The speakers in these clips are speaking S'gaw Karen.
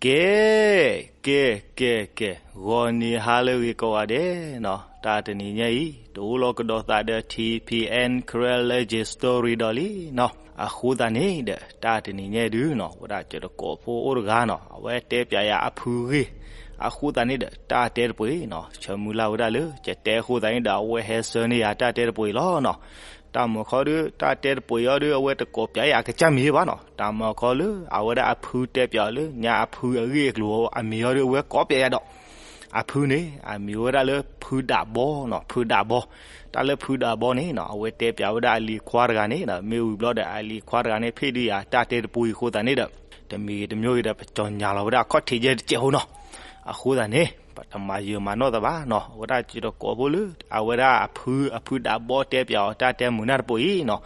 ကဲ, ကဲ, ကဲ, ကဲ, ဂီၤနံၤဟါလၢအဂ့ၤကိးဂၤဒဲးနီၤ, တၢ်တနံၤညါအံၤ တအိၣ်လီၤကဒီးသးဒီး ထံၣ်ဖံၣ်အဲၣ် Karen Legend Story ဒီးလံနီၤ. အဃိသတးန့ၣ်ဒီး တၢ်တနံၤညါအံၤဒုနီၤ ဝဲဒၣ်ကၠီၤတကိးဖိအိၣ်တဂၤနီၤ အဝဲတဲပၠးယၤအဖုဂ့ၢ်, အဃိသတးန့ၣ်ဒီး တၢ်တဲတပှ့ၤနီၤ ဆၢမုၢ်လၢ်ဝဲဒၣ်လၢ ကတဲအဃိသတးန့ၣ်ဒီး အဝဲဟဲဆှၢန့ၢ်ယၤတၢ်တဲတပှ့ၤလီၤနီၤ. တၢ်မၤခီဒီး တၢ်တဲတပှ့ၤအီၤဒီး အဝဲတကိးပၠးယၤအကစၢ်မံၤဘၣ်နီၤ. တၢ်မၤခီလၢ အဝဲဒၣ်အဖုတဲပၠးအီၤလၢ ညါအဖုအဂ့ၢ်အကျိၤအမံၤအီၤဒီး အဝဲကိးပၠးယၤဒီး အဖုန့ၣ် အမံၤဝဲဒၣ်လၢဖုဒးဘီနီၤ, ဖုဒးဘီ. တၢ်လၢဖုဒးဘီန့ၣ်နီၤ အဝဲတဲပၠးဝဲဒၣ်အလံၤခွါတဂၤန့ၣ် မ့ၢ်ဝံၤဘျီဒီး အလံၤခွါတဂၤန့ၣ် ဖ့ၣ်ဒုးယၤတၢ်တဲတပှ့ၤအဃိသတးန့ၣ်ဒီး တမံၤတမံၤဂ့ၤဒီး ပကၠီၤညါလီၤဝဲဒၣ်အခီၣ်ထံးယဲၢ်တစဲးဖိနီၤ. အဃိသတးန့ၣ် ပတမၤယၢၤမၤနီၢ်သးဘၣ်နီၤ. အဝဲဒၣ်ကၠီၤတကိးဖိလၢ အဝဲဒၣ်အဖု အဖုဒးဘီတဲပၠးအီၤတၢ်တဲမုာ်နၢ်တပှ့ၤအံၤနီၤ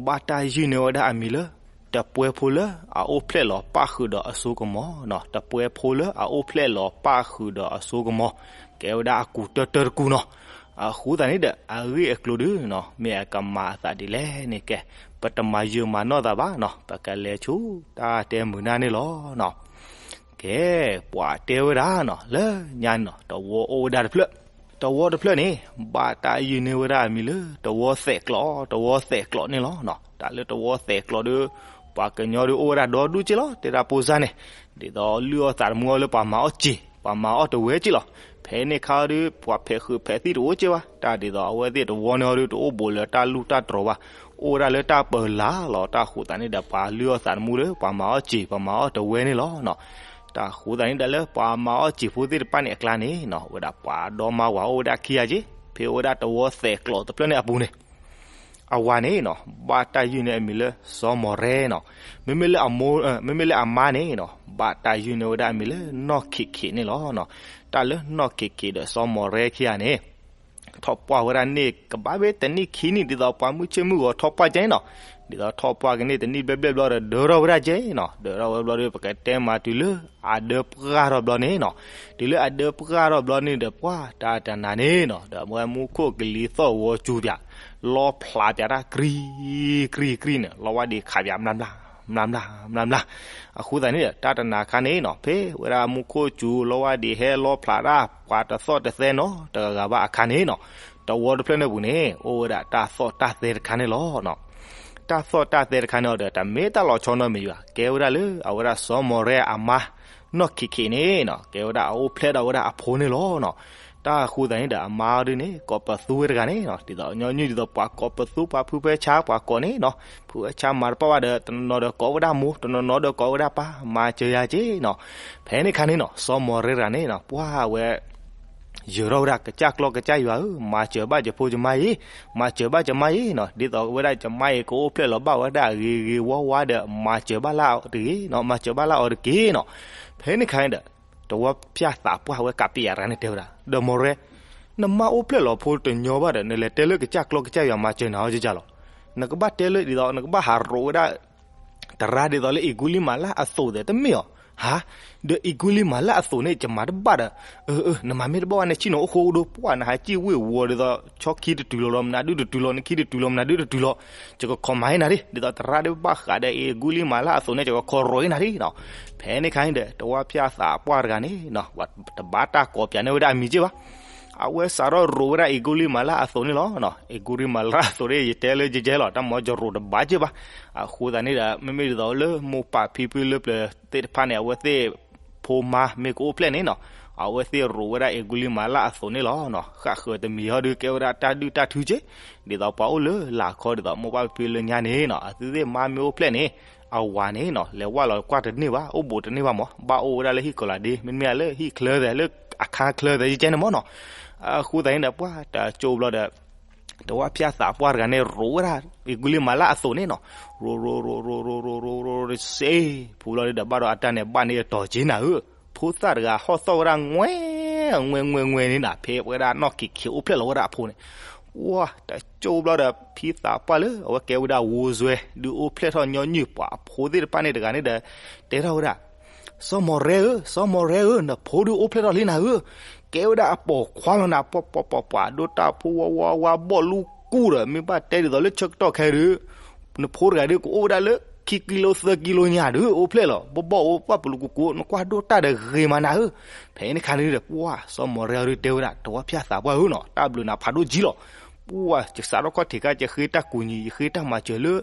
ဘၣ်တၢ်ယုၢ်န့ၢ်ဝဲဒၣ်အမံၤလၢ တပှဲၤဖိလၢအအိၣ်ဖျဲၣ်လီၤပၣ်ဃုာ်ဒီးအစိကမီၤနီၤ, တပှဲၤဖိလၢအအိၣ်ဖျဲၣ်လီၤပၣ်ဃုာ်ဒီးအစိကမီၤ, ကဲဝဲဒၣ်အကူးတၢၢ်တၢၢ်တကူးနီၤ. အဃိသတးန့ၣ်ဒီး အဂ့ၢ်အကျိၤဒုနီၤ မ့ၢ်အကမၤအသးဒ်လဲၣ်န့ၣ် ကဲ ပတမၤယၢၤမၤနီၢ်သးဘၣ်နီၤ, ပကလဲၤဆူတၢ်တဲမုာ်နၢ်န့ၣ်လီၤနီၤ. ကဲ ပှၤတဲဝဲဒၣ်နီၤ လၢညါန့ၣ်နီၤ တဝီအိၣ်ဝဲဒၣ်တဖျၢၣ်, တဝီတဖျၢၣ်န့ၣ် ဘၣ်တၢ်ယုၢ်န့ၢ်ဝဲဒၣ်အမံၤလၢ တဝီသဲးကျိး, တဝီသဲးကျိးန့ၣ်လီၤနီၤ. တၢ်လၢတဝီသဲးကျိးဒီး ပှၤကညီဒီးအိၣ်ဝဲဒၣ်ဒီဒူၣ်က့လီၤ တဲဒၣ်ဖိစၢ်န့ၣ်, ဒ်သိးလုၢ်အီၣ်သးသမူအီၤလၢပှၤမၤအီၣ်စ့ၤ ပှၤမၤအီၣ်တဝဲက့လီၤ. ဖဲန့ၣ်ခါဒီး ပှၤဖဲးဃုာ်ဖဲးသံၣ်တအိၣ်က့ဘၣ်, တၢ်ဒ်သိးအဝဲသ့ၣ်တဝီန့ၣ်အီၤဒီး တအိၣ်ဘူးလၢတၢ်လူၢ်တၢ်တြီၤဘၣ်, အိၣ်ဝဲဒၣ်လၢတၢ်ပၢၤလၢ်လီၤ. တၢ်အဃိသတးန့ၣ်ဒီး ပှၤလုၢ်အီၣ်သးသမူဒီး ပှၤမၤအီၣ်စ့ၤ ပှၤမၤအီၣ်တဝဲန့ၣ်လီၤနီၤ. တၢ်အဃိသတးန့ၣ်ဒီး လၢပှၤမၤအီၣ်စ့ၤဖိသ့ၣ်တဖၣ်န့ၣ်အကျါန့ၣ်နီၤ ဝဲဒၣ်ပှၤဒီမါဝၤအိၣ်ဝဲဒၣ်ခံဂၤက့, ဖဲအိၣ်ဝဲဒၣ်တဝီသဲးကျိးတဖျၢၣ်န့ၣ်အပူၤန့ၣ် အဝၤန့ၣ်နီၤ ဘၣ်တၢ်ယုၢ်န့ၢ်အမံၤလၢ စီၤမီၢ်ရဲနီၤ. မ့မ့ၢ်လၢအမိၢ်, မ့မ့ၢ်လၢအမါန့ၣ်နီၤ ဘၣ်တၢ်ယုၢ်န့ၢ်ဝဲဒၣ်အမံၤလၢ နီၢ်ခ့းခ့းန့ၣ်လီၤနီၤ. တၢ်လၢနီၢ်ခ့းခ့းဒီးစီၤမီၢ်ရဲခံဂၤန့ၣ် ထီၣ်ပှၢ်ဝဲဒၣ်န့ၣ် ကဘၣ်ဖဲတနံၣ်ခံနံၣ် ဒ်သိးပှၤမုၢ်ဆ့ၣ်မုၢ်ဂီၤထီၣ်ပှၢ်ကဲနီၤ. ဒ်သိးထီၣ်ပှၢ်ကန့ၣ် တနံၣ်ဘျဲၣ်ဘျဲၣ်ဘျီဒီး ဒၢထီၣ်ဝဲဒၣ်ကဲနီၤ. ဒၢထီၣ်ဝဲဘျီဒီး ပကတဲမးတုၤလၢအဒၢပှၢ်ထီၣ်ဘျီန့ၣ်နီၤ. တုၤလၢအဒၢပှၢ်ထီၣ်ဘျီန့ၣ်ဒီး ပှၤတၢ်တနၤန့ၣ်နီၤ ဒီးအဝဲမူခိၣ်ကလံၤသီၣ်ဂီၤစူၤပၠး လီဖျးပၠးတၢ် ကြံ, ကြံ, ကြံန့ၣ် လီဝါဒံးခးပၠး မျးမျး, မျးမျး, မျးမျး. အဃိသတးန့ၣ်ဒီး တၢ်တနၤခါန့ၣ်နီၤ ဖဲဝဲဒၣ်မူခိၣ်စူၤ လီဝါဒံးဟဲလီဖျးတၢ် ပှၤတသီၣ်တသဲနီတဂၤဂၤဘၣ်အခါန့ၣ်နီၤ တဝီတဖျၢၣ်န့ၣ်ပူၤန့ၣ် အိၣ်ဝဲဒၣ်တၢ်သီၣ်တၢ်သဲတခါန့ၣ်လီၤနီၤ. တၢ်သီၣ်တၢ်သဲတခါန့ၣ်အီၤဒီး တမ့ၢ်တၢ်လီၤဆီနီတမံၤဘၣ်, ကဲဝဲဒၣ်လၢအဝဲဒၣ်စီၤမီၢ်ရဲအမါ နီၢ်ခ့းခ့းန့ၣ်နီၤ ကဲဝဲဒၣ်အအိၣ်ဖျဲၣ်ဒီးဝဲဒၣ်အဖိန့ၣ်လီၤနီၤ. တၢ်အဃိသတးန့ၣ်ဒီး အမါအီၤဒုန့ၣ် ကိးပသူဝဲတဂၤန့ၣ်နီၤ ဒ်သိးညီနုၢ်ဒ်သိးပှၤကိးပသူ ပှၤဖုဖဲဆါ ပှၤကိးန့ၣ်နီၤ ဖုဖဲဆါမၤတပၣ်ဘၣ်ဒီး တနီၤနီၤဒီးကိးဝဲဒၣ်မိၢ် တနီၤနီၤဒီးကိးဝဲဒၣ်ပၢ် မၤစၢၤယၤက့နီၤ. ဖဲန့ၣ်ခါန့ၣ်နီၤ စီၤမီၢ်ရဲတဂၤန့ၣ်နီၤ ပှၢ်ဝဲ ယၢၤထီၣ်ဝဲဒၣ် ကစၢ်ကျီၢ်ကစၢ်ယွၤဧၢ, မၤစၢၤဘၣ်ယဖိယမါအံၤ, မၤစၢၤဘၣ်ယမါအံၤနီၤ, ဒ်သိးဝဲဒၣ်ယမါအံၤ ကအိၣ်ဖျဲၣ်လီၤဘၣ်ဝဲဒၣ်ဂ့ၤဂ့ၤဝါဝါဒီး မၤစၢၤဘၣ်လၢအီၤတဂ့ၤနီၤ, မၤစၢၤဘၣ်လၢအီၤတက့ၢ်နီၤ. ဖဲန့ၣ်ခါန့ၣ်ဒီး တဝီဖၠၣ်သးပှၢ်ဝဲကးပံယၤတဂၤန့ၣ်တဲဝဲဒၣ်, ဒီးမီၢ်ရဲ, နမါအိၣ်ဖျဲၣ်လီၤဖိတညီဘၣ်ဒီး နလဲၤတဲလၢကစၢ်ကျီၢ်ကစၢ်ယွၤမၤစၢၤနၤအီၤကကလီၤ. နကဘၣ်တဲလၢဒ်သိး နကဘၣ်ဟးရိးဝဲဒၣ် တရါဒ်သိးလၢအ့ၣ်ကူလံမၤလၢအသိးသ့ၣ်တမ့ၢ်အီၤ, ဟါ, ဒီးအ့ၣ်ကူလံမၤလၢအသိးန့ၣ် ယမၤတဘၣ်ဒီး, အၢ အၢ နမၤမ့ၢ်တဘၣ်ဘၣ်န့ၣ် ဆ့ၣ်နီၤအိၣ်ဃိဒိ ပှၢ်နဟးစံၣ်ဝ့ၢ်ဝီၤဒ်သိး ဆီခံတတုၤလီၤဒီး မနုၤဒုတတုၤလီၤ နခံတတုၤလီၤ မနုၤဒုတတုၤလီၤ, ယကခိးမၤဟ့နၤဒ်, ဒ်သိးတရါဒ်ဘၣ်ဃးဒီးအ့ၣ်ကူလံမၤလၢအသိးန့ၣ် ယကခိးရိးဟ့နၤဒ်နီၤ. ဖဲန့ၣ်ခါန့ၣ်ဒီး တဝီဖၠၣ်သးပှၢ်တဂၤန့ၣ်နီၤ တဘၣ်တၢ်ကိးပၠးန့ၢ်ဝဲဒၣ်အမံၤက့ဘၣ်. အဝဲစးထီၣ်ရိးဝဲဒၣ်အ့ၣ်ကူလံမၤလၢအသိးန့ၣ်လီၤ. အ့ၣ်ကူလံမၤလၢအသိးန့ၣ် ယတဲလၢယကဲလီၤ တၢ်မၤယရိးတဘၣ်က့ဘၣ်. အဃိသတးန့ၣ်ဒီး မ့မ့ၢ်ဒ်သိးလၢမိၢ်ပၢ်ဖံဖုလၢပျၢၤသ့ၣ်တဖၣ်န့ၣ် အဝဲသ့ၣ်ဖိမါမ့ၢ်ကအိၣ်ဖျဲၣ်န့ၣ်နီၤ အဝဲသ့ၣ်ရိးဝဲဒၣ်အ့ၣ်ကူလံမၤလၢအသိးန့ၣ်လီၤ. ဃၣ်ဃၢၤတမံၤဟီဒုးကဲဝဲဒၣ်တၢ်ဒုၣ်တၢ်ထုက့ ဒ်သိးပှၤအိၣ်လၢလာ်ခီဒ်သိးမိၢ်ပၢ်ဖံဖုလၢညါန့ၣ်နီၤ အဝဲသ့ၣ်မါမ့ၢ်အိၣ်ဖျဲၣ်န့ၣ် အဝၤန့ၣ်နီၤ လဲၤဝၢ်လီၤကွၢ်တန့ၢ်ဘၣ် အိၣ်ဘူးတန့ၢ်ဘၣ်မး ဘၣ်အိၣ်ဝဲဒၣ်လၢဟံၣ်ကီၤလၤဒ့ မ့တမ့ၢ်လၢဟံၣ်ချၢသဲး လၢအခါချၢသဲးယကဲန့ၣ်မးနီၤ. အဃိသတးန့ၣ်ဒီး ပှၢ်တကၠိဘျီဒီး တဝီဖၠၣ်သးပှၢ်တဂၤန့ၣ် ရိးဝဲဒၣ်အ့ၣ်ကူလံမၤလၢအသိးန့ၣ်နီၤ ရိးရိးရိးရိးရိးရိးရိးရိးစ့ ဖုဘျီဒီး ဘၣ်ဒီးအတၢ်န့ၣ် ဘၣ်န့ၢ်အတီၤက့နၤဧၢ, ဖိသၣ်တဂၤဟီၣ်သီၣ်ဝဲဒၣ် ငွဲၢ် ငွဲၢ် ငွဲၢ် ငွဲၢ်န့ၣ်နီၤ ဖဲဝဲဒၣ်နီၢ်ခံးခံးအိၣ်ဖျဲၣ်လီၤဝဲဒၣ်အဖိန့ၣ် ဝါ တကၠိဘျီဒီး ဖံသးပှၢ်လၢ အဝဲကဲဝဲဒၣ်ဝိစွဲ ဒုးအိၣ်ဖျဲၣ်ထီၣ်ညီနုၢ်ပှၤအဖိသ့ၣ်တဖၣ်န့ၣ်တဂၤန့ၣ်ဒီး တဲထီၣ်ဝဲဒၣ် စီၤမီၢ်ရဲဧၢ, စီၤမီၢ်ရဲဧၢ, နဖိဒုးအိၣ်ဖျဲၣ်ထီၣ်လံနၤဧၢ, ကဲဝဲဒၣ်အပိာ်ခွါလီၤနၤ ပှၤပှၤပှၤပှၤ ဒိၣ်တၢ်ဖိဝါဝါဝါ ဘီၣ်လူကူၣ်ဒီး မ့ၢ်ဘၣ်တဲဒ်သိးလၢဆၢကတီၢ်ခဲအံၤဒီး နဖိတဂၤဒီးကအိၣ်ဝဲဒၣ်လၢ ခံကံလိသၢကံလိညါဒုး အိၣ်ဖျဲၣ်လီၤ ဘီၣ်ဘီၣ်အိၣ်ပှၢ်ပလူၤကူကူ နကွၢ်ဒိၣ်တၢ်ဒီးဂ့ၤမးနၤဧၢ. ဖဲန့ၣ်ခါန့ၣ်ဒီး ပှၢ်စီၤမီၢ်ရဲအီၤဒုးတဲဝဲဒၣ် တဝီဖၠၣ်သးပှၢ်ဧၢနီၤ တၢ်ဘျုးနၤဖးဒိၣ်ကံလီၤ. ပှၢ်ယစးထီၣ်ခီၣ်ထံးခါ ယဃ့တၢ်ကူၣ်ညီ ယဃ့တၢ်မၤစၢၤလၢ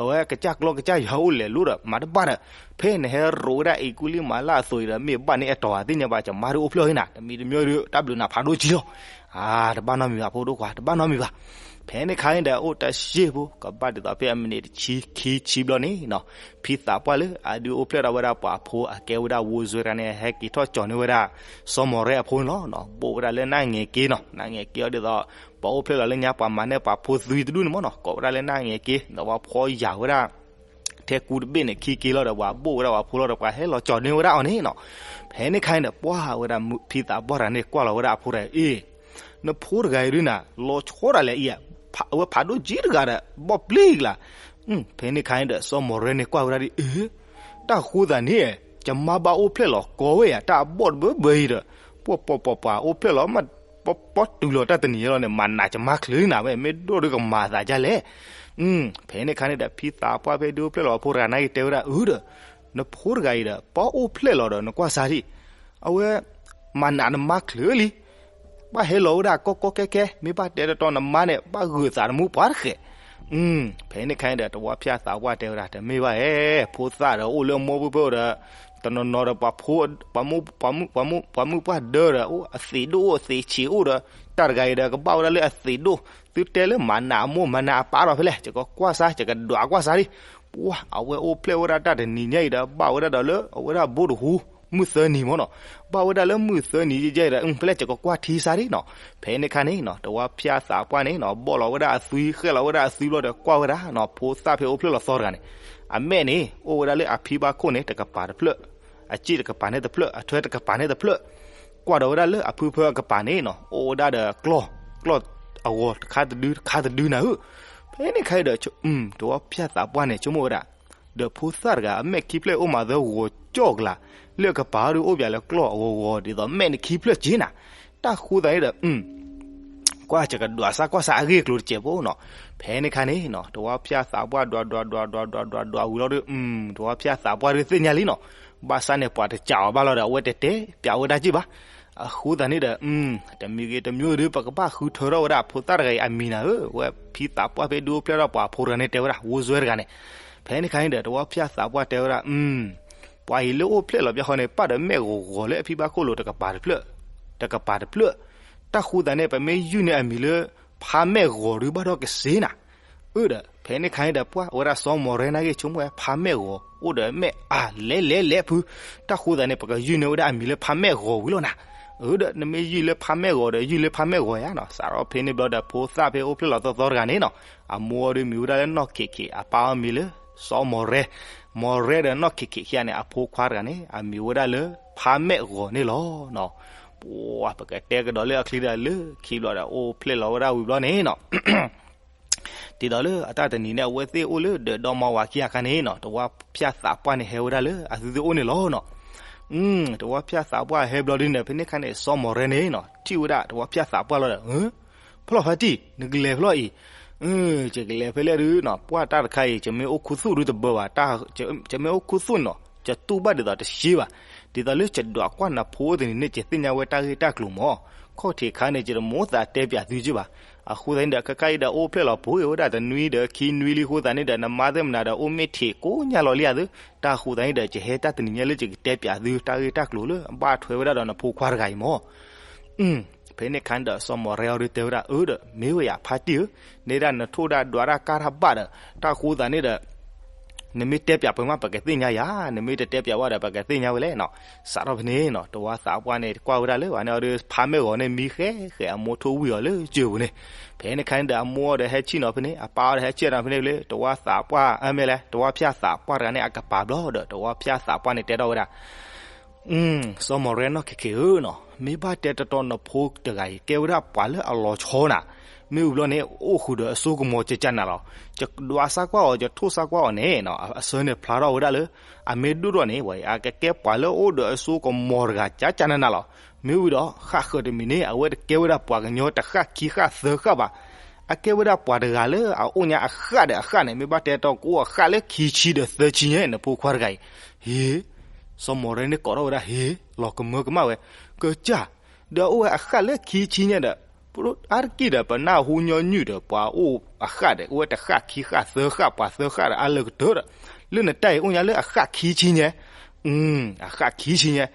အဝဲကစၢ်ကျီကစၢ်ယွၤအိၣ်လဲၤလိဒီး မၤတဘၣ်ဒီး ဖဲနဟဲရိးဝဲဒၣ်အံၤကူလံမၤလၢအသိးအံၤဒီး မ့ၢ်ဘၣ်န့ၢ်အတီၤဧါ သ့ၣ်ညါဘၣ် ယမါဒုးအိၣ်ဖျဲၣ်အီၤဟ့နၤ တမံၤတမံၤဒုး တၢ်ဘျုးနၤဖးဒိၣ်ကံလီၤ. အါ တဘၣ်နီတမံၤဘၣ် ဖိဒိၣ်ခွါ တဘၣ်နီတမံၤဘၣ်. ဖဲန့ၣ်ခါန့ၣ်ဒီး အိၣ်တၢ်စ့ၢ်ဖိ ကဘၣ်ဒ်သိးဖဲအမံးနံးတဆံခံဆံဘျီန့ၣ်နီၤ ဖံသးပှၢ်လၢအဒုးအိၣ်ဖျဲၣ်ထီၣ်ဝဲဒၣ်ပှၤဖိအကဲဝဲဒၣ်ဝိၢ်စွဲတဂၤန့ၣ် ဟဲက့ၤထီၣ်ကၠီၤန့ၢ်ဝဲဒၣ် စီၤမီၢ်ရဲအဖိန့ၣ်လီၤ. ဘိၣ်ဝဲဒၣ်လၢနၢ်ငဲၤက့နီၤ နၢ်ငဲၤက့အီၤဒ်သိး ပှၤအိၣ်ဖျဲၣ်လီၤလၢညါ ပှၤမၤန့ၢ်ပှၤဖိသွံတဒူၣ်န့ၣ်မ့ၢ်နီၤ ကိးဝဲဒၣ်လၢနၢ်ငဲၤက့ ဒီးပှၤဖီယာ်ဝဲဒၣ် ထဲကူတဘ့ၣ်န့ၣ် ခံက့လီၤဒီး ပှၤဘိၣ်ဝဲဒၣ်ပှၤဖိလီၤဒီး ပှၤဟဲလီၤကၠီၤန့ၢ်ဝဲဒၣ်အီၤန့ၣ်နီၤ. ဖဲန့ၣ်ခါန့ၣ်ဒီး ပှၢ်ဝဲဒၣ်ဖံသးပှၢ်တဂၤန့ၣ် ကွၢ်လီၤဝဲဒၣ်အဖိတဂၤအံၤ နဖိတဂၤအံၤဒုးနၤ လီၤဆီဒၣ်လဲာ်အံၤ အဝဲဖးဒိၣ်ကံတဂၤဒီး ဘီၣ်ပျံၤကလါ ဖဲန့ၣ်ခါန့ၣ်ဒီး စီၤမီၢ်ရဲန့ၣ်ကွၢ်ဝဲဒၣ်ဒ်အံၤ တၢ်ဃိသးန့ၣ် ယမါဘၣ်အိၣ်ဖျဲၣ်လီၤကီဝဲယၤ တၢ်အဘီၣ်တဘၢဘၢအံၤဒီး ပှၤပှၤပှၤပှၤအိၣ်ဖျဲၣ်လီၤ ပီတူၢ်လီၤတၢ်တနံၤညါလီၤန့ၣ် မၤနးယမါချုးနၤဝဲ မ့ၢ်ဒိၣ်ဒုးကမၤသးဒ်လဲၣ်. ဖဲန့ၣ်ခါန့ၣ်ဒီး ဖံသးပှၢ်ဖဲဒုးအိၣ်ဖျဲၣ်လီၤအဖိတဂၤန့ၣ်က့ၤတဲဝဲဒၣ်အၢဒီး နဖိတဂၤအံၤဒီး ပှၤအိၣ်ဖျဲၣ်လီၤဒီး နကွၢ်စါထံၣ် အဝဲ မၤနးနမါချုးလံ ဘၣ်ဟဲလီၤဝဲဒၣ်ကီကီခဲခဲ မ့ၢ်ဘၣ်တဲတတီနမါန့ၣ် ဘၣ်ဂုာ်သးတမူပှၤတဃဲး. ဖဲန့ၣ်ခါန့ၣ်ဒီး တဝီဖၠၣ်သးပှၢ်တဲဝဲဒၣ် တမ့ၢ်ဘၣ်ဧဲ ဖိသၣ်ဒီးအိၣ်လၢမိၢ်ပှၢ်ပှၢ်ဒီး တနီၤနီၤဒီး ပှၤမုၣ်ပှၢ်ဒၢဒီး အိၣ်အသံးဒိၣ်အိၣ်သံးဆံးအိၣ်ဒီး တၢ်တဂၤအံၤဒီး ကဘၣ်ဝဲဒၣ်လၢအသံးဒိၣ် သုတဲလၢမၤနးအမိၢ်မၤနးအပၢ်ဒီးဖဲလဲၣ် ယကကွၢ်စါ ယကဒွးကွၢ်စါလံ. ပှၢ် အဝဲအိၣ်ဖျဲၣ်ဝဲဒၣ်တၢ်တနံၤညါအံၤဒီး ဘၣ်ဝဲဒၣ်ဒီးလၢ အဝဲဒၣ်ဘိတဟူ မုၢ်သၢနံၤမ့ၢ်နီၤ ဘၣ်ဝဲဒၣ်လၢမုၢ်သၢနံၤယဲအံၤဒီး ဖဲလဲၣ် ယကကွၢ်ထံစါလံနီၤ. ဖဲန့ၣ်ခါန့ၣ်နီၤ တဝီဖၠၣ်သးပှၢ်န့ၣ်နီၤ ဘီၣ်လီၤဝဲဒၣ်အသွံ ဃဲၣ်လီၤဝဲဒၣ်အသွံဘျီဒီး ကွၢ်ဝဲဒၣ်နီၤ ဖိသၣ်ဖဲအိၣ်ဖျဲၣ်လီၤသီတဂၤန့ၣ် အမဲာ်န့ၣ် အိၣ်ဝဲဒၣ်လၢအဖံဘၣ်ခိၣ်န့ၣ် တကပၤတဖျၢၣ် အစ့ၣ်တကပၤန့ၣ်တဖျၢၣ် အထွဲတကပၤန့ၣ်တဖျၢၣ် ကွၢ်ဒီးဝဲဒၣ်လၢအဖုဖၢအကပၤန့ၣ်နီၤ အိၣ်ဝဲဒၣ်ဒီးကျီၢ် ကျီၢ်အဂီၤတခါတဒုတခါတဒုနၤဧၢ. ဖဲန့ၣ်ခါအံၤဒီး တဝီဖၠၣ်သးပှၢ်န့ၣ် ဆိကမိၣ်ဝဲဒၣ် ဒီးဖိသၣ်တဂၤ အမဲာ်ခံဖျၢၣ်အိၣ်မးသၢဂီၤကၠီၣ်ကလး လၢအကပၤအီၤဒုးအိၣ်ပၠးလၢကျီၢ်အဂီၤဂီၤ ဒ်သိးမဲာ်န့ၣ်ခံဖျၢၣ်က့နၤ တၢ်ဃိသးန့ၣ်ဒီး ကွၢ် ယကဒွးစါကွၢ်စါအဂ့ၢ်အကျိၤတစဲးဖိနီၤ. ဖဲန့ၣ်ခါန့ၣ်နီၤ တဝီဖၠၣ်သးပှၢ် ဒွးဒွးဒွးဒွးဒွးဒွးဝံၤလီၤဒီး တဝီဖၠၣ်သးပှၢ်ဒုးသ့ၣ်ညါလံနီၤ. ဘၣ်ဆၣ်န့ၣ် ပှၤတကးအီၤဘၣ်လီၤဒီး အဝဲတတဲပၠးဝဲဒၣ်က့ဘၣ်. အဃိသတးန့ၣ်ဒီး တမံၤဂ့ၤတမံၤဒုး ပကဘၣ်ဃုထၢထီၣ်ဝဲဒၣ် ဖိသၣ်တဂၤအံၤအမံၤနၤဧၢ, ဝဲဖံသးပှၢ်ဖဲဒုးအိၣ်ဖျဲၣ်ထီၣ်ပှၤဖိတဂၤန့ၣ်တဲဝဲဒၣ် ဝိၢ်စွဲတဂၤန့ၣ်. ဖဲန့ၣ်ခါန့ၣ်ဒီး တဝီဖၠၣ်သးပှၢ်တဲဝဲဒၣ် ပှၤအံၤလၢအိၣ်ဖျဲၣ်လီၤဘၣ်ဃီန့ၣ် ပၣ်ဒီးမဲာ်ဂီၤဂီၤလၢအဖံဘၣ်ခိၣ်လိၤတကပၤတဖျၢၣ်, တကပၤတဖျၢၣ်. တၢ်ဃိသတးန့ၣ် ပမ့ၢ်ယုၢ်န့ၢ်အမံၤလၢ ဖါမဲာ်ဂီၤဒုးဘၣ်ဒီးကစ့နၤ အၢဒီး ဖဲန့ၣ်ခါန့ၣ်ဒီး ပှၢ်ဝဲဒၣ်စီၤမီၢ်ရဲနာ်က့ ဆိကမိၣ်ဝဲဖါမဲာ်ဂီၤ အိၣ်ဒီးမဲာ်အါလဲလဲလဲဖု, တၢ်ဃိသတးန့ၣ် ပကယုၢ်န့ၢ်ဝဲဒၣ်အမံၤလၢဖါမဲာ်ဂီၤဝံၤလီၤနၤ. အၢဒီး နမ့ၢ်ယုၢ်လၢဖါမဲာ်ဂီၤဒီး ယုၢ်လၢဖါမဲာ်ဂီၤယါနီၤ. စးထီၣ်ဖဲန့ၣ်ဘျီဒီး ဖိသၣ်ဖဲအိၣ်ဖျဲၣ်လီၤသီသီတဂၤန့ၣ်နီၤ, အမိၢ်အီၤဒုးမံၤဝဲဒၣ်လၢနီၢ်ခ့းခ့း, အပၢ်အီၤမံၤလၢ စီၤမီၢ်ရဲ, မီၢ်ရဲဒီးနီၢ်ခ့းခ့းခံဂၤန့ၣ် အဖိခွါတဂၤန့ၣ် အမံၤဝဲဒၣ်လၢဖါမဲာ်ဂီၤန့ၣ်လီၤ. ပှၤ ပကတဲကဒီးလၢအချံဒီးလၢခံဘျီဒီး အိၣ်ဖျဲၣ်လီၤဝဲဒၣ်ဝံၤဘျီန့ၣ်နီၤ ဒ်သိးလၢအတၢ်တနံၤန့ၣ် အဝဲသ့ၣ်အိၣ်လၢဒၢးဒီမါဝၤခံဂၤခါန့ၣ်နီၤ, တဝီဖၠၣ်သးပှၢ်န့ၣ်ဟဲဝဲဒၣ်လၢအသုသ့ၣ်အိၣ်န့ၣ်လီၤနီၤ. တဝီဖၠၣ်သးပှၢ်ဟဲဘျီဒုးန့ၣ် ဖဲန့ၣ်ခါန့ၣ် စီၤမီၢ်ရဲန့ၣ်နီၤ ထံၣ်ဝဲဒၣ်တဝီဖၠၣ်သးပှၢ်လီၤဒီး ဖျီၣ်ဖါတံၢ် နကလဲၤဖျီၣ်အံၤ, ယကလဲၤဖဲလဲၣ်ဒုးနီၤ, ပှၢ်တၢ်တခါအံၤ ယမ့ၢ်အိၣ်ခူသူၣ်ဒုးတဘၢဘၣ်, ယမ့ၢ်အိၣ်ခူသူၣ်နီၤ ယတူၢ်ဘၣ်ဒ်သိးတရှ့ဘၣ်, ဒ်သိးလၢယဒွးကွၢ်နဖိတနံၤန့ၣ် ယသ့ၣ်ညါဝဲတၢ်ဂ့ၢ်တၢ်ကျိၤမး, ခီၣ်ထံးခါန့ၣ် ယတမိၣ်သးတဲပၠးသုက့ဘၣ်. အဃိသတးန့ၣ်ဒီး ခဲခါအံၤဒီး အိၣ်ဖျဲၣ်လီၤပှဲၤဝဲဒၣ်တနွံဒီးခံနွံလံအဃိသတးန့ၣ်ဒီး နမါသ့ၣ်မနုၤဒီးအိၣ်မ့ၢ်ထံးကိးညါလီၤလံဧါသု, တၢ်ဃိသတးန့ၣ်ဒီး ယဟဲတၢ်တနံၤညါလၢယကတဲပၠးသု တၢ်ဂ့ၢ်တၢ်ကျိၤလၢအဘၣ်ထွဲဝဲဒၣ်ဒီးနဖိခွါတဂၤအံၤမး ဖဲန့ၣ်ခါန့ၣ်ဒီး စီၤမီၢ်ရဲအီၤဒုးတဲဝဲဒၣ် အၢဒီး မ့ၢ်ဝဲယၤဖါတံၢ်ဧၢ, န့ၣ်ဒၣ်နထိၣ်ဒၣ်ဒွးတၢ်ကါတၢ်ဘၣ်ဒီး တၢ်ဃိသတးန့ၣ်ဒီး နမ့ၢ်တဲပၠးပှဲၤမး ပကသ့ၣ်ညါယၤ, နမ့ၢ်တတဲပၠးဝဲဒီး ပကသ့ၣ်ညါဝဲလဲၣ်နီၤ. စးထီၣ်ဖဲန့ၣ်နီၤ တဝီသးပှၢ်န့ၣ် ကွၢ်ဝဲဒၣ်လၢ ဝဲန့ၣ်အီၤဒီး ဖါမဲာ်ဂီၤန့ၣ် မံဃဲဃဲ အမိၢ်ထိၣ်ဝံၣ်အီၤလၢကၢၢ်ပူၤန့ၣ်, ဖဲန့ၣ်ခါန့ၣ်ဒီး အမိၢ်အီၤဒီးဟဲဆံၣ်နီၤဖဲန့ၣ်, အပၢ်အီၤဒီးဟဲဆံၣ်နီၤဖဲန့ၣ်လၢ တဝီသးပှၢ် အမ့ၢ်လဲၣ် တဝီဖၠၣ်သးပှၢ်တဂၤန့ၣ် အကပၤဘျီဒီး တဝီဖၠၣ်သးပှၢ်န့ၣ်တဲထီၣ်ဝဲဒၣ် စီၤမီၢ်ရဲနီၢ်ခ့းခ့းဧၢနီၤ, မ့ၢ်ဘၣ်တဲတတီနဖိတဂၤအံၤ ကဲဝဲဒၣ်ပှၤလၢအလီၤဆီနၤ, မ့ၢ်ဝံၤဘျီန့ၣ် အိၣ်ဃုာ်ဒီးအစိကမီၤကကနၤလီၤ. ယဒွးစါကွၢ်အီၤ ယထိၣ်စါကွၢ်အီၤန့ၣ်နီၤ အဆၢန့ၣ်ဖျါထီၣ်ဝဲဒၣ်လၢ အမ့ၢ်ဒိၣ်ထီၣ်န့ၣ် ဝဲအကကဲပှၤလၢအိၣ်ဒီးအစိကမီၤတဂၤကကနၤလီၤ. မ့ၢ်ဝံၤဒီး ဃၣ်ဃၢၤတမံၤန့ၣ် အဝဲတကဲဝဲဒၣ်ပှၤကညီတဃၣ်ခံဃၣ်သၢဃၣ်ဘၣ်. အကဲဝဲဒၣ်ပှၤတဂၤလၢအအိၣ်ညါအဃၣ်ဒီးအဃၣ်န့ၣ် မ့ၢ်ဘၣ်တဲတီကိးအဃၣ်လၢခံဆံဒီးသၢဆံညါ နဖိခွါတဂၤအံၤ, ဟ့ၣ်, စီၤမီၢ်ရဲန့ၣ်ကိးထီၣ်ဝဲဒၣ် ဟ့ၣ်, လီၤကမၢကမၣ်ဝဲ, ကစၢ်, ဒီးအအိၣ်ဝဲအဃၣ်လၢခံဆံညါဒီး အါတက့ၢ်ဒီး ပနၢ်ဟူညီနုၢ်ဒီး ပှၤအိၣ်အဃၣ်ဒီး အိၣ်ဝဲတဃၣ်ခံဃၣ်သၢဃၣ် ပှၤသၢဃၣ်ဒီးအါလၢကတၢၢ်ဒီး, လၢနတၢ်အံၤအိၣ်ညါလၢအဃၣ်ခံဆံညါ, အဃၣ်ခံဆံညါ,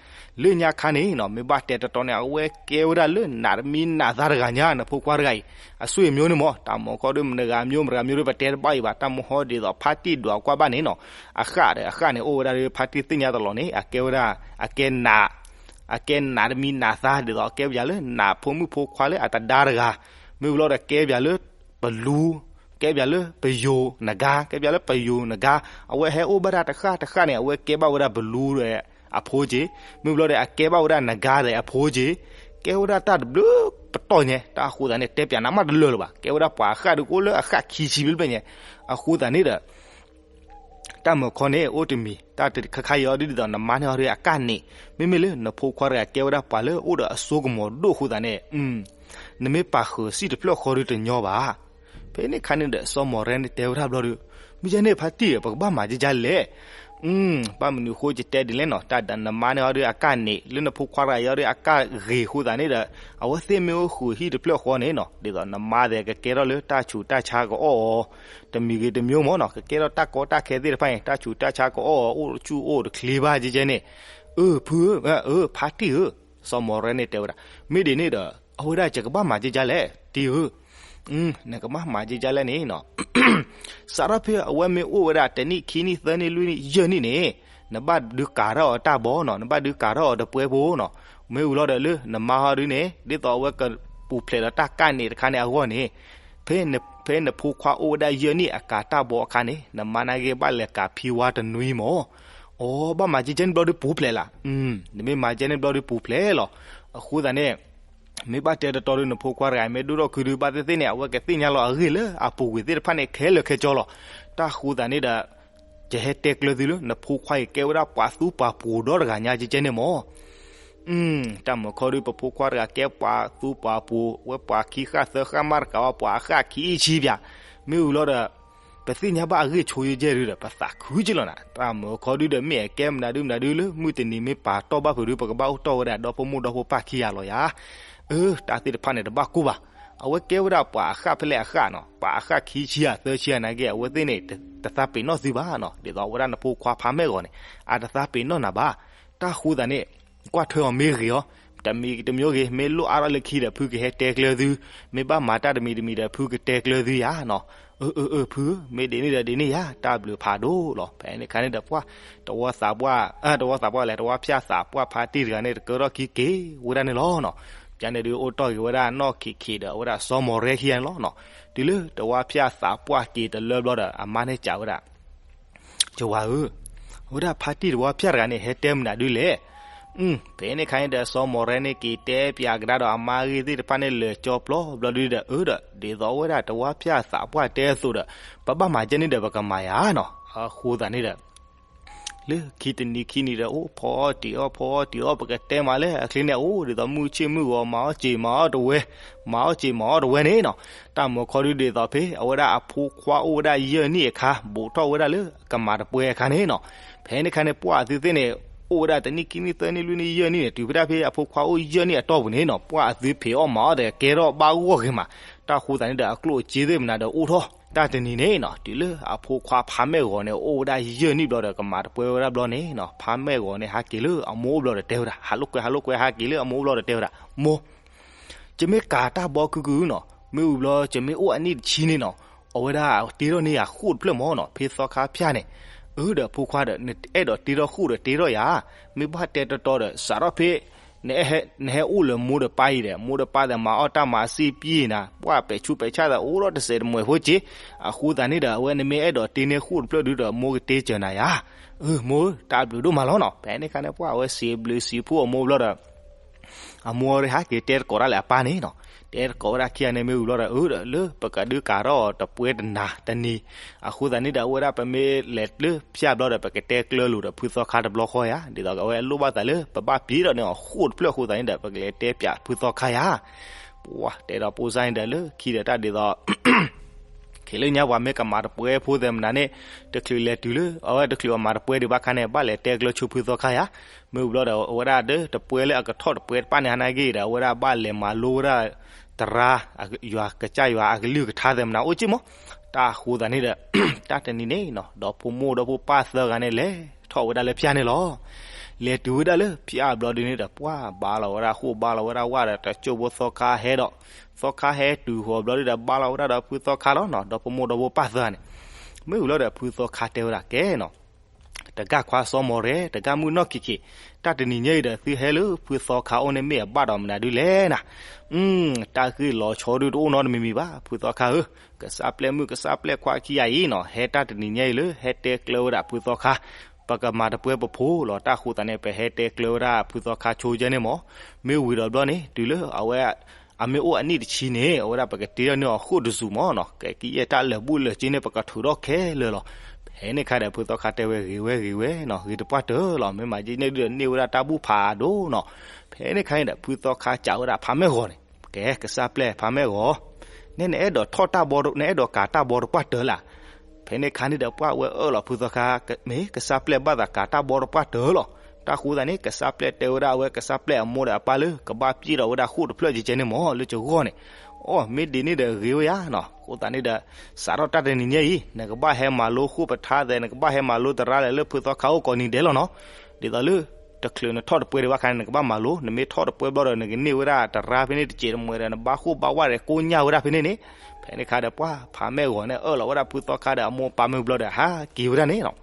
လၢညါခါန့ၣ်နီၤ မ့ၢ်ဘၣ်တဲတတီန့ၣ် အဝဲကဲဝဲဒၣ်လၢနးတမံနးသါတဂၤညါ နဖိခွါတဂၤအံၤ, အဆိမိၣ်န့ၣ်မ့ၢ် တၢ်မူခီဒုး မတဂၤမျိုးမတဂၤမျိုးဒုး ပတဲတဘၣ်အံၤဘၣ် တၢ်မူဟီဒ်သိး ဖါတံၢ်ဒွးကွၢ်ဘၣ်န့ၣ်နီၤ, အဃၣ်ဒီးအဃၣ်န့ၣ် အိၣ်ဝဲဒၣ်လၢဖါတံၢ်သ့ၣ်ညါတလီၤန့ၣ် အကဲဝဲဒၣ် အကဲနး အကဲနးတမံနးသါ ဒ်သိးအကဲပယၤလၢနးဖိမုၣ်ဖိခွါလၢအတဒါတဂၤ, မ့ၢ်ဝံၤလီၤဒီးကဲပယၤလၢပလူ, ကဲပယၤလၢပယိၤနဂါ, ကဲပယၤလၢပယိၤနဂါ, အဝဲဟဲအိၣ်ဘၣ်ဒၣ်တဃၣ်တဃၣ်န့ၣ် အဝဲကဲဘၣ်ဝဲဒၣ်ပလူဒီးအဖိက့ၤ, မ့ၢ်ဝံၤလီၤဒီးအကဲဘၣ်ဝဲဒၣ်နဂါဒီးအဖိက့ၤ, ကဲဝဲဒၣ်တၢ်တဘျုးပတီၢ်ညါ, တၢ်အဃိသတးန့ၣ် တဲပၠးနၤမးတလၢာ်လၢၤဘၣ်, ကဲဝဲဒၣ်ပှၤအဃၣ်ဒုးကအိၣ်လၢအဃၣ်ခံဆံဘျဲၣ်ဘျဲၣ်ညါ, အဃိသတးန့ၣ်ဒီး တၢ်မူခီန့ၣ် အိၣ်တမံၤ တၢ်တခါခါအံၤအီၤဒ်သိး နမါန့ၢ်အီၤဒုးအကၣ်န့ၣ်, မ့မ့ၢ်လၢနဖိခွါတဂၤကဲဝဲဒၣ်ပှၤလၢအိၣ်ဒီးအစိကမီၤဒိၣ်အဃိသတးန့ၣ်, နမ့ၢ်ပာ်ဃုာ်စံၣ်တဖျၢၣ်ဃီဒုးတညီဘၣ်. ဖဲန့ၣ်ခါန့ၣ်ဒီး စီၤမီၢ်ရဲန့ၣ်တဲဝဲဒၣ်ဘျီဒီး, မ့ၢ်ယဲန့ၣ်ဖါတံၢ်ဧၢ ပကဘၣ်မၤကကလဲၣ် ဘၣ်မနုၤဃိယတဲဒ်လဲၣ်နီၤ, တၢ်ဒီးနမါန့ၢ်အီၤဒုးအကၣ်န့ၣ် လၢနဖိခွါတဂၤအံၤအီၤဒုးအကၣ်ဂ့ၤအဃိသတးန့ၣ်ဒီး, အဝဲသ့ၣ်မ့ၢ်အိၣ်ဃုာ်ဟံၣ်တဖျၢၣ်ဃီန့ၣ်နီၤ ဒ်သိးနမါသ့ၣ်ကကဲထီၣ်လၢတၢ်ဆူးတၢ်ဆါကအီၣ်အီၤ, တမံၤဂ့ၤတမံၤမ့ၢ်နီၤ ကကဲထီၣ်တၢ်ကီတၢ်ခဲသ့ၣ်တဖၣ်န့ၣ် တၢ်ဆူးတၢ်ဆါကအီၣ်အီၤ အိၣ်ဆူၣ်အိၣ်တချ့ဘၣ်ကကဲန့ၣ်, အၢ ဖုဧၢ, ဖါတံၢ်ဧၢ, စီၤမီၢ်ရဲန့ၣ်တဲဝဲဒၣ်, မ့ၢ်ဒ်န့ၣ်ဒီး အဝဲဒၣ်ယကဘၣ်မၤကကလဲၣ် တံၢ်ဧၢ နကဘၣ်မၤကကလဲၣ်န့ၣ်နီၤ, စးထီၣ်ဖဲအဝဲမ့ၢ်အိၣ်ဝဲဒၣ်တနံၣ်ခံနံၣ်သၢနံၣ်လွံၢ်နံၣ်ယဲၢ်နံၣ်န့ၣ်, နဘၣ်ဒုးကၤထီၣ်အီၤတၢ်ဘီနီၤ နဘၣ်ဒုးကၤထီၣ်အီၤတပွဲဖိနီၤ, မ့ၢ်ဝံၤလီၤဒီးလၢနမါဟီဒုန့ၣ် ဒ်သိးအဝဲကပူၤဖျဲးဒီးတၢ်ကၣ်န့ၣ်တခါန့ၣ်အဂီၢ်န့ၣ်, ဖဲနဖိခွါအိၣ်ဝဲဒၣ်ယဲၢ်နံၣ်အကၤတၢ်ဘီအခါန့ၣ် နမါန့ၣ်က့ၤဘၣ်လဲၤကၤဖံဝါတနွံမၢ်, အိ ဘၣ်မၤကကဲန့ၣ်ဘျီဒုးပူၤဖျဲးလၢ်, နမ့ၢ်မၤကဲန့ၣ်ဘျီဒုးပူၤဖျဲးလီၤ, အဃိသတးန့ၣ် မ့ၢ်ဘၣ်တဲတတီဒီးနဖိခွါတဂၤ မ့ၢ်ဒိၣ်ထီၣ်ခုဒုးဘၣ်သ့ၣ်သ့ၣ်န့ၣ် အဝဲကသ့ၣ်ညါလီၤအဂ့ၢ်လၢအပူၤကွံာ်သ့ၣ်တဖၣ်န့ၣ် ခဲလၢာ်ခဲဆ့လီၤ, တၢ်ဃိသတးန့ၣ်ဒီး ယဟဲတဲကျၢၤသုလၢ နဖိခွါအံၤကဲဝဲဒၣ်ပှၤသူပှၤပှိၤဒီတဂၤညါကကဲန့ၣ်မၢ် တၢ်မူခီဒုး ပဖိခွါတဂၤကဲပှၤသူပှၤပှိၤ ဝဲပှၤခံဃၣ်သၢဃၣ်မးတကးဘၣ် ပှၤအဃၣ်ခံဆံဘၣ်, မ့ၢ်ဝံၤလီၤဒီး ပသ့ၣ်ညါဘၣ်အဂ့ၢ်ဆိယဲၢ်ဒုးဒီး ပသးခုက့လီၤနၤ, တၢ်မူခီဒုးဒီး မ့ၢ်အကဲမနုၤဒုးမနုၤဒုး လၢမုၢ်တနံၤမ့ၢ်ပာ်တီၢ်ဘၣ်ဖုးဒုး ပကဘၣ်အိၣ်တီၢ်ဝဲဒၣ်ဒီဖိမိၢ်ဒီဖိပၢ်ခံဂၤလီၤယၤ, အၢ တၢ်သ့ၣ်တဖၣ်န့ၣ် တဘၣ်ကိၢ်ဘၣ်, အဝဲကဲဝဲဒၣ်ပှၤအဃၣ်ဖဲလဲၣ်အဃၣ်နီၤ, ပှၤအဃၣ်ခံဆံဧါသၢဆံဧါနာ်က့ အဝဲသ့ၣ်န့ၣ် တသးပ့ၤနီၣ်သုဘၣ်နီၤ, ဒ်သိးဝဲဒၣ်နဖိခွါဖးမဲာ်ဂီၤန့ၣ် အတသးပ့ၤနီၣ်နၤဘၣ်, တၢ်ဃိသတးန့ၣ် ကွၢ်ထွဲအီၤမ့ၢ်ဂ့ၤအီၤ, တမံၤတမံၤဂ့ၤ မ့ၢ်လိၣ်အါထီၣ်လၢခံဒီး ဖုကဟဲတဲကျၢၤသု, မ့ၢ်ဘၣ်မၤတၢ်တမံၤတမံၤဒီး ဖုကတဲကျၢၤသုယၤနီၤ, အၢ အၢ အၢ ဖုဧၢ မ့ၢ်ဒ်န့ၣ်ဒီးဒ်န့ၣ်ယၤ တၢ်ဘျုးဖးဒိၣ်လီၤ, ဖဲန့ၣ်ခါန့ၣ်ဒီးပှၢ် တဝီသးပှၢ် တဝီသးပှၢ်လဲၣ် တဝီဖၠၣ်သးပှၢ်ဖါတံၢ်တဂၤန့ၣ် တကၢထီၣ်ခံက့ၤဝဲဒၣ်န့ၣ်လီၤနီၤ, ပန့ၣ်ဒုးအိၣ်တီၢ်က့ၤဝဲဒၣ်နီၢ်ခံးခံးဒီး အဝဲဒၣ်စီၤမီၢ်ရဲခံဂၤန့ၣ်လီၤနီၤ, တုၤလၢတဝီဖၠၣ်သးပှၢ်က့ၤတလၢဘျီဒီး အမါန့ၣ်စံးဝဲဒၣ် ယဝၤဧၢ, အဝဲဒၣ်ဖါတံၢ်တဝီဖၠၣ်တဂၤန့ၣ် ဟဲတဲမနုၤဒုးလဲၣ်, ဖဲန့ၣ်ခါန့ၣ်ဒီး စီၤမီၢ်ရဲန့ၣ်က့ၤတဲပၠးကဒါဒီးအမါအဂ့ၢ်သ့ၣ်တဖၣ်န့ၣ် လၢာ်ကၠီပျီဘျီဒုးဒီး အၢဒီး ဒ်သိးအဝဲဒၣ်တဝီဖၠၣ်သးပှၢ်တဲအသိးဒီး ပဘၣ်မၤကဲန့ၣ်ဒီး ပကမၤယၤနီၤ, အဃိသတးန့ၣ်ဒီး လၢခံတနံၤခံနံၤဒီး အိၣ်ဖီအီၣ်တံၢ်အီၣ်ဖီအီၣ်တံၢ်အီၣ် ပကတဲမးလၢအချ့န့ၣ် အိၣ်ဒ်သိးမုၢ်ဆ့ၣ်မုၢ်ဂီၤ မၤအီၣ်စ့ၢ်မၤအီၣ်တဝဲ, မၤအီၣ်စ့ၢ်မၤအီၣ်တဝဲန့ၣ်နီၤ, တၢ်မူခီဒုးဒ်သိးဖဲ အဝဲဒၣ်အဖိခွါအိၣ်ဝဲဒၣ်ယဲၢ်နံၣ်အခါ ဘူးထီၣ်ဝဲဒၣ်လၢကမၤတပွဲအခါန့ၣ်နီၤ, ဖဲန့ၣ်ခါန့ၣ် ပှၢ်အသုသ့ၣ်န့ၣ် အိၣ်ဝဲဒၣ်တနံၣ်ခံနံၣ်သၢနံၣ်လွံၢ်နံၣ်ယဲၢ်နံၣ်န့ၣ် တုၤဖဲဒၣ်ဖဲအဖိခွါအိၣ်ယဲၢ်နံၣ်အတီၢ်ပူၤန့ၣ်နီၤ ပှၢ်အသုဖံးအီၣ်မၤအီၣ်ဒီးကဲထီၣ်ဘၣ်ဂီၢ်ဂ့ၤမး, တၢ်ဃိသတးန့ၣ်ဒီး အကျိၣ်အစ့သ့ၣ်မနုၤဒီးအိၣ်ထီၣ်, တၢ်တနံၤန့ၣ်နီၤ တုၤလၢအဖိခွါဖးမဲာ်ဂီၤန့ၣ် အိၣ်ဝဲဒၣ်ယဲၢ်နံၣ်ဘျီဒီး ကမၤတပွဲဝဲဒၣ်ဘျီန့ၣ်နီၤ ဖးမဲာ်ဂီၤန့ၣ် ဟးက့ၤလၢအမိၢ်အိၣ်ဘျီဒီးတဲဝဲဒၣ် ဟးလိာ်ကွဲ ဟးလိာ်ကွဲဟးက့ၤလၢအမိၢ်အိၣ်ဘျီဒီးတဲဝဲဒၣ် မိၢ် ယမ့ၢ်ကၤတၢ်ဘီကုၢ်ကုၢ်နီၤ မ့ၢ်ဝံၤဘျီ ယမ့ၢ်အိၣ်အနံၣ်တဆံန့ၣ်နီၤ အဝဲဒၣ်တ့ထီၣ်န့ၢ်ယၤဃိၣ်တဖျၢၣ်မၢ်နီၤ ဖဲသီခါဖၠၣ်န့ၣ်, အၢဒီးဖိခွါဒီး နအဲၣ်ဒိးတ့ထီၣ်ဃိၣ်ဒီးတ့ထီၣ်ယၤ, မ့ၢ်ဘၣ်တဲတီတီဒီး စးထီၣ်ဖဲ နဟဲအိၣ်လၢမိၢ်ဒီးပၢ်အံၤဒီး မိၢ်ဒီးပၢ်သ့ၣ်မၤအီၣ်တၢ်မၤစ့ၢ်ပံနၤ ပှၢ်ပဲာ်ဆူးပဲာ်ဆၣ်သးအိၣ်ထီၣ်တစဲးတမှဲၤဖိက့, အဃိသတးန့ၣ်ဒီး အဝဲနမ့ၢ်အဲၣ်ဒိးတ့န့ၢ်ဃိၣ်တဖျၢၣ်ဒုဒီး မိၢ်ကတ့စၢၤနၤယၤ, အၢ မိၢ် တၢ်ဘျုးဒိၣ်မးလီၤနီၤ ဖဲန့ၣ်ခါန့ၣ် ပှၢ်အဝဲစံးဘျုးစံးဖှိၣ်အမိၢ်ဘျီဒီး အမိၢ်ဟဲက့ၤတဲတကိးတၢ်လၢအပၢ်န့ၣ်နီၤ, တဲတကိးဝဲဒၣ်ခံဂၤန့ၣ်မ့ၢ်ဝံၤဘျီဒီး အၢ ဒီးလၢပကဒုးကၤထီၣ်အီၤတပွဲတနၤတနံၤ, အဃိသတးန့ၣ်ဒီး အဝဲဒၣ်ပမ့ၢ်လဲၤလၢဖၠၣ်ဘျီဒီး ပကတဲကျၢၤလိာ်ဒီးဖုသီခါတဘျီဃီယၤ, ဒ်သိးအဝဲလိၣ်ဘၣ်သးလၢပဘၣ်ပျံၤဒီးန့ၢ်အီၤဃိၣ်တဖျၢၣ်အဃိသတးန့ၣ်ဒီး ပကလဲၤတဲပၠးဖုသီခါယၤ, ပှၤတဲဒီးဖိစၢ်န့ၣ်ဒီးလၢခံဒီးတၢ်ဒ်သိး ခဲလၢညါပှၤမ့ၢ်ကမၤတပှဲဖိသဲးမနၤန့ၣ် တချုးလဲၤတုၤလၢ အဝဲတချုးအမၤတပှဲဒံးဘၣ်ခါန့ၣ် ဘၣ်လဲၤတဲကျၢၤဆိဖုသီခါယါ. မ့ၢ်ဝံၤဘျီဒီး အဝဲဒၣ်ဒီးတပှဲလၢအကထီၣ်တပှဲတပၣ်န့ၣ် ဟါနၢ်က့ဒီး အဝဲဒၣ်ဘၣ်လဲၤမၤလိဝဲဒၣ် တရါ ယွၤကစၢ်ယွၤအကလုၢ်ကထါသဲးမနၤအိၣ်က့မး. တၢ်ဃိသးန့ၣ်ဒီး တၢ်တနံၤန့ၣ်နီၤ ဒီဖိမိၢ်ဒီဖိပၢ်သၢဂၤန့ၣ် လဲၤထီၣ်ဝဲဒၣ်လၢဖၠၣ်န့ၣ်လီၤ. လဲၤတုၤဝဲဒၣ်လၢဖၠၣ်ဘျီဒုန့ၣ်ဒီး ပှၤဘါလီၤဝဲဒၣ်ဃိၣ်ဘါလီၤဝဲဒၣ်ဝၣ်ဒီး တစိၢ်ဖိသီခါဟဲဒီး သီခါဟဲတုၤဃီၤဘျီဒုဒီး ဘါလီၤဝဲဒၣ်ဒီးဖုသီခါလီၤနီၤ ဒီဖိမိၢ်ဒီဖိပၢ်သၢဂၤန့ၣ်. မ့ၢ်ဝံၤလီၤဒီးဖုသီခါတဲဝဲဒၣ်ကဲနီၤ တဂၤခွါစီၤမီၢ်ရဲ တဂၤမုၣ်နီၢ်ခံခံ, တၢ်တနံၤညါအံၤဒီး သုဟဲလၢဖုသီခါအိၣ်န့ၣ် မ့ၢ်အဘၣ်ဒီးမနုၤဒုလဲၣ်နၤ. တၢ်ဂ့ၢ်လီၤဆီဒုတအိၣ်နီတမံၤမံၤဘၣ် ဖုသီခါဧၢ, ကစၢ်ပျဲၢ်မုၣ်ကစၢ်ပျဲၢ်ခွါခံဂၤအံၤနီၤ ဟဲတၢ်တနံၤညါအံၤလၢ ဟဲတဲကျၢၤဝဲဒၣ်ဖုသီခါ, ပကမၤတပှဲပဖိလီၤ. တၢ်ဃိသးန့ၣ် ပဟဲတဲကျၢၤဝဲဒၣ်ဖုသီခါဆိကဲန့ၣ်မး, မ့ၢ်ဝံၤဒီးဘျီန့ၣ် တုၤလၢအဝဲ အမ့ၢ်အိၣ်အနံၣ်တဆံန့ၣ် အဝဲဒၣ်ပကတ့ထီၣ်န့ၢ်အီၤဃိၣ်တစူၤမးနီၤ, ကဲကယဲၢ်တၢ်လၢာ်ဘူၣ်လၢာ်စ့န့ၣ် ပကထုးထီၣ်ခဲလၢာ်လီၤ. ဖဲန့ၣ်ခါဒီး ဖုသီခါတဲဝဲဂ့ၤဝဲဂ့ၤဝဲနီၤ, ဂ့ၤတပှၢ်တၢၢ်လီၤ, မ့ၢ်မၤက့ၤန့ၢ်ဒုဒီးန့ၢ်ဝဲဒၣ်တၢ်ဘူၣ်ဖးဒိၣ်နီၤ. ဖဲန့ၣ်ခါန့ၣ်ဒီး ဖုသီခါစံးဝဲဒၣ်ဖါမဲၢ်ဂီၤန့ၣ်, ကဲကစၢ်ပျဲၢ်ဖါမဲၢ်ဂီၤ, နအဲၣ်ဒိးထီၣ်တၢ်ဘီ, နအဲၣ်ဒိးကၤတၢ်ဘီတပှၢ်တၢၢ်လၢ်. ဖဲန့ၣ်ခါန့ၣ်ဒီး ပှၤဝဲအၢၣ်လီၤဖုသီခါ, မ့ၢ်ကစၢ်ပျဲၢ်ဘၣ်သးကၤတၢ်ဘီတပှၢ်တၢၢ်လီၤ. တၢ်ဃိသးန့ၣ် ကစၢ်ပျဲၢ်တဲဝဲဒၣ်အဝဲ ကစၢ်ပျဲၢ်အမိၢ်ဒီးအပၢ်လၢ ကဘၣ်ပျဲၢ်ဒီးဝဲဒၣ်ဃိၣ်တဖျၢၣ်ကဲကဲန့ၣ်မး လၢကဂီၢ်န့ၣ်. အီ မ့ၢ်ဒ်န့ၣ်ဒီးဂ့ၤဝဲယါနီၤ, အဃိသတးန့ၣ်ဒီး စးထီၣ်တၢ်တနံၤညါအံၤ နကဘၣ်ဟဲမၤလိဃိၣ်ပထါသဲး, နကဘၣ်ဟဲမၤလိတရါလဲၣ်လၢဖုသီခါအိၣ်ကိးနံၤဒဲးလီၤနီၤ. ဒ်သိးလၢ တချုးနထီၣ်တပှဲဒံးဘၣ်ခါန့ၣ် နကဘၣ်မၤလိ, နမ့ၢ်ထီၣ်တပှဲဘျီဒီး နကန့ၢ်ဝဲဒၣ်တရါဖဲန့ၣ်တစဲးတမှဲဒီး နဘါဃိၣ်ဘါဝါဒီးကိညၢ်ဝဲဒၣ်ဖဲန့ၣ်န့ၣ်. ဖဲန့ၣ်ခါဒီး ပှၤဖါမဲၢ်ဂီၤန့ၣ် အၢၣ်လီၤဝဲဒၣ်ဖုသီခါဒီး အမိၢ်အပၢ်မ့ၢ်ဘျီဒီး ဟးက့ၤဝဲဒၣ်န့ၣ်နီၤ.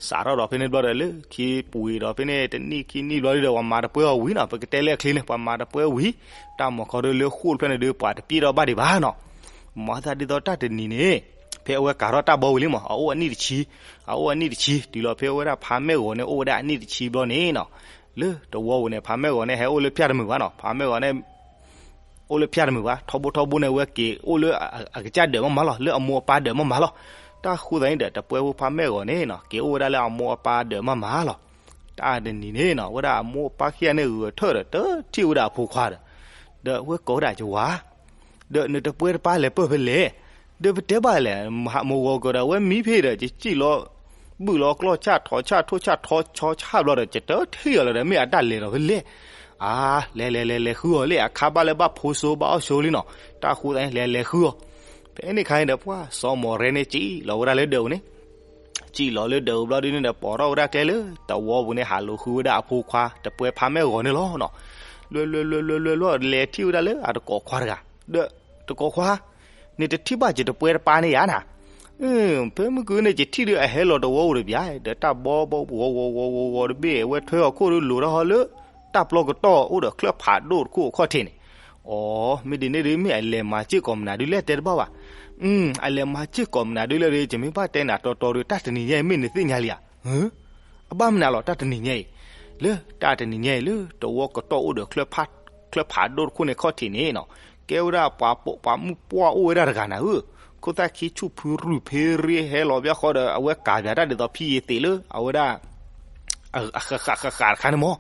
စးထီၣ်ဒီးဖဲန့ၣ်ဘျီဒီး လၢခံပူၤဒီးဖဲန့ၣ် တနံၣ်ခံနံၣ်ဘျီဒီး ပှၤမၤတပှဲအီၤဝံၤနီၤ, ပကတဲလၢအချ့န့ၣ် ပှၤမၤတပှဲဝံၤ, တၢ်မၤခီဒုလၢဃိၣ်တဖျၢၣ်န့ၣ်ဒု ပှၤတပျဲၢ်ထီၣ်ဘၣ်ဒံးဘၣ်နီၤ. မၤသးဒ်သိးတၢ်တနံၤန့ၣ် ဖဲအဝဲကၤထီၣ်တၢ်ဘီဝံၤလံမး, အအိၣ်အနံၣ်တဆံ, အအိၣ်အနံၣ်တဆံ တုၤလီၤဖဲအဝဲဒၣ်ဖါမဲၢ်ဂီၤန့ၣ် အိၣ်ဝဲဒၣ်အနံၣ်တဆံဘျီန့ၣ်နီၤ, လၢတဝီပူၤန့ၣ် ဖါမဲၢ်ဂီၤန့ၣ် ဟဲအိၣ်လၢဖၠၣ်တမုာ်ဘၣ်နီၤ, ဖါမဲၢ်ဂီၤန့ၣ် အိၣ်လၢဖၠၣ်တမုာ်ဘၣ်, ထီဘိထီဘိန့ၣ် အဝဲက့ၤအိၣ်လၢအကစၢ်ဒၢးမးမးလီၤ, လၢအမိၢ်အပၢ်ဒၢးမးမးလီၤ. တၢ်ဃိသတးန့ၣ်ဒီး တပှဲဖိဖါမဲၢ်ဂီၤန့ၣ်နီၤ က့ၤအိၣ်ဝဲဒၣ်လၢအမိၢ်အပၢ်ဒၢးမးမးလီၤ. တၢ်တနံၤန့ၣ်နီၤ ဝဲဒၣ်အမိၢ်အပၢ်ခံဂၤန့ၣ် ဂဲၤထၢၣ်ဒီး တထံၣ်ဝဲဒၣ်အဖိခွါဒီး, ဒီးအဝဲကိးဝဲဒၣ်ယဝၤ ဒီးနတပှဲတပၢ်လဲၤပၢၢ်ဖဲလဲၣ်, ဒီးပတဲဘၣ်လဲၣ်, မုၢ်ဂီၤကဒီး အဝဲမံဖဲဒီး ယစံၣ်လီၤ ဘုၣ်လီၤကျီၢ်ဆၣ်ထီၣ်ဆၣ်ထိၣ်ဆၣ်ထီၣ် ဆီဆၣ်ဘျီဒီး ယတထံၣ်အီၤလၢၤဒီး မ့ၢ်အတၢ်လဲၤဒီးဖဲလဲၣ်. အါ လဲၤလဲၤလဲၤလဲၤဃုအီၤလၢအခါဘၣ်လၢဘၣ်ဖိစိဘၣ်အီၣ်စိလံနီၤ, တၢ်ဃိသတးန့ၣ် လဲၤလဲၤဃုအီၤ. ဖဲန့ၣ်ခါန့ၣ်ဒီး ပှၤစီၤမီၢ်ရဲန့ၣ် စံၣ်လီၤဝဲဒၣ်လၢဒၢးပူၤန့ၣ် စံၣ်လီၤလၢဒၢးပူၤဘျီဒုန့ၣ်ဒီး ပိာ်ထီၣ်ဝဲဒၣ်ကျဲလၢတဝီပူၤန့ၣ် ဟးလိာ်ဃုဝဲဒၣ်အဖိခွါ တပှဲဖါမဲၢ်ဂီၤန့ၣ်လီၤနီၤ. လွဲလွဲလွဲလွဲလွဲလွဲ လဲၤထံၣ်ဝဲဒၣ်လၢအတကိးခွါတဂၤ, ဒီးတကိးခွါ, နတထံၣ်ဘၣ်ယတပှဲတပၢ်န့ၣ်ဧါနၤ. ဖဲမုၢ်ကန့ၣ် ယထံၣ်ဒီးအဟဲလီၤတဝီပူၤတဘျီ ဒီးတၢ်ဘီဘီဂီၤဂီၤဂီၤဂီၤဂီၤတဘ့ၣ် အဝဲထွဲအီၤခိၣ်ဒုလိၤထီၣ်ဟီလၢ တၢ်ပျီကတီၢ်အိၣ်ဒီးချၢၣ်ဖးဒိၣ်တခိၣ်အခီၣ်ထံးန့ၣ်. အီ မ့ၢ်ဒ်န့ၣ်ဒု မ့ၢ်အလဲၤမၤစ့ၢ်ကီးမနုၤဒုလဲၣ် တဲတဘၣ်ဘၣ်. အလဲၤမၤစ့ၢ်ကီးမနုၤဒုလဲၣ်ဒီး ယမ့ၢ်ဘၣ်တဲနၤတီတီဒီး တၢ်တနံၤညါအံၤ မ့ၢ်နသ့ၣ်ညါလံဧါ. အဘၣ်မနုၤလီၤ တၢ်တနံၤညါအံၤ, လၢတၢ်တနံၤညါအံၤ လၢတဝီကတီၢ်အိၣ်ဒီး ချၢၣ်ဖးဒိၣ်တခိၣ်န့ၣ်ခီၣ်ထံးန့ၣ်နီၤ, ကဲဝဲဒၣ်ပှၤပိာ်ပှၤမုၣ်ပှၢ်အိၣ်ဝဲဒၣ်တဂၤနၤဧၢ, ခိၣ်သၣ်ခံဆူၣ်ဖုရူၢ်ဖ့ရ့ဟဲလီၤဘၣ်ဃီဒီး အဝဲကၤပၠးတၢ်ဒ်သိးဖံယ့ၤသ့းလၢ အဝဲဒၣ် ဃးဃးဃးဃးတခါန့ၣ်မး.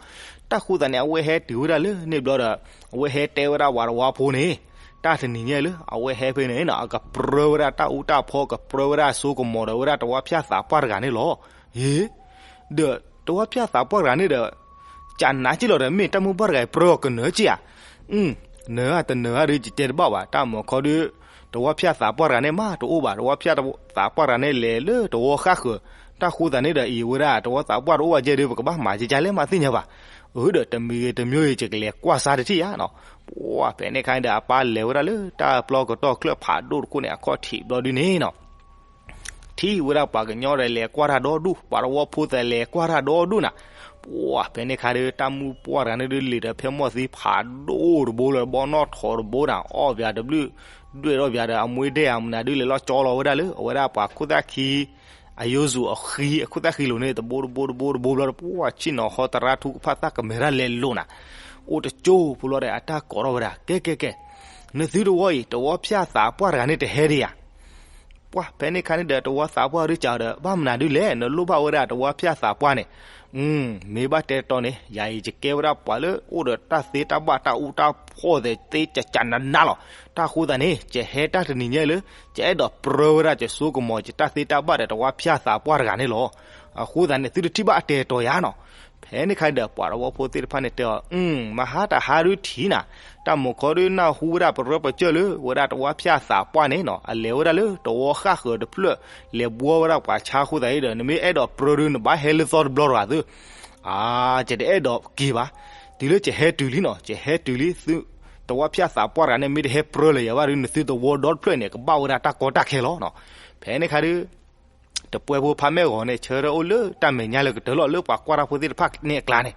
တၢ်ဃိသတးန့ၣ် အဝဲဟဲတုၤဝဲဒၣ်လၢန့ၣ်ဘျီဒီး အဝဲဟဲတဲဝဲဒၣ်ဝၤတဝီဖိန့ၣ်, တၢ်တနံၤညါအံၤလၢ အဝဲဟဲဖဲန့ၣ်နီၤ အကပြၢဝဲဒၣ်တၢ်အူတၢ်ဖီ ကပြၢဝဲဒၣ်စိကမီၤဒီးဝဲဒၣ်တဝီဖၠၣ်သးပှၢ်တဂၤန့ၣ်လီၤ. ဟ့ ဒီးတဝီဖၠၣ်သးပှၢ်တဂၤန့ၣ်ဒီး ကနၤက့ၢ်လီၤဒီး မ့ၢ်တၢ်မုၢ်ပှၢ်တဂၤအံၤပြၢအီၤကနၢၤက့ၢ်ဧါ. နၢၤဧါတနၢၤဧါဒီး ယတဲတဘၣ်ဘၣ်. တၢ်မၤခီဒု တဝီဖၠၣ်သးပှၢ်တဂၤန့ၣ်မး တအိၣ်ဘၣ်. တဝီဖၠၣ်သးပှၢ်တဂၤန့ၣ် လဲၤလၢတဝီဃၣ်ဃၢၤ. တၢ်ဃိသတးန့ၣ်ဒီး အံၤဝဲဒၣ် တဝီသးပှၢ်တအိၣ်ဘၣ်ယဲၢ်ဒီး ပကဘၣ်မၤကကလဲၣ်မးသ့ၣ်ညါဘၣ်. အၢ ဒီးတမံၤဂ့ၤတမံၤဂ့ၤ ယကလဲၤကွၢ်စါတထံၣ်ဧါနီၤ. ပှၤဖဲန့ၣ်ခါန့ၣ်ဒီး အပၢ်လဲၤဝဲဒၣ်လၢတၢ်ပျီကတီၢ်ချၢၣ်ဖးဒိၣ်တခိၣ်န့ၣ် အခီၣ်ထံးဘျီဒုန့ၣ်နီၤ ထံၣ်ဝဲဒၣ်ပှၤကညီဒီးလဲၤကွၢ်တၢ်ဒီဒူၣ်, ပှၤတဝီဖိသးလဲၤကွၢ်တၢ်ဒီဒူၣ်နၤ. ပှၤဖဲန့ၣ်ခါဒီး တၢ်မုၢ်ပှၢ်တဂၤန့ၣ်ဒုး လံာ်ဒီးဖဲမီၢ်သံဖးဒိၣ်တဘိလၢဘီနီၢ်ထိးတဘိနၤ, အီၣ်ပၠးတဘျုး ဒွဲၣ်ထီၣ်ပၠးဒီး အမွ့ၢ်ဒဲၣ်အမနုၤဒုး လဲၤလီၤကၠီလီၤဝဲဒၣ်လၢ အဝဲဒၣ်ပှၤခိၣ်သၣ်ခံ အယိၤစူၤအဃံ အခိၣ်သၣ်ဃံလိၤန့ၣ် တဘိတဘိတဘိတဘိဘျီဒီး ပှၤဆ့ၣ်နီၤဟီတရါထူကဖၣ်သၣ်ကမဲာ်တၢ်လဲၤလိာ်နၤ. အိၣ်တကၠိဖိလီၤဒီး အတၢ်ကိးထီၣ်ဝဲဒၣ် ကဲကဲကဲ, နသုတဝီအံၤ တဝီဖၠၣ်သးပှၢ်တဂၤန့ၣ်တဟဲဒံးဧါ. ပှၢ်ဖဲန့ၣ်ခါန့ၣ်ဒီး တဝီသးပှၢ်ဒုးစံးဒီး ဘၣ်မနုၤဒုးလဲၣ်, နလိၣ်ဘၣ်ဝဲဒၣ်တဝီဖၠၣ်သးပှၢ်န့ၣ်. မ့ၢ်ဘၣ်တဲတီန့ၣ် ယၤအံၤ ယကဲဝဲဒၣ်ပှၤလၢအိၣ်ဒီးတၢ်သ့တၢ်ဘၣ်တၢ်အူတၢ်ဖီၣ်သ့ၣ်သ့ကကနးနးလီၤ. တၢ်အဃိသတးန့ၣ် ယဟဲတၢ်တနံၤညါလၢ ယအဲၣ်ဒိးပြၢဝဲဒၣ်ယစိကမီၤ ယတၢ်သ့တၢ်ဘၣ်ဒီးတဝီဖၠၣ်သးပှၢ်တဂၤန့ၣ်လီၤ. အဃိသတးန့ၣ် သုတထံၣ်ဘၣ်အတဲာ်တီၤယၤနီၤ. ဖဲန့ၣ်ခါဒီး ပှၤတဝီဖိသ့ၣ်တဖၣ်န့ၣ်တဲအီၤ, မဟါတဟါဒုးထံၣ်နၤ, တၢ်မုၢ်ခီဒုးနၢ်ဟူဝဲဒၣ်ပရၢပကျၢၢ်လၢ ဝဲဒၣ်တဝီဖၠၣ်သးပှၢ်န့ၣ်နီၤ အလဲၤဝဲဒၣ်လၢတဝီဃၣ်ဃၢၤတဖျၢၣ် လဲၤဘှီဝဲဒၣ်ပှၤဆါအဃိသတးဒီး နမ့ၢ်အဲၣ်ဒိးပြၢဒုး နဘၣ်ဟဲလၢသီတဘျီတဂၤသု. အါ, ယတအဲၣ်ဒိးက့ၤဘၣ်. တုၤလၢယဟဲတုၤလံနီၤ, ယဟဲတုၤလံ, တဝီဖၠၣ်သးပှၢ်တဂၤန့ၣ် မ့ၢ်တဟဲပြၢလၢၤယၤဘၣ်ဒုး နသုတဝီဒီတဖျၢၣ်န့ၣ် ကဘၣ်ဝဲဒၣ်တၢ်ကီတၢ်ခဲလီၤ. ဖဲန့ၣ်ခါဒုး တပှဲဖိဖးမဲာ်ဂီၤန့ၣ် ဆၢထၢၣ်အိၣ်လၢတၢ်မဲာ်ညါလၢကတၢၢ်လီၤ လၢပှၤကွၢ်တၢ်ဖိသ့ၣ်တဖၣ်န့ၣ်အကျါန့ၣ်,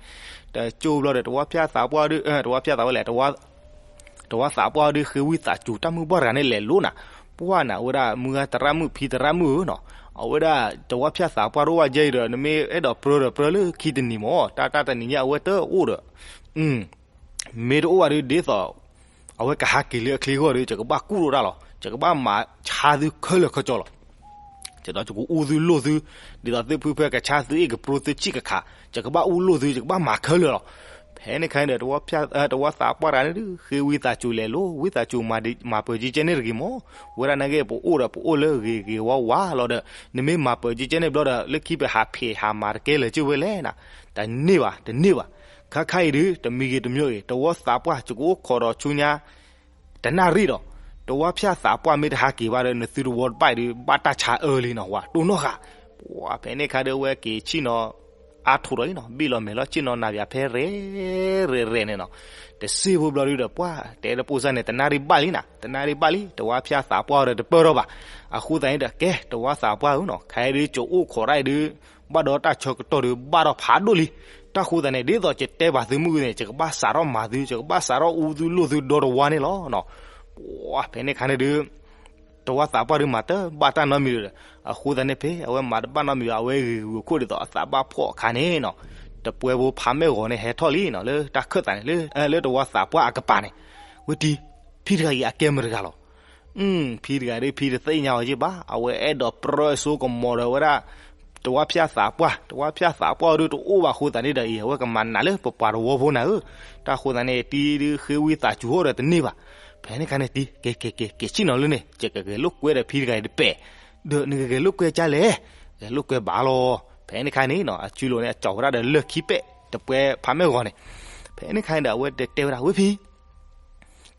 တကၠိဘျီဒီး တဝီဖၠၣ်သးပှၢ်ဒုး, တဝီဖၠၣ်သးပှၢ်လဲၣ်, တဝီသးပှၢ်ဒုး ဃ့ဝံသးစူၤ တၢ်မုၢ်ပှၢ်တဂၤန့ၣ်လဲၤလိၤနၤ, ပှၢ်နၤဝဲဒၣ်မုၢ်ဂၤသရၣ်မုၣ် ဖံသရၣ်မုၣ်ဧၢနီၤ, အဝဲဒၣ်တဝီဖၠၣ်သးပှၢ်တအိၣ်ဘၣ်ယဲအံၤဒီး နမ့ၢ်အဲၣ်ဒိးပြၢဒီးပြၢလၢခံတနံၤမၢ်, တၢ်တၢ်တနံၤညါအဝဲတအိၣ်ဒီး မ့ၢ်တအိၣ်ဘၣ်ဒုးဒ်သိး အဝဲကဟးက့ၤလၢအချံဂီၢ်ဒီး ယကဘၣ်ကူၣ်လိာ်တၢ်လီၤ, ယကဘၣ်မၤဆါသုခဲလၢာ်ခဲဆ့လီၤ. ယဒီးယကအိၣ်သုလိၢ်သု, ဒ်သိးသုဖုဖဲကဆါသုအ့ၣ်ကပြိ သုဆံၣ်ကခး, ယကဘၣ်အိၣ်လိၢ်သု, ယကဘၣ်မၤခဲလၢာ်လီၤ. ဖဲန့ၣ်ခါန့ၣ်ဒီး တဝီသးပှၢ်တဂၤန့ၣ်ဒုး ဃ့ဝံသးစူၤလဲၤလိၤ, ဝံသးစူၤမၤပၢၤကံကဲန့ၣ်တဂ့ၤမၢ်, ဝဲဒၣ်နာ်က့ ပအိၣ်ဒီးပအိၣ်လၢဂ့ၤဂ့ၤဝါဝါလီၤဒီး နမ့ၢ်မၤပၢၤကံကဲန့ၣ်ဘျီဒီး လၢခံပဟးဖံးဟးမၤတကဲလၢၤက့ၤဝဲလဲၣ်နၤ, တန့ၢ်ဘၣ်, တန့ၢ်ဘၣ်. ခါခါအံၤဒုး တမံၤဂ့ၤတမံၤဂ့ၤ တဝီသးပှၢ် ယကအိၣ်ခိးဒီးဆူညါ တနၣ်ရံၣ်ဒီး တဝီဖၠၣ်သးပှၢ်မ့ၢ်တဟးက့ၤဘၣ်ဒီး နသုတဝီတဘၣ်အံၤဒုး ဘၣ်တၢ်ဆါအၢလံနီၤ, ဝၤတိၢ်နီၣ်ဃာ်. ပှၢ်ဖဲန့ၣ်ခါဒုး အဝဲက့ၤဆံၣ်နီၤ အါထီၣ်ဒီးအံၤနီၤ, ဘ့ၣ်လီၤမဲာ်လီၤဆ့ၣ်နီၤ နၤဘၣ်ဖဲရဲၣ်ရဲၣ်ရဲၣ်န့ၣ်နီၤ, တစ့ဖိဘျီဒုးဒီး ပှၢ်တဲတပိၢ်စၢ်န့ၣ် တနၣ်ရံၣ်ဘၣ်လံနၤ, တနၣ်ရံၣ်ဘၣ်လံ, တဝီဖၠၣ်သးပှၢ်ဒီးတပၢၢ်ထီၣ်ဘၣ်. အဃိသတးန့ၣ်ဒီး ကဲ တဝီသးပှၢ်ဧၢနီၤ, ခဲအံၤဒုး ယအိၣ်ခိးတၢ်အံၤဒုး ဘၣ်ဒီးတၢ်ဆၢကတီၢ်ဒုး ဘၣ်ဒီးဖးဒိၣ်လံ. တၢ်ဃိသတးန့ၣ် ဒ်သိးယတဲပာ်သုမုၢ်ဂ့ၤန့ၣ် ယကဘၣ်စးထီၣ်မၤသု, ယကဘၣ်စးထီၣ်အူသုလိၢ်သုဒီတဝီန့ၣ်လီၤ. ပှၢ်ဖဲန့ၣ်ခါန့ၣ်ဒုး တဝီသးပှၢ်ဒုးမၤတဘၣ်တၢ်နီတမံၤဒီး, အဃိသတးန့ၣ် ဖဲအဝဲမၤတဘၣ်နီတမံၤဘၣ် အဝဲဂ့ၤဂ့ၤအခိၣ်ဒ်သိးအသးဘၣ်ဖှီၣ်အခါန့ၣ်နီၤ, တပှဲဖိဖးမဲာ်ဂီၤန့ၣ် ဟဲထီၣ်လံနီၤ, လၢတၢ်ခၢၣ်သးန့ၣ် လၢတဝီသးပှၢ်အကပၤန့ၣ်, ဝဲတံၤ ဖံတဂၤအံၤအကဲမတၤတဂၤလီၤ. ဖံတဂၤဒုး ဖံတသ့ၣ်ညါအီၤယ့ၢ်ဘၣ်, အဝဲအဲၣ်ဒိးပြၢအစိကမီၤဒီးဝဲဒၣ် တဝီဖၠၣ်သးပှၢ်, တဝီဖၠၣ်သးပှၢ်ဒုးတအိၣ်ဘၣ်အဃိသတးန့ၣ်ဒီးအံၤ အဝဲကမၤနးလၢပပှၤတဝီဖိနၤဧၢ. တၢ်ဃိသတးန့ၣ် တံၤဒုးဃ့ဝံသးစူၤအိၣ်ဒီးတန့ၢ်ဘၣ်. ဖဲန့ၣ်ခါန့ၣ် တံၤ က့ၤ က့ၤ က့ၤ က့ၤဆံၣ်နီၤလၢန့ၣ် ယကဂဲၤလိာ်ကွဲဒီးဖံတဂၤအံၤတပဲာ်, ဒီးနကဂဲၤလိာ်ကွဲကၢ်လဲၣ်, ဂဲၤလိာ်ကွဲဘၣ်လီၤ. ဖဲန့ၣ်ခါန့ၣ်နီၤ အစုလိၤန့ၣ် အကၠီၤဝဲဒၣ်ဒီးလၢၢ်ခံပဲာ် တပှဲဖးမဲာ်ဂီၤန့ၣ်. ဖဲန့ၣ်ခါန့ၣ်ဒီး အဝဲတဲဝဲဒၣ် ဝဲဖံ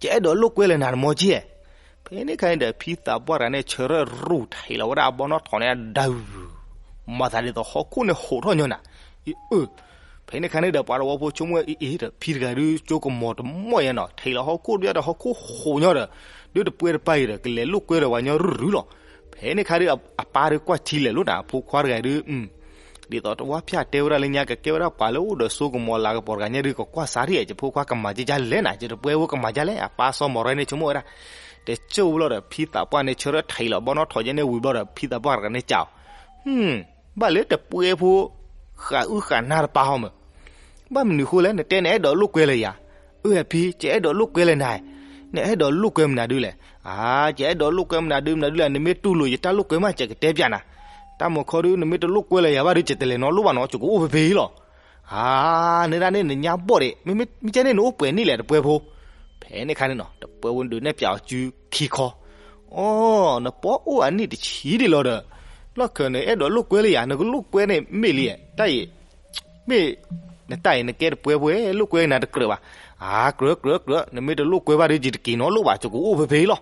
ယအဲၣ်ဒိးလိာ်ကွဲလၢနၤတမီၤက့ၢ်. ဖဲန့ၣ်ခါန့ၣ်ဒီး ဖံသးပှၢ်တဂၤန့ၣ် ဆၢထၢၣ်ရူၢ်ထံးလီၤဝဲဒၣ်အဘီနီၣ်ထိးန့ၣ်အဒၢ, မၤသးဒ်သိးဟီၣ်ခိၣ်န့ၣ်ဟူးထီၣ်ညီနၤ. အ့ၣ်, ဖဲန့ၣ်ခါန့ၣ်ဒီး ပှၤတဝီဖိဆိကမိၣ်အံၤအံၤဒီး ဖံတဂၤဒုးကၠိကမီၤတမီၢ်ယဲနီၤ, ထံးလီၤဟီၣ်ခိၣ်တဘျီဒီးဟီၣ်ခိၣ်ဟူးညီဒီး, ဒုးတပှဲတပၢ်အံၤဒီး ကလဲၤလိာ်ကွဲဒီးပှၤညီရုၢ်ရုၢ်လီၤ. ဖဲန့ၣ်ခါဒုး အပၢ်ဒုးကွၢ်ထံလဲၤလိာ်နၤ အဖိခွါတဂၤဒုး ဒ်သိးတဝီဖၠၣ်တဲဝဲဒၣ်လၢညါ ကကဲဝဲဒၣ်ပှၤလၢအိၣ်ဒီးစိကမီၤလၤကပီၤတဂၤညါဒုး ကကွၢ်စးထံၣ် ယဖိခွါကမၤကၢ်ကၢ်လဲၣ်နၤ, ယတပှဲဖိကမၤကၢ်လဲၣ်, အပၢ်စီၤမီၤရၢန့ၣ်ဆိကမိၣ်ဝဲဒၣ်. တကၠိဘျီဒီး ဖံသးပှၢ်န့ၣ် ဆၢထၢၣ်ထံးလီၤဘီနီၣ်ထိးယဲန့ၣ်ဝံၤဘျီဒီး ဖံသးပှၢ်တဂၤန့ၣ်စံးအီၤ, ဘၣ်လၢတပှဲဖိ ဃးအုၣ်ဃးနၢ်တပၢ်ဟီမၢ်, ဘၣ်မနုၤဃိလဲၣ် နတဲနအဲၣ်ဒိးလိာ်ကွဲလၢယၤ. အၢ ဖံ ယအဲၣ်ဒိးလိာ်ကွဲလၢနၤ, နအဲၣ်ဒိးလိာ်ကွဲမနုၤဒုလဲၣ်. အၢ ယအဲၣ်ဒိးလိာ်ကွဲမနုၤဒုမနုၤဒုလဲၣ်, နမ့ၢ်တူၢ်လိာ်ယတၢ်လိာ်ကွဲမး ယကတဲပျးနၤ. တၢ်မုၢ်ခီဒုး နမ့ၢ်တလိာ်ကွဲလၢယၤဘၣ်ဒုး ယတလဲၤနီတလိၣ်ဘၣ်နီၤ, ယကအိၣ်ဖဲဖဲအံၤလီၤ. အၢ နဒၣ်န့ၣ်နညါဘီၣ်ဒံး, မ့မ့ၢ်ကဲန့ၣ်နအိၣ်ပှဲၤနံၣ်လဲၣ်တပှဲဖိ. ဖဲန့ၣ်ခါန့ၣ်နီၤ တပှဲဖိဒုးနဲၣ်ပျးအီၤစုခံခီ, အိ နပှဲအိၣ်အနံၣ်တဆံဒံးလီၤဒီး, လီၢ်ခၢၣ်နအဲၣ်ဒိးလိာ်ကွဲလၢယၤ, နကလိာ်ကွဲန့ၣ်မ့ၢ်လံ, တၢ်အံၤ မ့ၢ် နတၢ်အံၤ နကဲတပှဲဖိ လိာ်ကွဲနၤတကြၢးဘၣ်. အၢ ကြၢးကြၢးကြၢး, နမ့ၢ်တလိာ်ကွဲဘၣ်ဒုး ယတက့ၤနီတလိၣ်ဘၣ်, ယကအိၣ်ဖဲဖဲအံၤလီၤ.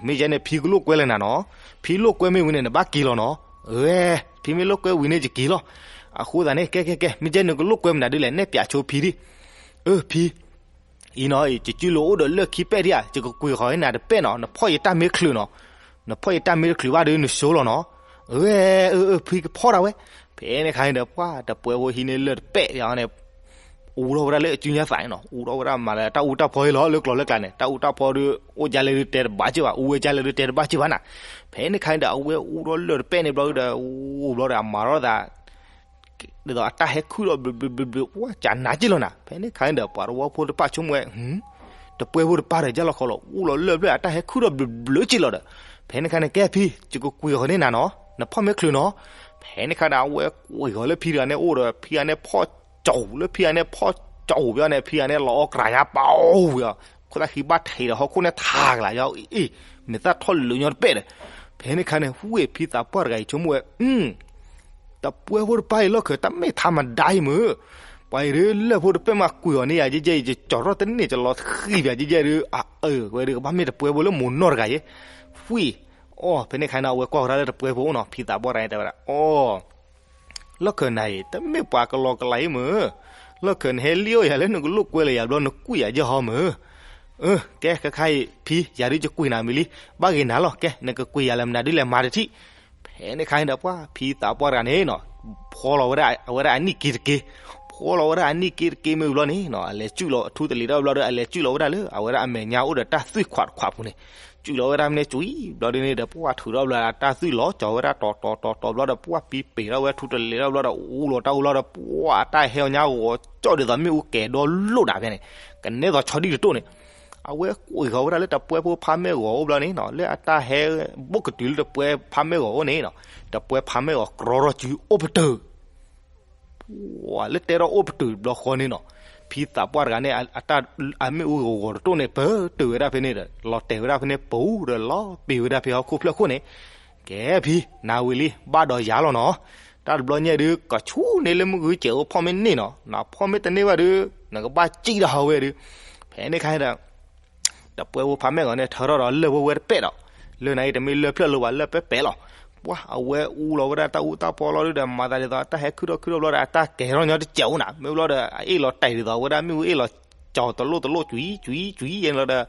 မ့ၢ်ယဲန့ၣ် ဖံကလိာ်ကွဲလၢနၤနီၤ, ဖံလိာ်ကွဲမ့ၢ်ဝံၤန့ၣ် နဘၣ်က့ၤလီၤနီၤ. အၢ ဖံမ့ၢ်လိာ်ကွဲဝံၤန့ၣ် ယက့ၤလီၤ. အဃိသတးန့ၣ် ကဲကဲကဲ မ့ၢ်ယဲန့ၣ် နကလိာ်ကွဲမနုၤဒုလဲၣ် နဲၣ်ပျးဆိဖံဒံး. အၢ ဖံ အံၤနီၤ ယစုလိၤအိၣ်ဒီးလၢၢ်ခံပဲာ်ဒံးဧါ, ယကကွံာ်ဃီၤနၤတပဲာ်နီၤ, နဖီၣ်ယတၢ်မ့ၢ်တချုးနီၤ, နဖီၣ်ယတၢ်မ့ၢ်တချုးဘၣ်ဒီး နဆိလီၤနီၤ. အၢ အၢ အၢ ဖံကဖီၣ်တၢ်ဝဲ. ဖဲန့ၣ်ခါန့ၣ်ဒီး ပှၢ်တပှဲဖိဟံးန့ၢ်လၢၢ်တပဲာ်န့ၣ် အူထီၣ်ဝဲဒၣ်လၢအစုညါသးန့ၣ်နီၤ, အူထီၣ်ဝဲဒၣ်မၤလၢတၢ်အူတၢ်ဖီအံၤလီၤ, လၢကျိၤလၢကျါန့ၣ် တၢ်အူတၢ်ဖီဒုး အိၣ်ကၢ်လဲၣ်ဒုးတဲတဘၣ်က့ၢ်ဘၣ်, အူဝဲကၢ်လဲၣ်ဒုးတဲတဘၣ်က့ၢ်ဘၣ်နၤ. ဖဲန့ၣ်ခါန့ၣ်ဒီး အဝဲအူထီၣ်လၢၢ်တပဲာ်န့ၣ်ဘျီဒုး အူဘျီဒီးအမၤထီၣ်သး ဒ်သိးအတၢ်ဟဲခုၣ်ဒီးဘျုးဘျုးဘျုးဘျုး ဝဲကနးက့ၢ်လီၤနၤ. ဖဲန့ၣ်ခါန့ၣ်ဒီး ပှၤတဝီဖိတဖၣ်ဆိကမိၣ်ဝဲ တပှဲဖိတပၢ်ဒီး ယၢ်လီၤခီလီၤ အူလီၤလၢၢ်ဖျၢၣ် အတၢ်ဟဲခုၣ်ဒီးဘျုးဘျုးက့ၢ်လီၤဒီး ဖဲန့ၣ်ခါန့ၣ် ကဲဖံ ယကကွံာ်အီၤန့ၢ်နၤနီၤ, နဖီၣ်မ့ၢ်ချုးနီၤ. ဖဲန့ၣ်ခါဒီး အဝဲကွံာ်အီၤလၢဖံတဂၤန့ၣ်အိၣ်ဒီး ဖံတဂၤန့ၣ်ဖီၣ်ကၠိလၢဖံတဂၤန့ၣ်ဖီၣ်ကၠိဘၣ်န့ၣ် ဖံတဂၤန့ၣ်လီၤအီၣ်ကြးယါပီဝံၤအီၤ, ခိၣ်သၣ်ဃံဘၣ်ထဲးဒီးဟီၣ်ခိၣ်န့ၣ်ထးကလးယါအံၤ, မ့ၢ်သၣ်ထီၣ်လၢာ်ညီတပဲၢ်ဒီး. ဖဲန့ၣ်ခါန့ၣ် ဝ့ၢ်ဖံသးပှၢ်တဂၤအံၤဆိကမိၣ်ဝဲ တပှဲၤဖိတပၢ်အံၤလီၢ်ခံ တမ့ၢ်ထါမဒါအံၤမုၢ်, ပှၤအံၤဒုးလၢၢ်ဖိတပဲၢ်မးကွံာ်အီၤန့ၢ်ယၤယဲယဲအံၤ ယကၠီၤထီၣ်တန့ၢ် ယလီၤဃံၤပၠးယဲယဲဒုး အအၢဝဲဒုးကဘၣ်မ့ၢ်တပှဲၤဖိလၢမိၢ်နီၢ်တဂၤယဲ, ဝ့ၢ်, အီ ဖဲန့ၣ်ခါန့ၣ် အဝဲကွၢ်ဃီၤဒၣ်လၢတပှဲၤဖိအိၣ်နီၤ ဖံသးပှၢ်တဂၤန့ၣ်တဲဝဲဒၣ် အီ လီၢ်ခံနၤအံၤ တမ့ၢ်ပှၤကလီကလးအံၤမုၢ်, လီၢ်ခံနဟဲလံၣ်အိၣ်ယၤလၢနကလိၣ်ကွဲလၢယၤဘျီနကွံာ်ယၤယဲဟီမုၢ်, အၢ ကဲခဲခါအံၤ ဖံ ယၤဒုးယကွံာ်နၤမံၤလံ, ဘၣ်ဂ့ၤနၤလီၤ ကဲ နကကွံာ်ယၤလၢမနုၤဒ်လဲၣ်မၤတထံၣ်. ဖဲန့ၣ်ခါန့ၣ်ဒီးပှၤဖံသးပှၢ်တဂၤန့ၣ်နီၤ, ဖီလီၤဝဲဒၣ်အဝဲဒၣ်အနံၣ်က့တက့, ဖီလီၤဝဲဒၣ်အနံၣ်က့တက့မ့ၢ်ဘျီန့ၣ်နီၤ အလဲၤစုၣ်လီၤအထူတလံၤထီၣ်ဘျီဒီး အလဲၤစုၣ်လီၤဝဲဒၣ်လၢအဝဲဒၣ်အမဲာ်ညါအိၣ်ဒီးတၢ်သွံၣ်ခွးတခွးပူၤန့ၣ်, စုၣ်လီၤဝဲဒၣ်မ့ၢ်ကွံာ်ဘျီဒုးန့ၣ်ဒီး ပှၤထုးထီၣ်ဘျီဒီးအတၢ်သွံၣ်လီၤကၠီၤဝဲဒၣ်တီၤတီၤတီၤတီၤဘျီဒီး ပှၤဖံပ့ၤထီၣ်ဝဲထူတလံၤထီၣ်ဘျီဒီး အူလီၤတၢ်အူလီၤဒီး ပှၤအတၢ်ဟဲအီၤညါဂီၤကၠီၣ်ဒ်သိးမ့ၣ်အူကဲၤဒီလိၣ်နၤဖဲန့ၣ်, ကနဲသိးဆီဒံၣ်တတိၢ်န့ၣ်, အဝဲကွံာ်ဃီၤဝဲဒၣ်လၢတပှဲၤဖိဖါမဲၢ်ဂီၤအိၣ်ဘျီန့ၣ်နီၤ လၢအတၢ်ဟဲဘိၣ်ကတုၤလၢတပှဲၤဖါမဲၢ်ဂီၤအိၣ်န့ၣ်နီၤ, တပှဲၤဖါမဲၢ်ဂီၤကြီထီၣ်စုအိၣ်ပတုာ် ပှၤလၢတဲထီၣ်အိၣ်ပတုာ်တဘျီဃီန့ၣ်နီၤ, ဖံသးပှၢ်တဂၤန့ၣ် အတၢ်အမ့ၣ်အူဂီၤဂီၤတတိၢ်န့ၣ် ပတုာ်ဝဲဒၣ်ဖဲန့ၣ်ဒီး လီၤတဲာ်ဝဲဒၣ်ဖဲန့ၣ်ပူၤဒီး လီၤပ့ၤဝဲဒၣ်ဖဲဟီၣ်ခိၣ်ဖျၢၣ်ခိၣ်န့ၣ်, ကဲဖံ နၤဝံၤလံ ဘၣ်ဒီးယၤလီၤနီၤ, တၢ်တဘျီညါဒုး ကဆူၣ်န့ၢ်လၢမုၢ်ဂုၢ်စဲးအိၣ်ဖီၣ်မ့ၢ်န့ၢ်နီၤ, နဖီၣ်မ့ၢ်တန့ၢ်ဘၣ်ဒုး နကဘၣ်စံၣ်ဒီးဟီဝဲဒုး, ဖဲန့ၣ်ခါန့ၣ်ဒီး တပှဲၤဖိဖါမဲၢ်ဂီၤန့ၣ် ထၢထီၣ်ဒီးလၢၢ်ဖိဝဲတပဲာ်ဒီး, လၢၢ်နၤအံၤတမ့ၢ်လၢၢ်ဖျၢၣ်လၢၤဘၣ် လၢၢ်ပဲပဲလီၤ. ပှၤအဝဲအူလီၤဝဲဒၣ်တၢ်အူတၢ်ပီလီၤဒုးဒီး မၤသးဒ်သိး အတၢ်ဟဲခုၣ်ထီၣ်ခုၣ်ထီၣ်ဘျီဒီး အတၢ်ကဲၤထီၣ်ညီတစဲးအိၣ်နၤ, မ့ၢ်ဘျီဒီး အအ့ၣ်လီၤတဲာ်ဒ်သိး အဝဲဒၣ်မ့ၣ်အူအ့ၣ်လီၤကၠီၤတလိၣ်တလိၣ်ကွံာ်ကွံာ်ကွံာ်လီၤဒီး,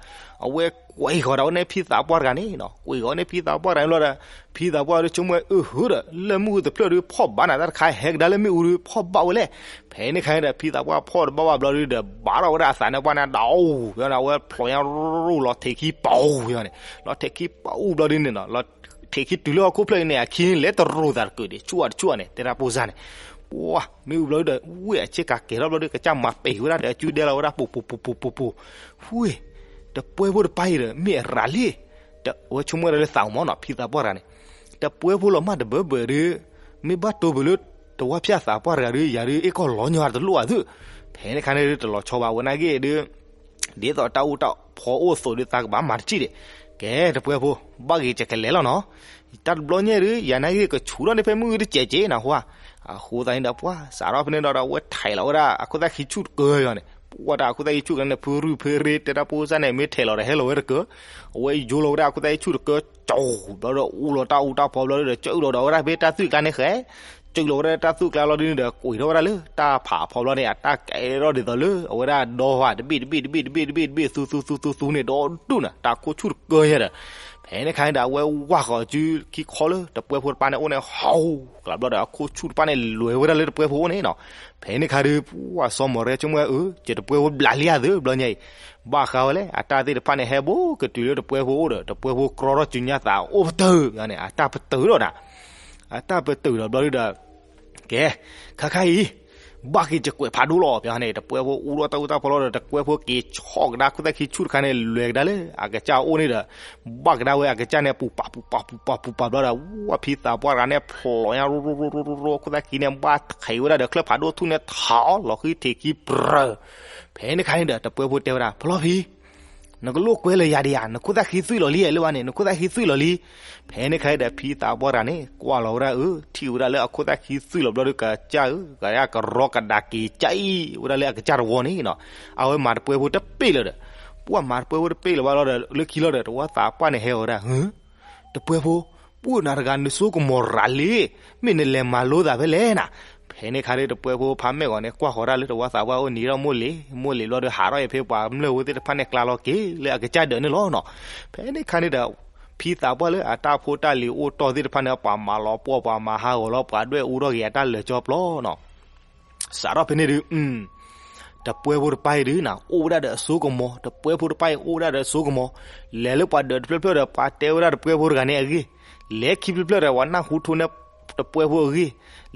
အဝဲကွံာ်ဃီၤဒီးဝဲန့ၣ်ဖံသးပှၢ်တဂၤန့ၣ်နီၤ, ကွံာ်ဃီၤန့ၣ်ဖံသးပှၢ်တဂၤန့ၣ်ဘျီဒီး, ဖံသးပှၢ်ဒုးဆိကမိၣ်ဝဲအၢဟုဒီး လၢၢ်မုၢ်ဂုၢ်တဖျၢၣ်ဒုးဖီၣ်ဘၣ်နၤ တၢ်တခါဟဲကဒါလၢမ့ၣ်အူဒုးဖီၣ်ဘၣ်ဝဲလဲၣ်. ဖဲန့ၣ်ခါန့ၣ်ဒီး ဖံသးပှၢ်ဖီၣ်တဘၣ်ဘၣ်ဘျီဒုးဒီး ဘၣ်ထီၣ်ဝဲဒၣ်အသးန့ၣ်ပှၢ်န့ၣ် ဒီးအူဝဲန့ၣ် အဝဲဖျိးညါရူၣ်ရူၣ်လီၤထံးခံပူၤန့ၣ်, လီၤထံးခံပူၤဘျီဒုးန့ၣ်နီၤ, လီၤထံးခံတုၤလၢဟီၣ်ခိၣ်ဖျၢၣ်န့ၣ် အခံန့ၣ် လဲၤတရူးသးတကုာ်ဒံး ဆူၣ်အီၤတဆူၣ်အီၤန့ၣ် တဲတၢ်ပိၢ်စၢ်န့ၣ်, ပှၤမ့ၣ်အူဘျီဒုးဒီး ဝ့ၢ်အဆ့ကၤကဲၤထီၣ်ဘျီဒုး ကစၢ်မၤပဲာ်ဝဲဒၣ်ဒီး အစုဒဲလီၤဝဲဒၣ်ပူၤပူၤပူၤပူၤပူၤပူၤ, ဝ့ၢ် တပှဲၤဖိတပၢ်အံၤဒီး မ့ၢ်အရၤလံ, အဝဲဆိကမိၣ်ဝဲဒၣ်လၢသးအိၣ်မးနီၤ ဖံသးပှၢ်တဂၤန့ၣ်, တပှဲၤဖိလီၤမၢ်တဘၢဘၢဒုး, မ့ၢ်ဘၣ်တိၢ်ပၢၢ်လၢ တဝၢ်ဖၠၣ်သးပှၢ်တဂၤဒုး ယၤဒုးအ့ၣ်ကီၢ်လီၤညီတလိၣ်အသုး, ဖဲန့ၣ်ခါန့ၣ်ဒုး တလီၤဆီဘၣ်ဝဲနာ်က့ဒုး ဒ်သိးတၢ်အူတၢ်ဖီအိၣ်အသိးဒုး သးကဘၣ်မၤတစံၣ်ဒံး, ကဲတပှဲၤဖိ ဘၣ်ဂ့ၤကကလဲၤလီၤနီၤ, တၢ်တဘျီညါဒုး ယၤနာ်က့ကဆူးထီၣ်န့ၢ်ဖဲမုၢ်ဂုၢ်တစဲးက့ၤနဟူဧါ, အဃိသတးန့ၣ်ဒီး ပှၤစးထီၣ်ဖဲန့ၣ်ဒီး အဝဲထဲးလီၤဝဲဒၣ်အခိၣ်သၣ်ခံဆူၣ်တကၢယီၤန့ၣ်, ပှၤတၢ်အခိၣ်သၣ်ခံဆူၣ်တကၢန့ၣ် ဖုရူၢ်ဖဲရ့ တဲတၢ်ပိၢ်စၢ်န့ၣ် မ့ၢ်ထဲးလီၤဒီးဟဲလီၤဝဲတကၢ, အဝဲယိလီၤဝဲဒၣ်အခိၣ်သၣ်ခံဆူၣ်တကၢကၠီၤဘျီဒီး အူလီၤတၢ်အူတၢ်ဖီဘျီဒီး ကၠီၣ်လီၤဒီးဝဲဒၣ်ဖဲတၢ်သွံၣ်ကျါန့ၣ်ဃဲ, ကၠီၣ်လီၤဝဲဒၣ်တၢ်သွံၣ်ကျါလီၤဒုးန့ၣ်ဒီး ကွံာ်ထီၣ်ဝဲဒၣ်လၢတၢ်ဖးဖီဘျီန့ၣ် အတၢ်ကဲထီၣ်ဒ်သိးလၢအဝဲဒၣ်ဒီဖးတဘ့ၣ်တဘ့ၣ်တဘ့ၣ်တဘ့ၣ်တဘ့ၣ်တဘ့ၣ် သူသူသူသူသူန့ၣ် ဒီဒူၣ်န့ၣ် တၢ်အခိၣ်ဆူၣ်တကၢယဲဒီး, ဖဲန့ၣ်ခါန့ၣ်ဒီး အဝဲဝၢ်ဃီၤစုခံခီလၢ တပှဲၤဖိတပၢ်န့ၣ်အိၣ်န့ၣ် ဟီၣ်ကျးဘျီဒီး အခိၣ်ဆူၣ်တပၢ်န့ၣ် လဲၤဝဲဒၣ်လၢတပှဲၤဖိအိၣ်န့ၣ်နီၤ, ဖဲန့ၣ်ခါဒုး ပှၤစီၤမီၢ်ရဲဆိကမိၣ်ဝဲအၢ ယတပှဲၤဖိဘျးလံဧါသုး ဘျီညါအံၤ, ဘၣ်ဃးဝဲလဲၣ် အတၢ်သ့ၣ်တဖၣ်န့ၣ် ဟဲဘိးကတုၤလၢတပှဲၤဖိအိၣ်ဒီး တပှဲၤဖိကြီထီၣ်စုညါသးအိၣ်ပတုာ်န့ၣ် အတၢ်ပတုာ်ဒီးနၤ, အတၢ်ပတုာ်ဒီးဘျီဒုးဒီး ကဲ, ခါခါအံၤ, ဘၣ်က့ၤယကွဲးဖးဒိၣ်လီၤ ပန့ၣ် တပှဲၤဖိအူထီၣ်တၢ်အူတၢ်ဖီလီၤဒီး တပှဲၤဖိက့ၤဆီၣ်ကဒါခိၣ်သၣ်ခံဆူၣ်တခါန့ၣ် လဲၤကဒါလၢအကစၢ်အအိၣ်န့ၣ်ဒီး ဘၣ်ကဒါဝဲအကစၢ်န့ၣ် ပူၤပာ်ပူၤပာ်ပူၤပာ်ပူၤပာ်ဘျီဒီး ဝၢ်ဖံသးပှၢ်တဂၤန့ၣ် ဖျိးညါရိရိရိရိရိ ခိၣ်သၣ်ခံန့ၣ် ဘၣ်ထံးဝဲဒၣ်ဒီးချၢၣ်ဖးဒိၣ်ထူၣ်န့ၣ် ထးလီၤဃံထံးခံပြၢၤ, ဖဲန့ၣ်ခါန့ၣ်ဒီး တပှဲၤဖိတဲဝဲဒၣ် ဖျီဖံ နကလိၣ်ကွဲလၢယၤဒံးဧါ, နခိၣ်သၣ်ခံသွံၣ်လီၤလံ လၢဘၣ်န့ၣ် နခိၣ်သၣ်ခံသွံၣ်လီၤလံ. ဖဲန့ၣ်ခါဒီး ဖံသးပှၢ်တဂၤန့ၣ် ကွၢ်လီၤဝဲဒၣ်အၢ ထံၣ်ဝဲဒၣ်လၢအခိၣ်သၣ်ခံသွံၣ်လီၤဘျီဒီး ကစၢ်ဧၢ ကရၢကဒါက့ၤကၢ်အံၤဝဲဒၣ်လၢအကစၢ်တဝီန့ၣ်နီၤ, အဝဲမၤတပှဲၤဖိတပ့ၢ်လၢၤဒီး ပှၤမၤတပှဲၤဖိတပ့ၢ်လၢၤဘၣ်လီၤဒီး လၢခံလီၤဒီး တဝၢ်သးပှၢ်န့ၣ်ဟဲအီၤဝဲဒၣ် ဟၢ တပှဲၤဖိ, ပှၢ်နၤတဂၤနဆိကမိၣ်ရၤလံ, မ့ၢ်နလဲၤမၤလိသးဖဲလဲၣ်နၤ. ဖဲန့ၣ်ခါဒီး တပှဲၤဖိဖါမဲာ်ဂီၤန့ၣ် ကွၢ်ဃီၤဒၣ်လၢတဝၢ်သးပှၢ်အိၣ်နံၤထီၣ်မိၢ်လ့ၤ မိၢ်လ့ၤဘျီဒီး ဟးထီၣ်အံၤဖဲပှၤမျၢၢ်ဖိသ့ၣ်တဖၣ်န့ၣ် ကျါလီၤက့ၤလၢအကစၢ်ဒၢးန့ၣ်လီၤနီၤ. ဖဲန့ၣ်ခါန့ၣ်ဒီး ဖံသးပှၢ်လၢအတၢ်ဖိတၢ်လံၤအိၣ်တီၢ်သ့ၣ်တဖၣ်န့ၣ် ပှၤမၤလီၤပှီၢ် ပှၤမၤဟးဂီၤလီၤ ပှၤဒွဲၣ်အူထီၣ်က့ၤအတၢ်လၢာ်ကၠီပျီနီၤ. စးထီၣ်ဖဲန့ၣ်ဒုး တပှဲၤဖိတပၢ်အံၤဒုးနၤ အိၣ်ဝဲဒၣ်ဒီးအစိကမီၤ, တပှဲၤဖိတပၢ်အံၤအိၣ်ဝဲဒၣ်ဒီးအစိကမီၤ, လဲၤလၢပှၤဒၢးတဖျၢၣ်ဖျၢၣ်ဒီး ပှၤတဲဝဲဒၣ်တပှဲၤဖိတဂၤန့ၣ်အဂ့ၢ်, လဲၤခံဖျၢၣ်ဖျၢၣ်ဒီး ပှၤနၢ်ဟူထိန့ၢ်တပှဲၤဖိအဂ့ၢ်,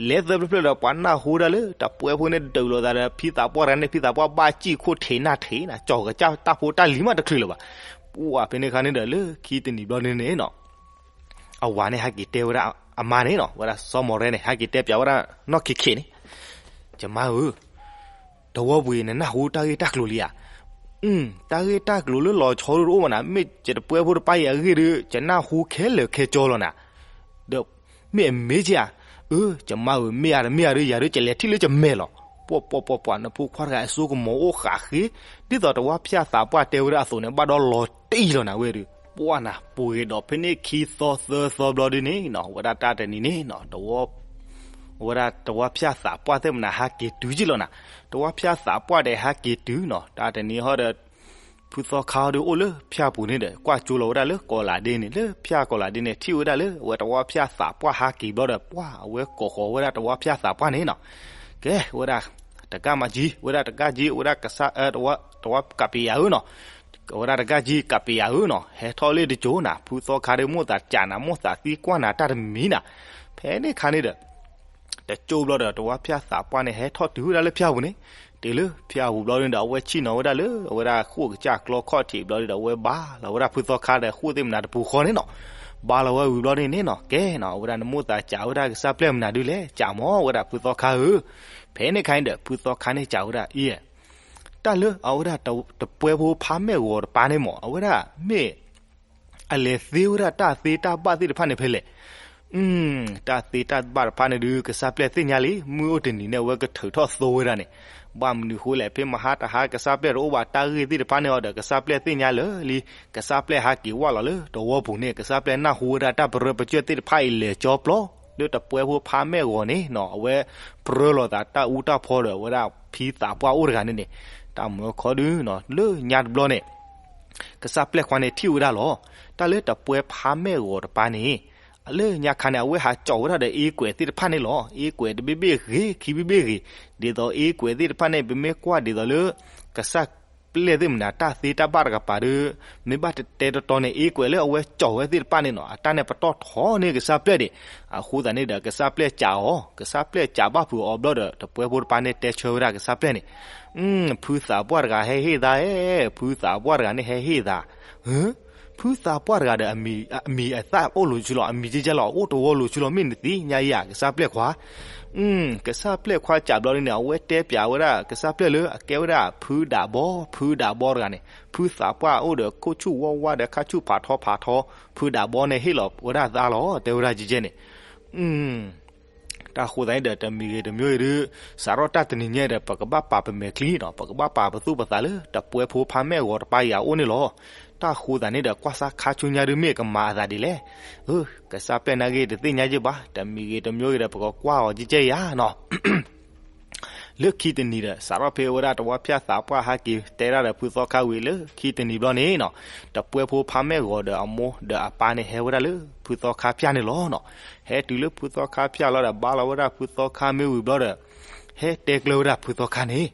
လဲၤသၢဖျၢၣ်ဖျၢၣ်ဒီး ပှၤနၢ်ဟူဒၣ်လၢ တပှဲၤဖိန့ၣ်ဒုးလိာ်သးဒီး ဖံသးပှၢ်တဂၤန့ၣ် ဖံသးပှၢ်ဘၣ်စံၣ်ခိၣ်ထံးနၢ်ထံးနၤ ကၠီၤကစၢ်တၢ်ဖိတၢ်လံၤမးတချုးလၢၤဘၣ်. ပှၤဖဲန့ၣ်ခါန့ၣ်ဒီး လၢခံတနံၤဘျီန့ၣ်န့ၣ်နီၤ အဝၤန့ၣ်ဟဲက့ၤတဲဝဲဒၣ်အမါန့ၣ်နီၤ, ဝဲဒၣ်စီၤမီၢ်ရဲန့ၣ် ဟဲက့ၤတဲပၠးဝဲဒၣ်နီၢ်ခံခံန့ၣ်, ယမါဧၢ, တဝီပူၤအံၤ နနၢ်ဟူတၢ်ဂ့ၢ်တၢ်ကျိၤလံဧါ. တၢ်ဂ့ၢ်တၢ်ကျိၤလၢလီၤဆီဒုတအိၣ်ဘၣ်နၤ, မ့ၢ်ယတပှဲဖိတပၢ်အံၤအဂ့ၢ်ဒီး ယနၢ်ဟူခဲလၢာ်ခဲဆ့လီၤနၤ. ဒီးမ့ၢ်အမ့ၢ်ဧါ. အၢ ယမါဧၢ, မ့ၢ်ဧါတမ့ၢ်ဧါဒီး ယၤဒီးယလဲၤထံၣ်လၢယမဲာ်လီၤ. ပှၤပှၤပှၤပှၤ နဖိခွါတဂၤအစိကမီၤအိၣ်ဃးဃ့, ဒ်သိးတဝါဖၠၣ်သးပှၢ်တဲဝဲဒၣ်အသိးန့ၣ် ဘၣ်ဒီးလီၤတံၢ်လီၤနၤဝဲဒီး, ပှၢ်နၤ ပူၤဂ့ၤဒီးဖဲန့ၣ်ခံသီသၢသီဘျီဒ်န့ၣ်နီၤ, ဝဲဒၣ်တၢ်တနံၤန့ၣ်နီၤ, ဝဲဒၣ်တဝါဖၠၣ်သးပှၢ်သ့ၣ်မနၤဟးက့ၤတုၤက့လီၤနၤ. တဝါဖၠၣ်သးပှၢ်ဒီးဟဲက့ၤတုၤနီၤ, တၢ်တနံၤဟီဒီး ဖုသီခါဒီးအိၣ်လၢဖၠၣ်ပူၤန့ၣ်ဒီး ကွၢ်ကၠိလီၤဝဲဒၣ်လၢကီးလးဒ့န့ၣ်, လၢဖၠၣ်ကီးလးဒ့န့ၣ် ထံၣ်ဝဲဒၣ်လၢအဝဲတဝါဖၠၣ်သးပှၢ်ဟးက့ၤဘျီဒီး ပှၢ်အဝဲကိးဃီၤဝဲဒၣ်တဝါဖၠၣ်သးပှၢ်န့ၣ်နီၤ. ကဲဝဲဒၣ် တကၣ်မၤကၠံ, ဝဲဒၣ်တကၣ်ကၠံ, ဝဲဒၣ်ကစၢ် တဝါကးပံယၤဧၢနီၤ, ဝဲဒၣ်တကၣ်ကၠံကးပံယၤဧၢနီၤ, ဟဲထီၣ်လၢတကၠိနၤ, ဖုသီခါဒီးမိၣ်သးကးနၤ မိၣ်သးသံကွၢ်နၤတၢ်တမံၤနၤ. ဖဲန့ၣ်ခါန့ၣ်ဒီး တကၠိဘျီဒီး တဝါဖၠၣ်သးပှၢ်န့ၣ် ဟဲထီၣ်တုၤဝဲဒၣ်လၢဖၠၣ်ပူၤန့ၣ်, တုၤလၢဖၠၣ်ပူၤဘျီန့ၣ်ဒီး အဝဲဆ့ၣ်နီၤဝဲဒၣ်လၢ အဝဲဒၣ်ဃိၣ်ကစၢ်ကျီခီၣ်ထံးဘျီဒီး အဝဲဘါလီၤဝဲဒၣ်ဖုသီခါဒီးဃိၣ်သ့ၣ်မနၤတပူၤဃီန့ၣ်နီၤ. ဘါလီၤဝဲဝံၤဘျီန့ၣ်န့ၣ်နီၤ, ကဲနီၤ, အဝဲဒၣ်နမိၣ်သးကးဝဲဒၣ်ကစၢ်ပျဲၢ်မနုၤဒုလဲၣ်, ကးမၢ်ဝဲဒၣ်ဖုသီခါဧၢ. ဖဲန့ၣ်ခါန့ၣ်ဒီး ဖုသီခါန့ၣ်ကးဝဲဒၣ်အံၤ တၢ်လၢအဝဲဒၣ်တပှဲဖိဖါမဲာ်ဂီၤတပၤန့ၣ်မၢ် အဝဲဒၣ်မ့ၢ် အလဲၤသ့ဝဲဒၣ်တၢ်သ့တၢ်ဘၣ်သ့ၣ်တဖၣ်န့ၣ်ဖဲလဲၣ်. တၢ်သ့တၢ်ဘၣ်တဖၣ်န့ၣ်ဒုး ကစၢ်ပျဲၢ်သ့ၣ်ညါလံ, မုၢ်အိၣ်တနံၤန့ၣ် အဝဲကထုးထီၣ်သိဝဲဒၣ်န့ၣ်, ဘၣ်မနုၤဃိလဲၣ်, ဖဲမဟါတဟါ ကစၢ်ပျဲၢ်တအိၣ်ဘၣ်တၢ်ဂ့ၢ်သ့ၣ်တဖၣ်န့ၣ်အီၤဒီး ကစၢ်ပျဲၢ်သ့ၣ်ညါလၢာ်လံ. ကစၢ်ပျဲၢ်ဟးက့ၤဝဲလီၤလၢတဝီပူၤန့ၣ် ကစၢ်ပျဲၢ်နၢ်ဟူဝဲဒၣ်တၢ်ပရၢပကၠၢၢ်သ့ၣ်တဖၣ်အံၤလဲၤကၠီပျီ လၢတပှဲဖိဖါမဲာ်ဂီၤန့ၣ်နီၤ, အဝဲပြၢလီၤသးတၢ်အူတၢ်ဖီဒီး အဝဲဒၣ်ဖံသးပှၢ်အိၣ်တဂၤန့ၣ်န့ၣ်, တၢ်မၢခီဒုနီၤ လၢညါတဘျီန့ၣ် ကစၢ်ပျဲၢ်ခွါန့ၣ်ထံၣ်ဝဲဒၣ်လီၤ. တၢ်လၢတပှဲဖါမဲာ်ဂီၤတပၤန့ၣ် လၢညါခါန့ၣ် အဝဲဟးကၠီၤဝဲဒၣ်ဒီးအ့ကွဲးသ့ၣ်တဖၣ်န့ၣ်လီၤ. အ့ကွဲးတဘ့ၣ်ဘ့ၣ်ဂ့ၤ ခံဘ့ၣ်ဘ့ၣ်ဂ့ၤ, ဒ်သိးအ့ကွဲးသ့ၣ်တဖၣ်န့ၣ် ပမ့ၢ်ကွၢ်ဒ်သိးလၢ ကစၢ်ပျဲၢ်သ့ၣ်မနုၤတၢ်သ့တၢ်ဘၣ်တကပၤဒီး မ့ၢ်ဘၣ်တဲတဲတီတီန့ၣ် အ့ကွဲးလၢအဝဲကၠီၤဝဲသ့ၣ်တဖၣ်န့ၣ်နီၤ အတၢ်န့ၣ်ပတီၢ်ထီန့ၢ်ကစၢ်ပျဲၢ်ဒံး. အဃိသတးန့ၣ်ဒီး ကစၢ်ပျဲၢ်ကးအီၤ, ကစၢ်ပျဲၢ်ကးဘၣ်ဖုးအီၤဘျီဒီး တပှဲဖိတပၤန့ၣ်တဲဆၢဝဲဒၣ်ကစၢ်ပျဲၢ်န့ၣ်, ဖုသးပှၢ်တဂၤဟဲဟ့ၣ်သး, ဖုသးပှၢ်တဂၤန့ၣ်ဟဲဟ့ၣ်သး ဖုသးပှၢ်တဂၤဒီး အမံၤအသၣ်အိၣ်လိၤဆူလီၤ, အမံၤကဲကဲလီၤ အအိၣ်တဝီလိၤဆူလီၤ မ့ၢ်နသ့ၣ်ညါယၤ ကစၢ်ပျဲၢ်ခွါ. ကစၢ်ပျဲၢ်ခွါကးဘျီဒ်န့ၣ် အဝဲတဲပၠးဝဲဒၣ် ကစၢ်ပျဲၢ်လၢအကဲဝဲဒၣ် ဖုဒးဘီ, ဖုဒးဘီတဂၤန့ၣ် ဖုသးပှၢ်အိၣ်ဒီးခိၣ်ဆူၣ်ဝါဝါဒီးခါဆူၣ်ဖးထီဖးထီ, ဖုဒးဘီန့ၣ်ဟ့ၣ်လီၤဝဲဒၣ်သးလီၤ တဲဝဲဒၣ်ကဲကဲန့ၣ် တၢ်ဃိသတးန့ၣ်ဒီး တမံၤဂ့ၤတမံၤဂ့ၤဒုး စးထီၣ်တၢ်တနံၤညါဒီး ပကဘၣ်ပာ်ပမဲာ်ချံနီၤ, ပကဘၣ်ပာ်ပသူၣ်ပသးလၢ တပှဲဖိဖါမဲာ်ဂီၤတပၤအံၤအအိၣ်န့ၣ်လီၤ. တၢ်ဃိသတးန့ၣ်ဒီး ကွၢ်စၢ်ခါဆူညါဒုး မ့ၢ်ကမၤအသးဒ်လဲၣ်. အၢ ကစၢ်ပျဲၢ်နာ်က့တသ့ၣ်ညါယ့ၢ်ဘၣ်, တမံၤဂ့ၤတမံၤဂ့ၤဒီး ပကကွၢ်အီၤကဲကဲယၤနီၤ လၢခံတနံၤဒီး စးထီၣ်ဖဲဝဲဒၣ်တဝါဖၠၣ်သးပှၢ်ဟဲက့ၤတဲဒၣ်ဒီး ဖုသီခါဝံၤလၢခံတနံၤဘျီန့ၣ်နီၤ, တပှဲဖိဖါမဲာ်ဂီၤဒီးအမိၢ်ဒီးအပၢ်န့ၣ် ဟဲဝဲဒၣ်လၢဖုသီခါဖၠၣ်န့ၣ်လီၤနီၤ. ဟဲတုၤလၢဖုသီခါဖၠၣ်လီၤဒီး ဘါလီၤဝဲဒၣ်ဖုသီခါမ့ၢ်ဝံၤဘျီဒီး ဟဲတဲကျၢၤဝဲဒၣ်ဖုသီခါန့ၣ်,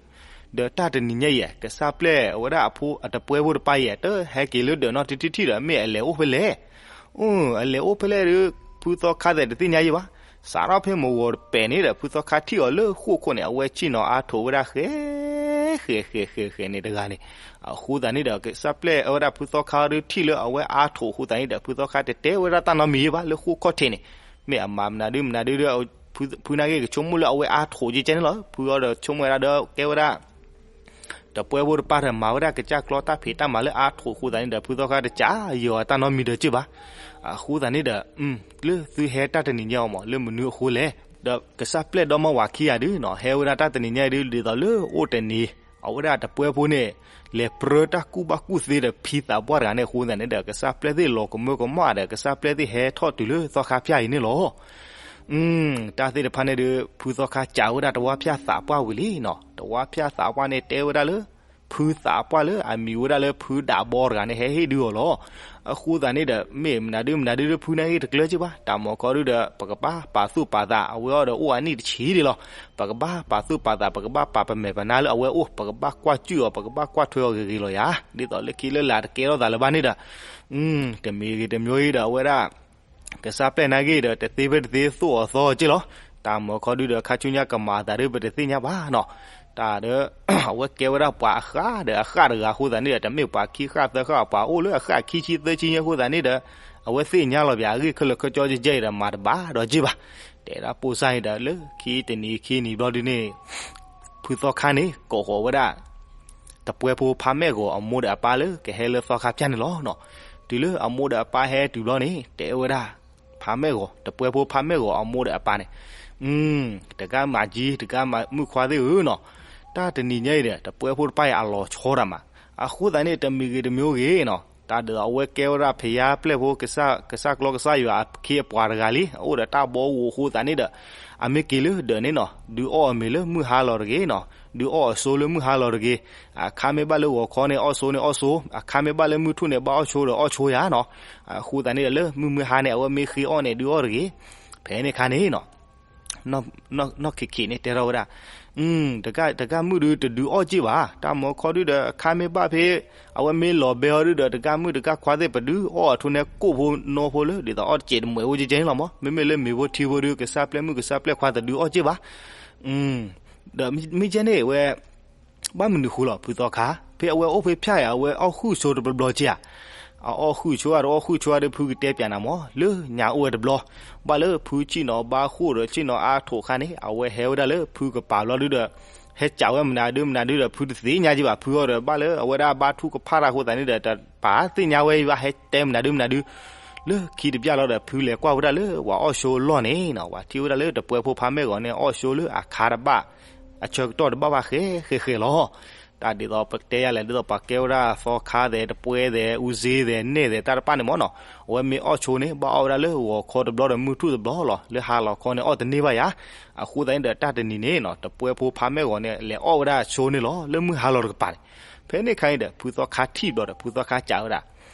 ဒီးတၢ်တနံၤညါအံၤ ကစၢ်ပျဲၢ်ဝဲဒၣ်အဖိအတပှဲဖိတပၤအံၤ တဟဲက့ၤလၢဒၢးနီတထံၣ်ထံၣ်ဒီး မ့ၢ်အလဲၤအိၣ်ဖဲလဲၣ်. အလဲၤအိၣ်ဖဲလဲၣ်ဒီး ဖုသီခါသဲးတသ့ၣ်ညါယ့ၢ်ဘၣ်. စးထီၣ်ဖဲမုၢ်ဂီၤတပဲာ်န့ၣ်ဒီး ဖုသီခါထံၣ်အီၤလၢဃိၣ်ခိၣ်န့ၣ် အဝဲဆ့ၣ်နီၤအါထိးဝဲဒၣ်ဃဲ ဃဲ ဃဲ ဃဲ ဃဲန့ၣ်တဂၤန့ၣ်, အဃိသတးန့ၣ်ဒီး ကစၢ်ပျဲၢ်ဝဲဒၣ်ဖုသီခါဒီးထံၣ်လၢအဝဲအါထိးအဃိသတးန့ၣ်ဒီး ဖုသီခါတတဲဝဲဒၣ်တၢ်နီတမံၤယ့ၢ်ဘၣ် လၢဃိၣ်ခီၣ်ထံးန့ၣ်, မ့ၢ်အမၤမနုၤဒုးမနုၤဒုးဒီး ဖုနာ်က့ကဆိကမိၣ်လၢအဝဲအါထိးကဲကဲန့ၣ်လီၤ. ဖုအီၤဒီးဆိကမိၣ်ဝဲဒၣ်ဒီးကဲဝဲဒၣ် တပှဲဖိတပၤဒီးမၤဝဲဒၣ်ကစၢ်ကျီတၢ်ဖံးတၢ်မၤလၢအါထိးအဃိသတးန့ၣ်ဒီး ဖုသီခါတကးယီၤအတၢ်နီတမံၤဒီးက့ၢ်ဘၣ်. အဃိသတးန့ၣ်ဒီး လၢသုဟဲတၢ်တနံၤညါအံၤမး လၢမနုၤအဃိလဲၣ်. ဒီးကစၢ်ပျဲၢ်ဒီမါဝၤခံဂၤဒုးနီၤ ဟဲဝဲဒၣ်တၢ်တနံၤညါအံၤဒုး ဒ်သိးလၢအိၣ်တနံၤ အဝဲဒၣ်တပှဲဖိန့ၣ် လဲၤပြၢတၢ်ကူၣ်ဘၣ်ကူၣ်သ့ဒီးဖံသးပှၢ်တဂၤန့ၣ်အဃိသတးန့ၣ်ဒီး ကစၢ်ပျဲၢ်သ့ၣ်လီၤကမၢကမၣ်ဒီး ကစၢ်ပျဲၢ်သ့ၣ်ဟဲထီၣ်တုၤလၢသီခါဖၠၣ်အံၤန့ၣ်လီၤ. တၢ်သ့ၣ်တဖၣ်န့ၣ်ဒီး ဖုသီခါကးဝဲဒၣ်တဝါဖၠၣ်သးပှၢ်ဝံၤလံနီၤ. တဝါဖၠၣ်သးပှၢ်န့ၣ်တဲဝဲဒၣ်လၢ ဖုသးပှၢ်လၢအမံၤဝဲဒၣ်လၢဖုဒးဘီတဂၤန့ၣ် ဟဲဟ့ၣ်ဒုးအီၤလီၤ. အဃိသတးန့ၣ်ဒီး မ့ၢ်မနုၤဒုးမနုၤဒုး ဖုနာ်က့တကျၢၤက့ၢ်ဘၣ်. တၢ်မၤခီဒုးဒီး ပကဘၣ်ပာ်သူၣ်ပာ်သး အဝဲအီၤဒီးအိၣ်အနံၣ်တဆံဒံးလီၤ. ပကဘၣ်ပာ်သူၣ်ပာ်သး ပကဘၣ်ပာ်ပမဲာ်ပနါလၢအဝဲအိၣ် ပကဘၣ်ကွၢ်စူၣ်အီၤ ပကဘၣ်ကွၢ်ထွဲအီၤဂ့ၤဂ့ၤလီၤယၤ. ဒ်သိးလၢခံလၢလာ်တကဲထီၣ်သးလၢၤဘၣ်န့ၣ်ဒီး တမံၤဂ့ၤတမံၤဂ့ၤဒီး အဝဲဒၣ် ကစၢ်ပျဲၢ်နာ်က့ဒီး တသ့ဖဲတသ့သိၣ်အီၤသီအီၤက့ၢ်လီၤ. တၢ်မၤခီဒုးဒီး ခါဆူညါကမၤအသးဒုး ပတသ့ၣ်ညါဘၣ်နီၤ. တၢ်ဒီး အဝဲကဲဝဲဒၣ်ပှၤအဃၣ်ဒီးအဃၣ်တဂၤအဃိသတးန့ၣ်ဒီး တမ့ၢ်ပှၤခံဃၣ်သၢဃၣ် ပှၤအိၣ်လၢအဃၣ်ခံဆံသၢဆံညါအဃိသတးန့ၣ်ဒီး အဝဲသ့ၣ်ညါလီၤပၠး အဂ့ၢ်ခဲလၢာ်ခဲဆ့ကဲကဲအံၤဒီး မၤတဘၣ်ဒီးက့ၢ်ဘၣ်. တဲဒၣ်ပိၢ်စၢ်အံၤဒီး လၢခံတနံၤခံနံၤဘျီဒုန့ၣ် ဖုသီခါန့ၣ် ကိးဃီၤဝဲဒၣ် တပှဲဖိဖါမဲာ်ဂီၤအမိၢ်ဒီးအပၢ်လၢကဟဲလၢသီခါဖၠၣ်န့ၣ်လီၤ. တုၤလၢအမိၢ်ဒီးအပၢ်ဟဲတုၤဘျီန့ၣ် တဲဝဲဒၣ် ဖါမဲာ်ဂီၤ, တပှဲဖိဖါမဲာ်ဂီၤအမိၢ်ဒီးအပၢ်န့ၣ်, တဂၤမၤကံ တဂၤမုၣ်ခွါသ့ၣ်ဧၢနီၤ, တၢ်တနံၤညါအံၤဒီး တပှဲဖိတဖၣ်အံၤအလီၤဆီဒၣ်မး, အဃိသတးန့ၣ် တမံၤဂ့ၤတမံၤဂ့ၤနီၤ, တၢ်ဒ်သိးအဝဲကဲဝဲဒၣ်ဖယါပျဲၢ်ဖိ ကစၢ်ကျီကစၢ်ယွၤအခ့အပှၤတဂၤလံ, အအိၣ်ဒီးတၢ်ဘီဂိၢ်အဃိသတးန့ၣ်ဒီး အမ့ၢ်က့ၤလၢဒၢးန့ၣ်နီၤ, ဒုးအီၣ်အမ့ၤလၢမုၢ်ဟါလီၤတဂ့ၤနီၤ, ဒုးအီၣ်အစိလၢမုၢ်ဟါလီၤတဂ့ၤ, အခါမ့ၢ်ဘၣ်လၢဂီၤခီန့ၣ် အီၣ်စိန့ၣ်အီၣ်စိ, အခါမ့ၢ်ဘၣ်လၢမုၢ်ထူၣ်န့ၣ် ဘၣ်အီၣ်ဆိဒီးအီၣ်ဆိယၤနီၤ, အဃိသတးန့ၣ်ဒီး လၢမုၢ်မုၢ်ဟါန့ၣ် အဝဲမ့ၢ်ဃ့အီၣ်န့ၣ် ဒုးအီၣ်တဂ့ၤ, ဖဲန့ၣ်ခါန့ၣ်နီၤ နီၢ်ခံခံန့ၣ်တဲထီၣ်ဝဲဒၣ်, တဂၤမုၣ်ဒုးတဒုးအီၣ်က့ၢ်ဘၣ်, တၢ်မီခီဒုးဒီး အခါမ့ၢ်ဘၣ်ဖဲ အဝဲမ့ၢ်လီၤဘဲအီၤဒုးဒီး တဂၤမုၣ်တဂၤခွါသ့ၣ် ပဒုးအီၣ်အထူန့ၣ်ကိၣ်ဖိနီဖိလၢ ဒ်သိးအီၣ်တစဲးတမှဲးအိၣ်ကဲကဲန့ၣ်လီၤမး, မ့မ့ၢ်လၢမ့ၤဖိထံဖိဒုး ကစၢ်ပျဲၢ်မုၣ်ကစၢ်ပျဲၢ်ခွါတဒုးအီၣ်က့ၢ်ဘၣ် ဒီးမ့ၢ်ကဲန့ၣ်ဝဲ ဘၣ်မနုၤဃိလီၤ ဖုသီခါ, ဖဲအဝဲအိၣ်ဖဲဖၠၣ်အံၤ အဝဲအီၣ်ဃုာ်ဆိတဘျီဘျီက့ၢ်ဧါ, အအီၣ်ဃုာ်ဆိဧါ တအီၣ်ဃုာ်ဆိဧါဒီး ဖုကတဲပၠးနၤမး, လၢညါအိၣ်ဝဲတဘျီ, ဘၣ်လၢဖုဆ့ၣ်နီၤဘါဃိၣ်ဒီးဆ့ၣ်နီၤအါထိးခါန့ၣ် အဝဲဟဲဝဲဒၣ်လၢဖုကပၤဘျီဒုဒီး ဟဲစံးဝဲမနုၤဒုမနုၤဒုဒီး ဖုတသ့ၣ်ညါက့ၢ်ဘၣ်, ဖုအီၤဒီးဘၣ်လၢအဝဲဒၣ်ဘါထုကဖၣ်တၢ်အဃိသတးန့ၣ်ဒီး တပာ်သ့ၣ်ညါဝဲအံၤဘၣ် ဟဲတဲမနုၤဒုမနုၤဒု လၢခံတပျၢ်လီၤဒီး ဖုလဲၤကွၢ်ဝဲဒၣ်လၢပှၤအီၣ်ဆိအလီၢ်န့ၣ်နီၤ, ပှၤထံၣ်ဝဲဒၣ်လၢတပှဲဖိဖါမဲာ်ဂီၤန့ၣ် အီၣ်ဆိလၢအခါတဘၣ်, အဆၢကတီၢ်တဘၣ်ဘၣ်ဃဲဃဲဃဲလီၤ. တၢ်ဒ်သိးပတဲယၤလဲၣ် ဒ်သိးပှၤကဲဝဲဒၣ်သီခါသဲး တပှဲသဲး အူစ့သဲး နဲၣ်သဲး တၢ်တဖၣ်န့ၣ်မးနီၤ, အဝဲမ့ၢ်အီၣ်ဆိန့ၣ် ဘၣ်အီၣ်ဝဲဒၣ်လၢဂီၤခီတဘျီဒီးမုၢ်ထူၣ်တဘျီလီၤ, လၢဟါလီၤခီန့ၣ် အီၣ်တန့ၢ်ဘၣ်ယၤ, အဃိသတးန့ၣ်ဒီး တၢ်တနံၤန့ၣ်နီၤ တပှဲဖိဖါမဲာ်ဂီၤန့ၣ် လဲၤအီၣ်ဝဲဒၣ်ဆိန့ၣ်လီၤ လၢမုၢ်ဟါလီၤတကပၤန့ၣ်, ဖဲန့ၣ်ခါန့ၣ်ဒီး ဖုသီခါထံၣ်ဘျီဒီး ဖုသီခါစံးဝဲဒၣ်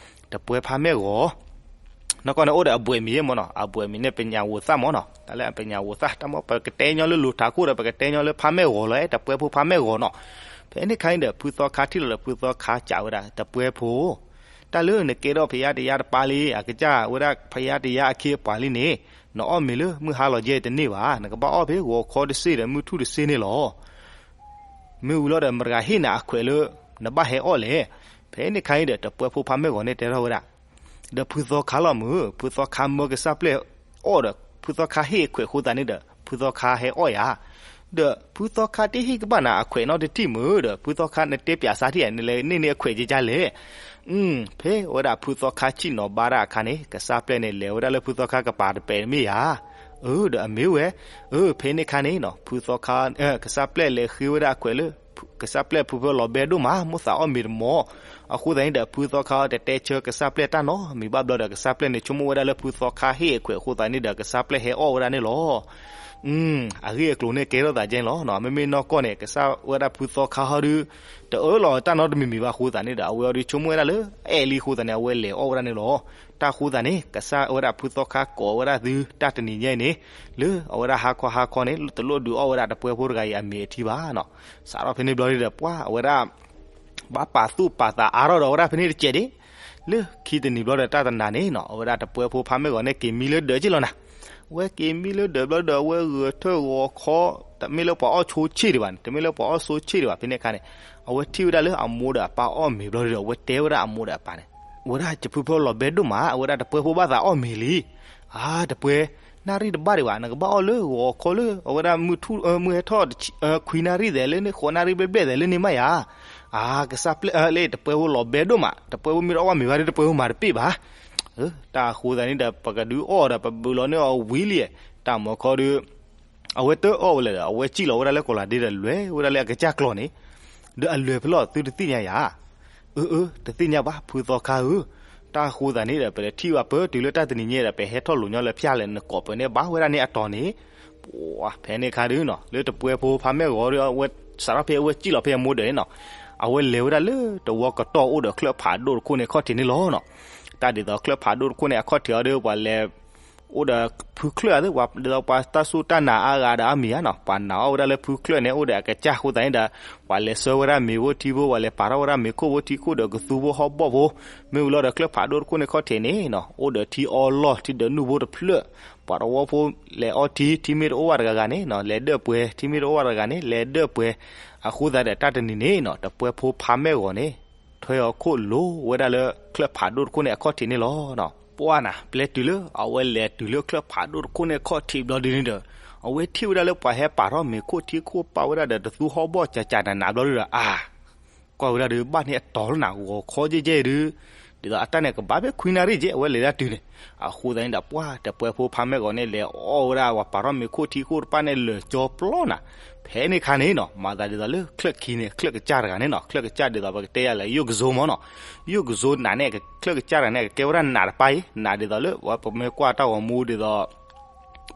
တပှဲဖါမဲာ်ဂီၤ နီၢ်ကီၢ်န့ၣ်အိၣ်ဒီးအဘွဲ့မံၤမးနီၤ, အဘွဲ့မံၤန့ၣ် ပညးဝိသၣ်မးနီၤ, တၢ်လၢအပညးဝိသၣ် တၢ်မ့ၢ်ပကတဲညီလၢလူၤထးခိၣ်ဒီး ပကတဲညီလၢဖါမဲာ်ဂီၤလီၤ တပှဲဖိဖါမဲာ်ဂီၤနီၤ, ဖဲန့ၣ်ခါန့ၣ်ဒီး ဖုသီခါထံၣ်လီၤဒီး ဖုသီခါစံးဝဲဒၣ် တပှဲဖိ, တၢ်လၢနကဲထီၣ်ဖယါတယါတပၤလံ အကစၢ်ဝဲဒၣ်ဖယါတယါအခ့အပှၤလံန့ၣ်, နအီၣ်မ့ၤလၢမုၢ်ဟါလီၤယဲတန့ၢ်ဘၣ်, နကဘၣ်အီၣ်ဖဲဂီၤခီတစ့ၢ်ဒီးမုၢ်ထူၣ်တစ့ၢ်န့ၣ်လီၤ. မ့ၢ်ဝံၤလီၤဒီး မတၤဂၤဟ့ၣ်နၤအခွဲးလၢ နဘၣ်ဟဲအီၣ်လဲၣ်. ဖဲန့ၣ်ခါအံၤဒီး တပှဲဖိဖါမဲာ်ဂီၤန့ၣ်တဲထီၣ်ဝဲဒၣ်, ဒီးဖုသီခါလီၤမုၢ်, ဖုသီခါမၢကစၢ်ပျဲၢ်အီၣ်ဒီး ဖုသီခါဟ့ၣ်အခွဲးအဃိသတးန့ၣ်ဒီး ဖုသီခါဟဲအီၣ်ယၤ, ဒီးဖုသီခါတဟ့ၣ်ကဘၣ်နၤအခွဲးနီတထံၣ်မုၢ်ဒီး ဖုသီခါနတဲပၠးစးထံၣ်ဧါ နလဲၤန့ၢ်န့ၢ်အခွဲးကကါလဲၣ်. ဖဲဝဲဒၣ်ဖုသီခါဆံၣ်နီၤဘါဒၣ်အခါန့ၣ် ကစၢ်ပျဲၢ်န့ၣ် လဲၤဝဲဒၣ်လၢဖုသီခါကပၤတပဲာ်မ့ၢ်ယၤ, အၢ ဒီးအမ့ၢ်ဝဲ, အၢ ဖဲန့ၣ်ခါန့ၣ်နီၤ ဖုသီခါ ကစၢ်ပျဲၢ်လဲၤဃ့ဝဲဒၣ်အခွဲးလၢ ကစၢ်ပျဲၢ်ဖုဖၢလီၤဘဲဒိၣ်မး မိၣ်သးအီၣ်မ့ၤတမီၤ, အဃိသတးန့ၣ်ဒီး ဖုသီခါတတဲဆၢကစၢ်ပျဲၢ်တၢ်နီတမံၤဘၣ်ဘျီဒီး ကစၢ်ပျဲၢ်န့ၣ်ဆိကမိၣ်ဝဲဒၣ်လၢဖုသီခါဟ့ၣ်အခွဲးအဃိသတးန့ၣ်ဒီး ကစၢ်ပျဲၢ်ဟဲအီၣ်ဝဲဒၣ်န့ၣ်လီၤ. အဂ့ၢ်အကျိၤန့ၣ်ကဲထီၣ်သးကဲန့ၣ်လီၤ. မ့မ့ၢ်နီၢ်ကီၢ်န့ၣ် ကစၢ်ဝဲဒၣ်ဖုသီခါဟီဒု တအၢလီၤတၢ်နီတမံၤမံၤဘၣ်အဃိသတးန့ၣ်ဒီး အဝဲအီၤဒုဆိကမိၣ်ဝဲဒၣ်လၢ အဲၣ်လံအဃိသတးန့ၣ် အဝဲလဲၤအီၣ်ဝဲဒၣ်န့ၣ်လီၤ. တၢ်အဃိသတးန့ၣ် ကစၢ်ဝဲဒၣ်ဖုသီခါကိးဝဲဒၣ်သုတၢ်တနံၤညါအံၤန့ၣ် လၢအဝဲဒၣ်ဟါခီဟါခီန့ၣ် တလိၣ်ဒုးအီၣ်ဝဲဒၣ်တပှဲဖိတဂၤအံၤအမ့ၤအထံဘၣ်နီၤ. စးထီၣ်ဖဲန့ၣ်ဘျီဒီး ပှၤအဝဲဒၣ် ဘၣ်ပာ်သူၣ်ပာ်သးအါထီၣ်ဒီးအဝဲဒၣ်ဖဲန့ၣ်တစဲးဒၣ် လၢခံတနံၤဘျီဒီးတၢ်တနၤန့ၣ်နီၤ အဝဲဒၣ်တပှဲဖိဖါမဲာ်ဂီၤန့ၣ် က့ၤမံလၢဒၢးက့ၢ်လီၤနၤ. အဝဲက့ၤမံလၢဒၢးဘျီဒီး အဝဲဂဲၤထၢၣ်ဂီၤခီ တမ့ၢ်လၢပှၤအီၣ်ဆိဆ့ၣ်ဒံးဘၣ်န့ၣ် တမ့ၢ်လၢပှၤအီၣ်ဆိဆ့ၣ်ဒံးဘၣ် ဖဲန့ၣ်အခါန့ၣ် အဝဲထံၣ်ဝဲဒၣ်လၢအမိၢ်ဒီးအပၢ်အီၣ်မ့ၤဘျီဒီး အဝဲတဲဝဲဒၣ်အမိၢ်ဒီးအပၢ်န့ၣ် အဝဲဒၣ်ယဖုဖၢလီၤဘဲဒိၣ်မး အဝဲဒၣ်တပှဲဖိဘၣ်သးအီၣ်မ့ၤလံ. အါ တပှဲ နၣ်ရံၣ်တဘၣ်ဒံးဘၣ် နကဘၣ်အီၣ်လၢဂီၤခီလၢ အဝဲဒၣ်မုၢ်ထူၣ် မုၢ်ဟဲထီၣ် ခွံနၣ်ရံၣ်သဲးလၢန့ၣ် ဃိးနၣ်ရံၣ်ဘျဲၣ်ဘျဲၣ်သဲးလၢန့ၣ်မးယၤ. အါ ကစၢ်ပျဲၢ်လၢတပှဲဖိလီၤဘဲဒိၣ်မး တပှဲဖိမ့ၢ်တအီၣ်ဘၣ်မ့ၤဘၣ်ဒီး တပှဲဖိမၤတပ့ၢ်ဘၣ်. တၢ်အဃိသတးန့ၣ်ဒီး ပကဒုးအီၣ်ဒီး ပဘုးလီၤန့ၢ်အီၤဝံၤလံ. တၢ်မီခီဒီး အဝဲတအီၣ်ဝဲလဲၣ်ဒီး အဝဲစံၣ်လီၤဝဲဒၣ်လၢကီးလၤဒ့ဒီး လဲၤဝဲဒၣ်လၢအကစၢ်ကျီၢ်န့ၣ်, ဒီးအလဲၤဖဲလဲၣ်သုတသ့ၣ်ညါယၤ. အၢ အၢ တသ့ၣ်ညါဘၣ် ဖုသီခါဧၢ. တၢ်အဃိသတးန့ၣ်ဒီး ပလဲၤထံၣ်ဘၣ်ပၢတုၤလၢတၢ်တနံၤညါဒီး ပဟဲထီၣ်လိာ်ညီလၢဖၠၣ်လဲၣ် နကိးပၢၤန့ၣ် ဘၣ်ဝဲဒၣ်န့ၣ်အတီၤန့ၣ်, ဖဲန့ၣ်အခါဒုနီၤ လၢတပှဲဖိဖါမဲာ်ဂီၤဒီး အဝဲစးထီၣ်ဖဲအဝဲစံၣ်လီၤဖဲအမိၢ်ဒၢးန့ၣ်နီၤ, အဝဲလဲၤဝဲဒၣ်လၢတဝီကတီၢ်အိၣ်ဒီးချၢၣ်ဖးဒိၣ်တခိၣ်န့ၣ်အခီၣ်ထံးန့ၣ်လီၤနီၤ. တၢ်ဒ်သိးချၢၣ်ဖးဒိၣ်တခိၣ်န့ၣ်အခီၣ်ထံးအီၤဒီး ပှၤလဲၤ အိၣ်ဒီးဖုချၢၣ်အသ့ၣ် ပှၤဒ်သိးပှၤတၢ်စူၢ်တၢ်နာ်အါဂၤဒီးအါမံၤဧါနီၤ, ပှၤနာ်အီၣ်ဝဲဒၣ်လၢဖုချၢၣ်န့ၣ် အိၣ်ဒီးအကစၢ်အဃိသတးန့ၣ်ဒီး ပှၤလဲၤဆှၢဝဲဒၣ်မ့ၤဖိထံဖိ ပှၤလဲၤပာ်ထီၣ်ဝဲဒၣ်မ့ၤခိၣ်ဖိထံခိၣ်ဒီးကသူဖိဟီၣ်ဘီၣ်ဖိ, မ့ၢ်ဝံၤလီၤဒီးချၢၣ်ဖးဒိၣ်တခိၣ်န့ၣ်ခီၣ်ထံးန့ၣ်နီၤ အိၣ်ဒီးထံအီလီၢ်ထံဒၢးနုၢ်ဖိတဖျၢၣ်, ပှၤတဝီဖိလဲၤအီထံ ထံမ့ၢ်တအိၣ်ဘၣ်တဂၤဂၤန့ၣ်နီၤ လဲၤဒၢၣ်ပှဲၤ ထံမ့ၢ်တအိၣ်ဘၣ်တဂၤဂၤန့ၣ် လဲၤဒၢၣ်ပှဲၤ, အဃိသတးဒီးတၢ်တနံၤန့ၣ်နီၤ တပှဲဖိဖါမဲာ်ဂီၤန့ၣ် ထွဲအီၤခိၣ်လိၤဝဲဒၣ်လၢချၢၣ်ဖးဒိၣ်တခိၣ်န့ၣ်အခီၣ်ထံးန့ၣ်လီၤ. ပှၢ်နၤ ပျဲတုၤလၢအဝဲလဲၤတုၤလၢချၢၣ်ဖးဒိၣ်တခိၣ်န့ၣ်ခီၣ်ထံးဘျီဒ်န့ၣ်ဒီး အဝဲထံၣ်ဝဲဒၣ်လၢပှၤဟဲပာ်ထီၣ်မ့ၤခိၣ်ထံခိၣ်ပာ်ဝဲဒၣ်ဒီးတသူဟီၣ်ဘီၣ်ကၠးကၠးနးနးဘျီဒ်ဒီး အါ ကွၢ်ဝဲဒၣ်ဒီးဘၣ်န့ၣ်အတီၤလၢနၤ ဂီၤခီယဲၢ်ယဲၢ်ဒုး ဒ်သိးအတၢ်န့ၣ်ကဘၣ်ဖဲခွံနၣ်ရံၣ်ကဲ အဝဲလဲၤဒၣ်တုၤန့ၣ် အဃိသတးန့ၣ်ဒီး ပှၢ်တပှဲဖိဖါမဲာ်ဂီၤန့ၣ် လဲၤအီၣ်ဝဲဒၣ်ပှၤပာ်ထီၣ်မ့ၤခိၣ်ထံခိၣ်တဖၣ်န့ၣ်လၢာ်ကၠီပျီနၤ. ဖဲန့ၣ်ခါန့ၣ်နီၤ မၤသးဒ်သိးလၢချၢၣ်ခံန့ၣ် ချၢၣ်ကစၢ်တဂၤန့ၣ်နီၤ ချၢၣ်ကစၢ်ဒ်သိးပကတဲယၤလၢယိၣ်ကစိမ့ၢ်နီၤ ယိၣ်ကစိနးန့ၣ် ချၢၣ်ကစၢ်တဂၤန့ၣ် ကကဲဝဲဒၣ်နးတပၢ်အံၤ နးဒ်သိးလၢ ပမ့ၢ်ကွၢ်တၢ်ဂီၤမူဒ်သိး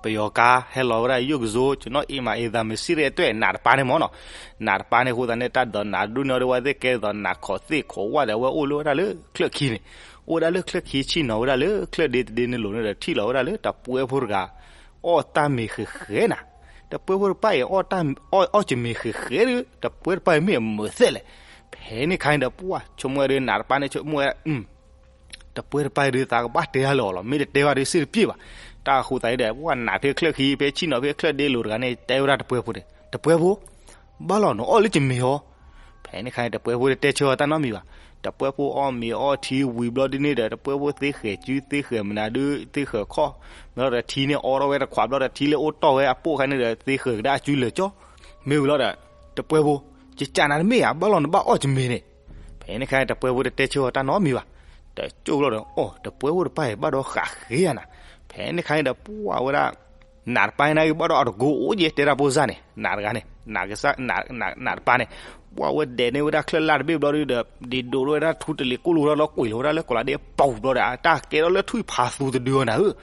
ပယီၤကါဟဲလီၤဝဲဒၣ်ယိၣ်ကစိ ကျွန်တော်အိမ်မှာ အိမ်သာမစံးတဲ့အတွက် နးတပၢ်န့ၣ်မ့ၢ်နီၤ နးတပၢ်န့ၣ်အဃိသတးန့ၣ် တၢ်ဒ်သိးနးဒိၣ်န့ၢ်အီၤဒီးဝဲသ့ၣ်ကဲဒ်သိးနးခိးသ့ၣ်ခိးဝၣ်ဒီး အဝဲအိၣ်လၢဝဲဒၣ်လၢချၢၣ်ခံန့ၣ် အိၣ်ဝဲဒၣ်လၢချၢၣ်ခံဆ့ၣ်နီၤဝဲဒၣ်လၢချၢၣ်ဒ့တဒ့န့ၣ်လိၤန့ၣ်ဒီး ထံၣ်လီၤဝဲဒၣ်လၢတပှဲဖိတဂၤ အီၣ်တၢ်မ့ၤဃဲၤဃဲၤနၤ တပှဲဖိတပၢ်အံၤအီၣ်တၢ် အီၣ်စ့ၢ်မ့ၤဃဲၤဃဲၤဒီး တပှဲတပၢ်အံၤမ့ၢ်အမုာ်သဲလဲၣ်. ဖဲန့ၣ်ခါန့ၣ်ဒီး ပှၢ်ဆိကမိၣ်ဝဲဒီး နးတပၢ်န့ၣ်ဆိကမိၣ်ဝဲ တပှဲတပၢ်အံၤဒုးသးကဘၣ်တဲတၢ်လၢအီၤလီၤ မ့ၢ်တတဲဘၣ်ဒုးစ့ၢ်တပျ့ၢ်ဘၣ်. တၢ်အဃိသတးဒီး ပှၢ်နးဖဲချၢၣ်ခံ ဖဲဆ့ၣ်နီၤဖဲချၢၣ်ဒ့လိၤတဂၤန့ၣ် တဲဝဲဒၣ်တပှဲဖိန့ၣ် တပှဲဖိ ဘၣ်လီၤနအီၣ်လၢကမ့ၤဟီ ဖဲန့ၣ်ခါန့ၣ် တပှဲဖိတတဲဆၢအီၤတၢ်နီတမံၤဘၣ်. တပှဲဖိအီၣ်မ့ၤအီထံဝံၤဘျီဒ်န့ၣ်ဒီး တပှဲဖိသ့ဃဲၤစုသ့ဃဲၤမနုၤဒုး သ့ဃဲၤခီၣ် မ့ၢ်လီၤဒီးထံန့ၣ်အီထီၣ်ဝဲတခွးဘျီဒီး ထံလၢအိၣ်တီၢ်ဝဲအပိၢ်ခါန့ၣ်ဒီး သ့ဃဲၤကဒါအစုလၢာ်ကၠီ မ့ၢ်ဝံၤလီၤဒီး တပှဲဖိ ကကးနၤတမ့ၢ်ဧါ ဘၣ်လီၤနဘၣ်အီၣ်ကမ့ၤန့ၣ်. ဖဲန့ၣ်ခါန့ၣ် တပှဲဖိတတဲဆၢအီၤတၢ်နီတမံၤဘၣ်. တကၠိၢ်လီၤဒီး အိၣ် တပှဲဖိတပၢ်အံၤ ဘၣ်ဒီးဃးဃ့ဧါနၤ. ဖဲန့ၣ်ခါန့ၣ်ဒီး ပှၢ်ဝဲဒၣ် နးတပၢ်အံၤန့ၣ် ဘၣ်ဒီးအတကိအိၣ်ယဲ တဲတၢ်ဖိစၢ်န့ၣ် နးတဂၤန့ၣ် နးကစၢ် နးတပၢ်န့ၣ် ပှၢ်ဝဲဒဲးန့ၢ်ဝဲဒၣ်ချၢၣ်လၢ်တဘ့ၣ်ဘျီဒုးဒီး ဒ့ဒိးဝဲဒၣ်ထူတလ့ၤကိၣ်လိာ်ဝဲဒၣ်လီၤ ကွံာ်လီၤဝဲဒၣ်လၢကိးလးဒ့ပူၤဘျီဒီး အတၢ်ကဲထီၣ်လၢထွံၣ်ဖးသူတဒုအီၤနၤဧၢ.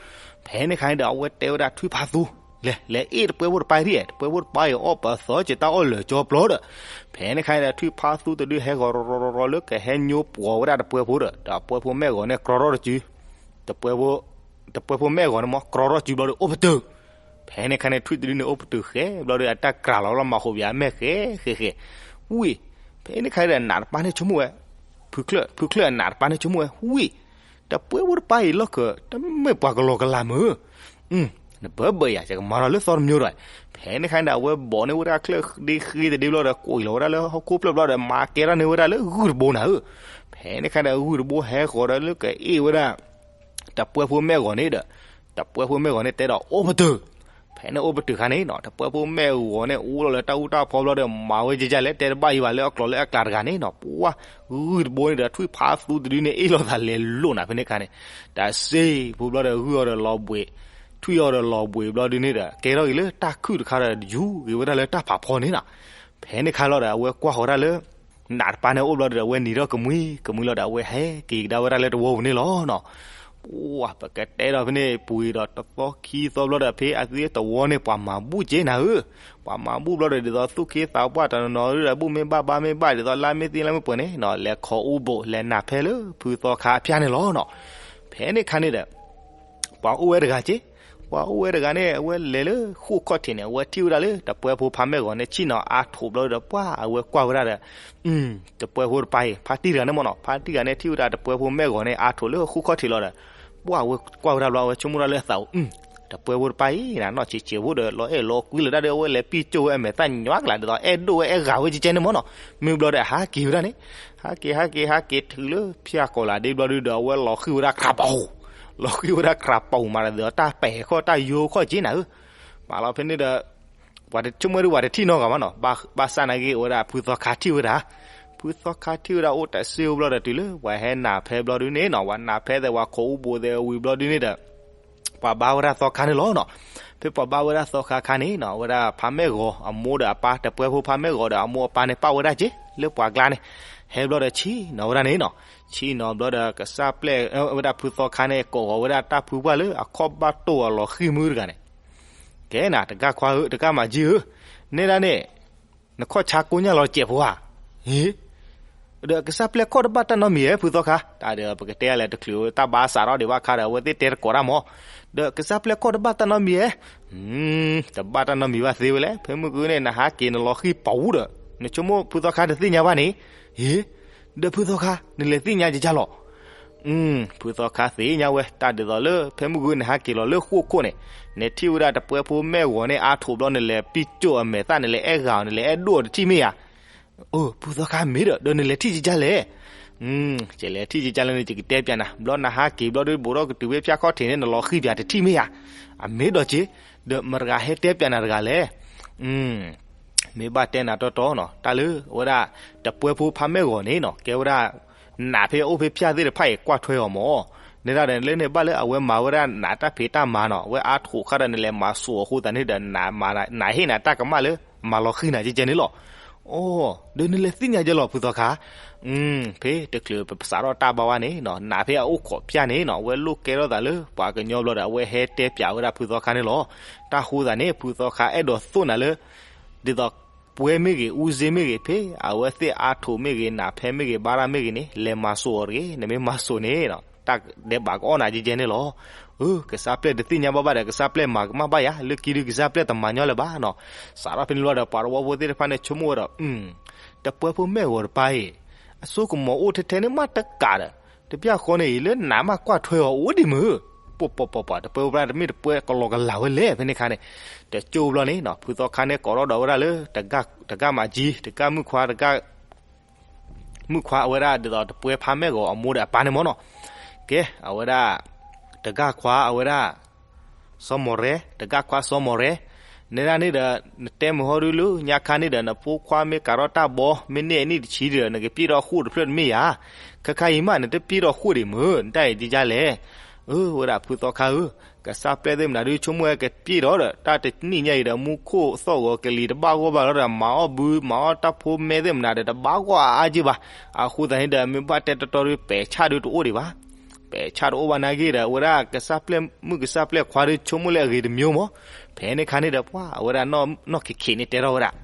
ဖဲန့ၣ်ခါန့ၣ်ဒီး အဝဲတဲဝဲဒၣ်ထွံၣ်ဖးသူ လဲၤ လဲၤအ့ၣ်တပှဲဖိတပၢ်ဒ် တပှဲဖိတပၢ်အံၤအီၣ်ပသီက့ၤတၢ်အီၣ်လၢာ်ကၠီပျီဒီး ဖဲန့ၣ်ခါန့ၣ်ဒီး ထွံၣ်ဖးသူတဒုဟဲဂီၤရီၤရီၤရီၤလၢကဟဲညိပှီၤဝဲဒၣ်တပှဲဖိဒီး ဒီးတပှဲဖိမဲာ်ဂီၤန့ၣ်ကြီထီၣ်တစု တပှဲဖိ တပှဲဖိမဲာ်ဂီၤန့ၣ်မ့ၢ်ကြီထီၣ်တစုဘျီဒီးအိၣ်ပတုာ်. ဖဲန့ၣ်ခါန့ၣ် ထွံၣ်တဒုန့ၣ်အိၣ်ပတုာ်ဃဲဘျီဒီး အတၢ်ကြၤလီၤလီၤမၤဃိးဘၣ်အမဲာ်ဃဲဃဲဃဲ ဝံၣ် ဖဲန့ၣ်ခါဒီး နးတပၢ်န့ၣ်ဆိကမိၣ်ဝဲ ဖုချၢၣ် ဖုချၢၣ်အနးတပၢ်န့ၣ်ဆိကမိၣ်ဝဲ ဝံၣ် တပှဲဖိတပၢ်အံၤလီၢ်ခၢၣ် တမ့ၢ်ပှၤကလီကလးမုၢ် နဘၢဘၢယၤ ယကမၤထီၣ်လၢသီတမံၤဒီး ဖဲန့ၣ်ခါန့ၣ်ဒီး အဝဲဘီးန့ၢ်ဝဲဒၣ်ချၢၣ်ဒ့ဃ့တဒ့ဘျီဒီး ကွံာ်လီၤဝဲဒၣ်လၢဟီၣ်ခိၣ်ဖျၢၣ်ဘျီဒီး မၤကဲထီၣ်န့ၢ်ဝဲဒၣ်လၢဂုၢ်တဘိနၤဧၢ. ဖဲန့ၣ်ခါဒီး ဂုၢ်တဘိဟဲဃီၤဒီးလၢကအ့ၣ်ဝဲဒၣ် တပှဲဖိမဲာ်ဂီၤန့ၣ်ဒီး တပှဲဖိမဲာ်ဂီၤန့ၣ်တဲဒီးအိၣ်ပတုာ်. ဖဲန့ၣ်အိၣ်ပတုာ်ခါန့ၣ်နီၤ တပှဲဖိမဲာ်ဂီၤန့ၣ် အိၣ်လီၤလၢတၢ်အူတၢ်ဖီဘျီဒီး မၤဝဲကကလဲၣ် တဲတဘၣ်အံၤဘၣ်လၢအကျိၤလၢအကျါတဂၤန့ၣ်နီၤ ပှၢ် ဂုၢ်တဘိန့ၣ်ဒီး ထွံၣ်ဖးသူတဒုန့ၣ် အ့ၣ်လိာ်သးလဲၤလိာ်နၤ ဖဲန့ၣ်ခါန့ၣ် တၢ်စ့ၢ်ဖိဘျီဒီး ဂုၢ်အီၤဒီးလီၤဘှံး ထွံၣ်အီၤဒီးလီၤဘှံးဘျီဒုန့ၣ်ဒီး ကဲထီၣ်က့ၤလၢတၢ်ခုၣ်တခါဒီး ယူၤက့ၤဝဲဒၣ်လၢတၢ်ဖးဖီန့ၣ်နီၤ. ဖဲန့ၣ်ခါလီၤဒီး အဝဲကွၢ်ဃီၤဒၣ်လၢ နးတပၢ်န့ၣ်အိၣ်ဘျီဒီး အဝဲနံၤထီၣ်ကမှံ ကမှံလီၤဒီး အဝဲဟဲက့ၤကဒါဝဲဒၣ်လၢတဝီပူၤန့ၣ်လီၤနီၤ. ပှၢ် ပကတဲဒီးဖဲန့ၣ် ပူၤဒီးတသီခံသီဘျီဒီး ဖဲအသ့တဝီန့ၣ် ပှၤမၤဘူၣ်က့နၤဧၢ. ပှၤမၤဘူၣ်ဘျီဒီး ဒ်သိးသူၣ်က့သးပှၢ်တနီၤနီၤဒီး ဘူၣ်မ့ၢ်ဘၣ်ဘါမ့ၢ်ဘၣ် ဒ်သိးလါမ့ၢ်သ့လါမ့ၢ်ပှဲၤန့ၣ်နီၤ လဲၤခိးအူဘိး လဲၤနၢ်ဖဲလၢဖုသီခါအဖၠၣ်န့ၣ်လီၤနီၤ. ဖဲန့ၣ်ခါန့ၣ်ဒီး ပှၤအိၣ်ဝဲတဂၤက့ ပှၤအိၣ်ဝဲတဂၤန့ၣ် အဝဲလဲၤလၢဃိၣ်ခီၣ်ထံးန့ၣ် အဝဲထံၣ်ဝဲဒၣ်လၢတပှဲဖိဖါမဲာ်ဂီၤန့ၣ် ဆ့ၣ်နီၤအါထိးဘျီဒီး ပှၢ်အဝဲကွၢ်ဝဲဒၣ်ဒီး တပှဲဖိတပၢ်အံၤ ဖါတံၢ်တဂၤန့ၣ်မ့ၢ်နီၤ ဖါတံၢ်တဂၤန့ၣ် ထံၣ်ဝဲဒၣ်တပှဲဖိမဲာ်ဂီၤန့ၣ် အါထိးလၢဃိၣ်ခီၣ်ထံးလီၤဒီး ပှၢ်အဝဲကွၢ်ဝဲဒၣ်ဘျီ အဝဲဆိကမိၣ်ဒၣ်လၢအသးအိၣ် တပှဲဖိတပၢ်အံၤ နီၢ်ဆံးဆံးဖိဒီး လီၤအဲၣ်လီၤကွံလၢၤဒၣ်ဒီး အဝဲလဲၤပံၢ်ကၠိဝဲအမဲာ်သၣ်ညွၤကလး ဒ်သိးအဲၣ်ဒိၣ်ဝဲအဲၣ်ဂၤဝဲကကဲန့ၣ်မ့ၢ်နီၤ. မ့ၢ်ဘျီဒီး ဟးက့ၤဝဲဒၣ်န့ၣ် ဟးက့ၤ ဟးက့ၤ ဟးက့ၤ တုၤလၢဖၠၣ်ကိးလးဒ့ဘျီဒုဒီး အဝဲလီၤဃံၤဝဲဒၣ်ကြးပူၤ လီၤဃံၤဝဲဒၣ်ကြးပူၤမးဒီး တၢ်ပဲာ်ခီၣ်တၢ်ယိခီၣ်က့နၤဧၢ. မးလီၤဖဲန့ၣ်ဒီး ပှၤတဆိကမိၣ်ဒု ပှၤတထံၣ်နီတဂၤဘၣ်နီၤ. ဘၣ်ဆၣ်နာ်က့ အိၣ်ဝဲဒၣ်ဖုသီခါထံၣ်ဝဲဒၣ် ဖုသီခါထံၣ်ဝဲဒၣ်အိၣ်တၢ်စ့ၢ်အိၣ်ဘျီဒီး တုၤလၢပှၤဟဲနၢ်ဖဲဘျီဒုန့ၣ်နီၤ ပှၤနၢ်ဖဲသဲးပှၤခိးအူဘိးသဲးဝံၤဘျီဒုန့ၣ်ဒီး ပှၤဘါဝဲဒၣ်သီခါန့ၣ်လီၤနီၤ. ဖဲပှၤဘါဝဲဒၣ်သီခါခါန့ၣ်နီၤ အဝဲဒၣ်ဖါမဲာ်ဂီၤအမိၢ်ဒီးအပၢ် တပှဲဖိဖါမဲာ်ဂီၤဒီးအမိၢ်အပၢ်န့ၣ် ပာ်ဝဲဒၣ်က့ လၢပှၤကျါန့ၣ် ဟဲဘျီဒီးဆ့ၣ်နီၤဝဲဒၣ်န့ၣ်နီၤ. ဆ့ၣ်နီၤဘျီဒီး ကစၢ်ပျဲၢ်ဝဲဒၣ်ဖုသီခါန့ၣ် ကိးဂီၤဝဲဒၣ်တၢ်ဖုပှၢ်လၢအခီၣ်ဘၣ်တိၢ်အလီၤဃံၤမုၢ်တဂၤန့ၣ် ကဲနၤ တကၢ်ခွါဧၢ တကၢ်မၤကၠံဧၢ, နဲဒၣ်န့ၣ် နခီၣ်ဆါကိညၢ်လီၤစဲးဖိဧါ, ဟ့ၣ်, ဒီးကစၢ်ပျဲၢ်ခီၣ်တဘၣ်တၢ်နီတမံၤဧါ ဖုသီခါ, တၢ်ဒီးပကတဲလဲၣ်တချုး တၢ်ဘါစးထီၣ်ဒံးဘၣ်ခါဒီး အဝဲသ့ၣ်တဲတကိးတၢ်မး, ဒီးကစၢ်ပျဲၢ်ခီၣ်တဘၣ်တၢ်နီတမံၤဧါ, တဘၣ်တၢ်နီတမံၤဘၣ်သ့ဝဲလဲၣ်, ဖဲမုၢ်ဂုၢ်န့ၣ် နဟးက့ၤနလီၤဃံၤပူၤဒီး နဆိကမိၣ်ဖုသီခါတသ့ၣ်ညါဘၣ်န့ၣ်, ဟ့ၣ်, ဒီးဖုသီခါ နလဲၤသ့ၣ်ညါကကၢ်လီၤ ဖုသီခါသ့ၣ်ညါဝဲ တၢ်ဒ်သိးလၢ ဖဲမုၢ်ဂုၢ်နဟးက့ၤလီၤလၢဃိၣ်ခိၣ်န့ၣ်, နထံၣ်ဝဲဒၣ်တပှဲဖိမဲာ်ဂီၤန့ၣ် အါထိးဘျီ နလဲၤပံၢ်ကၠိၣ်အမဲာ်သၣ် နလဲၤအဲၣ်ဂၤအီၤ နလဲၤအဲၣ်ဒိၣ်အီၤတထံၣ်မ့ၢ်ဧါ, အိ ဖုသီခါမ့ၢ်ဒီး ဒီးနလဲၤထံၣ်ကကၢ်လဲၣ်, ကလဲၤထံၣ်ကကၢ်လၢန့ၣ် ယကတဲပျးနၤ, ဘျီနဟးက့ၤဘျီဒီး ဘိးထီၣ်ကတုၤဝဲဖၠၣ်ခီၣ်ထံးန့ၣ် နလီၤဃံၤပၠးတထံၣ်မ့ၢ်ဧါ. အမ့ၢ်ဒီးက့, ဒီးမတၤတဂၤဟဲတဲပျးနၤတဂၤလဲၣ်. မ့ၢ်ဘၣ်တဲနၤတီတီနီၤ, တၢ်လၢအဝဲဒၣ် တပှဲဖိဖါမဲၢ်ဂီၤန့ၣ်နီၤ ကဲဝဲဒၣ် နးဖဲအအိၣ်ဖဲဖၠၣ်သ့ၣ်တဖၣ်အံၤ ကွၢ်ထွဲအီၤမၢ်. နဲဒၣ်ဒီးလၢန့ၣ်ဘၣ်လၢအဝဲမၤဝဲဒၣ်နးတၢ်ဖံးတၢ်မၤနီၤ, အဝဲအါထီၣ်ခါဒီး နလဲၤမၤစိာ်အဃိသတးန့ၣ်ဒီး နးဟ့ၣ်နၤတၢ်ကမၣ်လၢ မၤလီၤဃံၤနၤကဲကဲန့ၣ်လီၤ. အိ, ဒီးနလဲၤသ့ၣ်ညါကဲလီၤ ဖုသီခါ. ဖဲတချုးပစးထီၣ်တၢ်ဘါဝဲန့ၣ်နီၤ, နးဖဲအအိၣ်ခိးဖၠၣ်န့ၣ်နီၤ, အဝဲလိၣ်ကဲထီၣ်သးလၢပှၤကညီဘျီဒီး အဝဲဟဲတဲပျးဝဲဒၣ်ဖုသီခါန့ၣ်လီၤ. တၢ်ဃိသတးန့ၣ် ဖုသီခါအဲၣ်ဒိးသိၣ်နၤလၢ ဒ်သိး ပှဲမ့ၢ်ဂ့ၤ အူစ့မ့ၢ်ဂ့ၤ ဖဲအဝဲသ့ၣ်အါထီၣ်မ့ၢ်ဂ့ၤ နးဖဲမ့ၢ်ဂ့ၤ ဘါရၣ်မ့ၢ်ဂ့ၤန့ၣ် လဲၤမၤစိာ်အီၤတဂ့ၤ. နမ့ၢ်မၤစိာ်န့ၣ် တၢ်ဒဲးဘးကအီၣ်နၤကဲကဲန့ၣ်လီၤ. အၢ ကစၢ်ပျဲၢ်တသ့ၣ်ညါဘၣ်ဘၣ်ဒီး ကစၢ်ပျဲၢ်မၤကမၣ်ဘၣ်ယၤ, လၢခံဒုးကစၢ်ပျဲၢ်တမၤညီလၢၤဘၣ်နီၤ. စးထီၣ်ဖဲန့ၣ်လီၤဒီး ပှၤတဝီဖိသ့ၣ်တဖၣ်န့ၣ် ဆိကမိၣ်ဝဲဒီး တပှဲဖိမဲၢ်ဂီၤတပၢ်အံၤ အစိကမီၤအိၣ်ထဲထဲန့ၣ်မးတကးဒီး တပျၢ်ဃီန့ၣ်အံၤ လၢနးမးကွၢ်ထွဲအီၤအိၣ်ဒံးမုၢ်. ပှၤပှၤပှၤပှၤ တပှဲဖိဖဲတမ့ၢ်တပှဲကလီကလးဝဲလဲၣ် ဖဲန့ၣ်ခါန့ၣ်. တကၠိဘျီန့ၣ်နီၤ ဖုသီခါန့ၣ်ကိးထီၣ်ဒီးဝဲဒၣ်လၢ တဂၤမးကၠံ တဂၤမုၣ်ခွါ တဂၤ မုၣ်ခွါအဝဲဒၣ်ဒ်သိးတပှဲဖါမဲၢ်ဂီၤအမိၢ်ဒီးအပၢ်န့ၣ်မၢ်နီၤ. ကဲ အဝဲဒၣ် တဂၤခွါအဝဲဒၣ် စီၤမီၢ်ရဲ, တဂၤခွါစီၤမီၢ်ရဲ, နဲဒၣ်န့ၣ်ဒီး နတဲမုၢ်ဟီဒုလၢညါခါန့ၣ်ဒီး နဖိခွါမ့ၢ်ကးထီၣ်တၢ်ဘီ မ့ၢ်န့ၢ်အနံၣ်တဆံဒီး နကပျဲၢ်ထီၣ်ဃိၣ်တဖျၢၣ်တမ့ၢ်ဧါ. ခဲခါအံၤမး နတပျဲၢ်ထီၣ်ဃိၣ်ဒံးမုၢ် နတၢ်အံၤကကလဲၣ်. အၢ ဝဲဒၣ်ဖုသီခါဧၢ, ကစၢ်ပျဲၢ်သ့ၣ်မနုၤဒုး ဆိကမိၣ်ဝဲကပျဲၢ်ထီၣ်ဒီး တၢ်တနံၣ်ညါအံၤဒီး မူခိၣ်သီၣ်ဂီၤကလံၤတဘၣ်ဂီၢ်ဘၣ်လီၤဒီး မၤအီၣ်ဘု မၤအီၣ်တၢ်ဖိမဲသ့ၣ်မနုၤဒီး တဘၣ်ဂီၢ်အါအါက့ၢ်ဘၣ်. အဃိသတးန့ၣ်ဒီး မ့ၢ်ဘၣ်တဲတီတီဒုး ပဲာ်ဆၣ်ဒုးတအိၣ်ဒံးဘၣ်. ပဲာ်ဆၣ်တအိၣ်ဘၣ်နာ်က့ဒီး အဝဲဒၣ်ကစၢ်ပျဲၢ်မုၣ်ကစၢ်ပျဲၢ်ခွါဒုး ဆိကမိၣ်လၢအဂ့ၤတမံၤမၢ်. ဖဲန့ၣ်ခါန့ၣ်ဒီး ပှၤအဝဲဒၣ်နီၢ်နီၢ်ခံခံန့ၣ်တဲထီၣ်ဝဲဒၣ်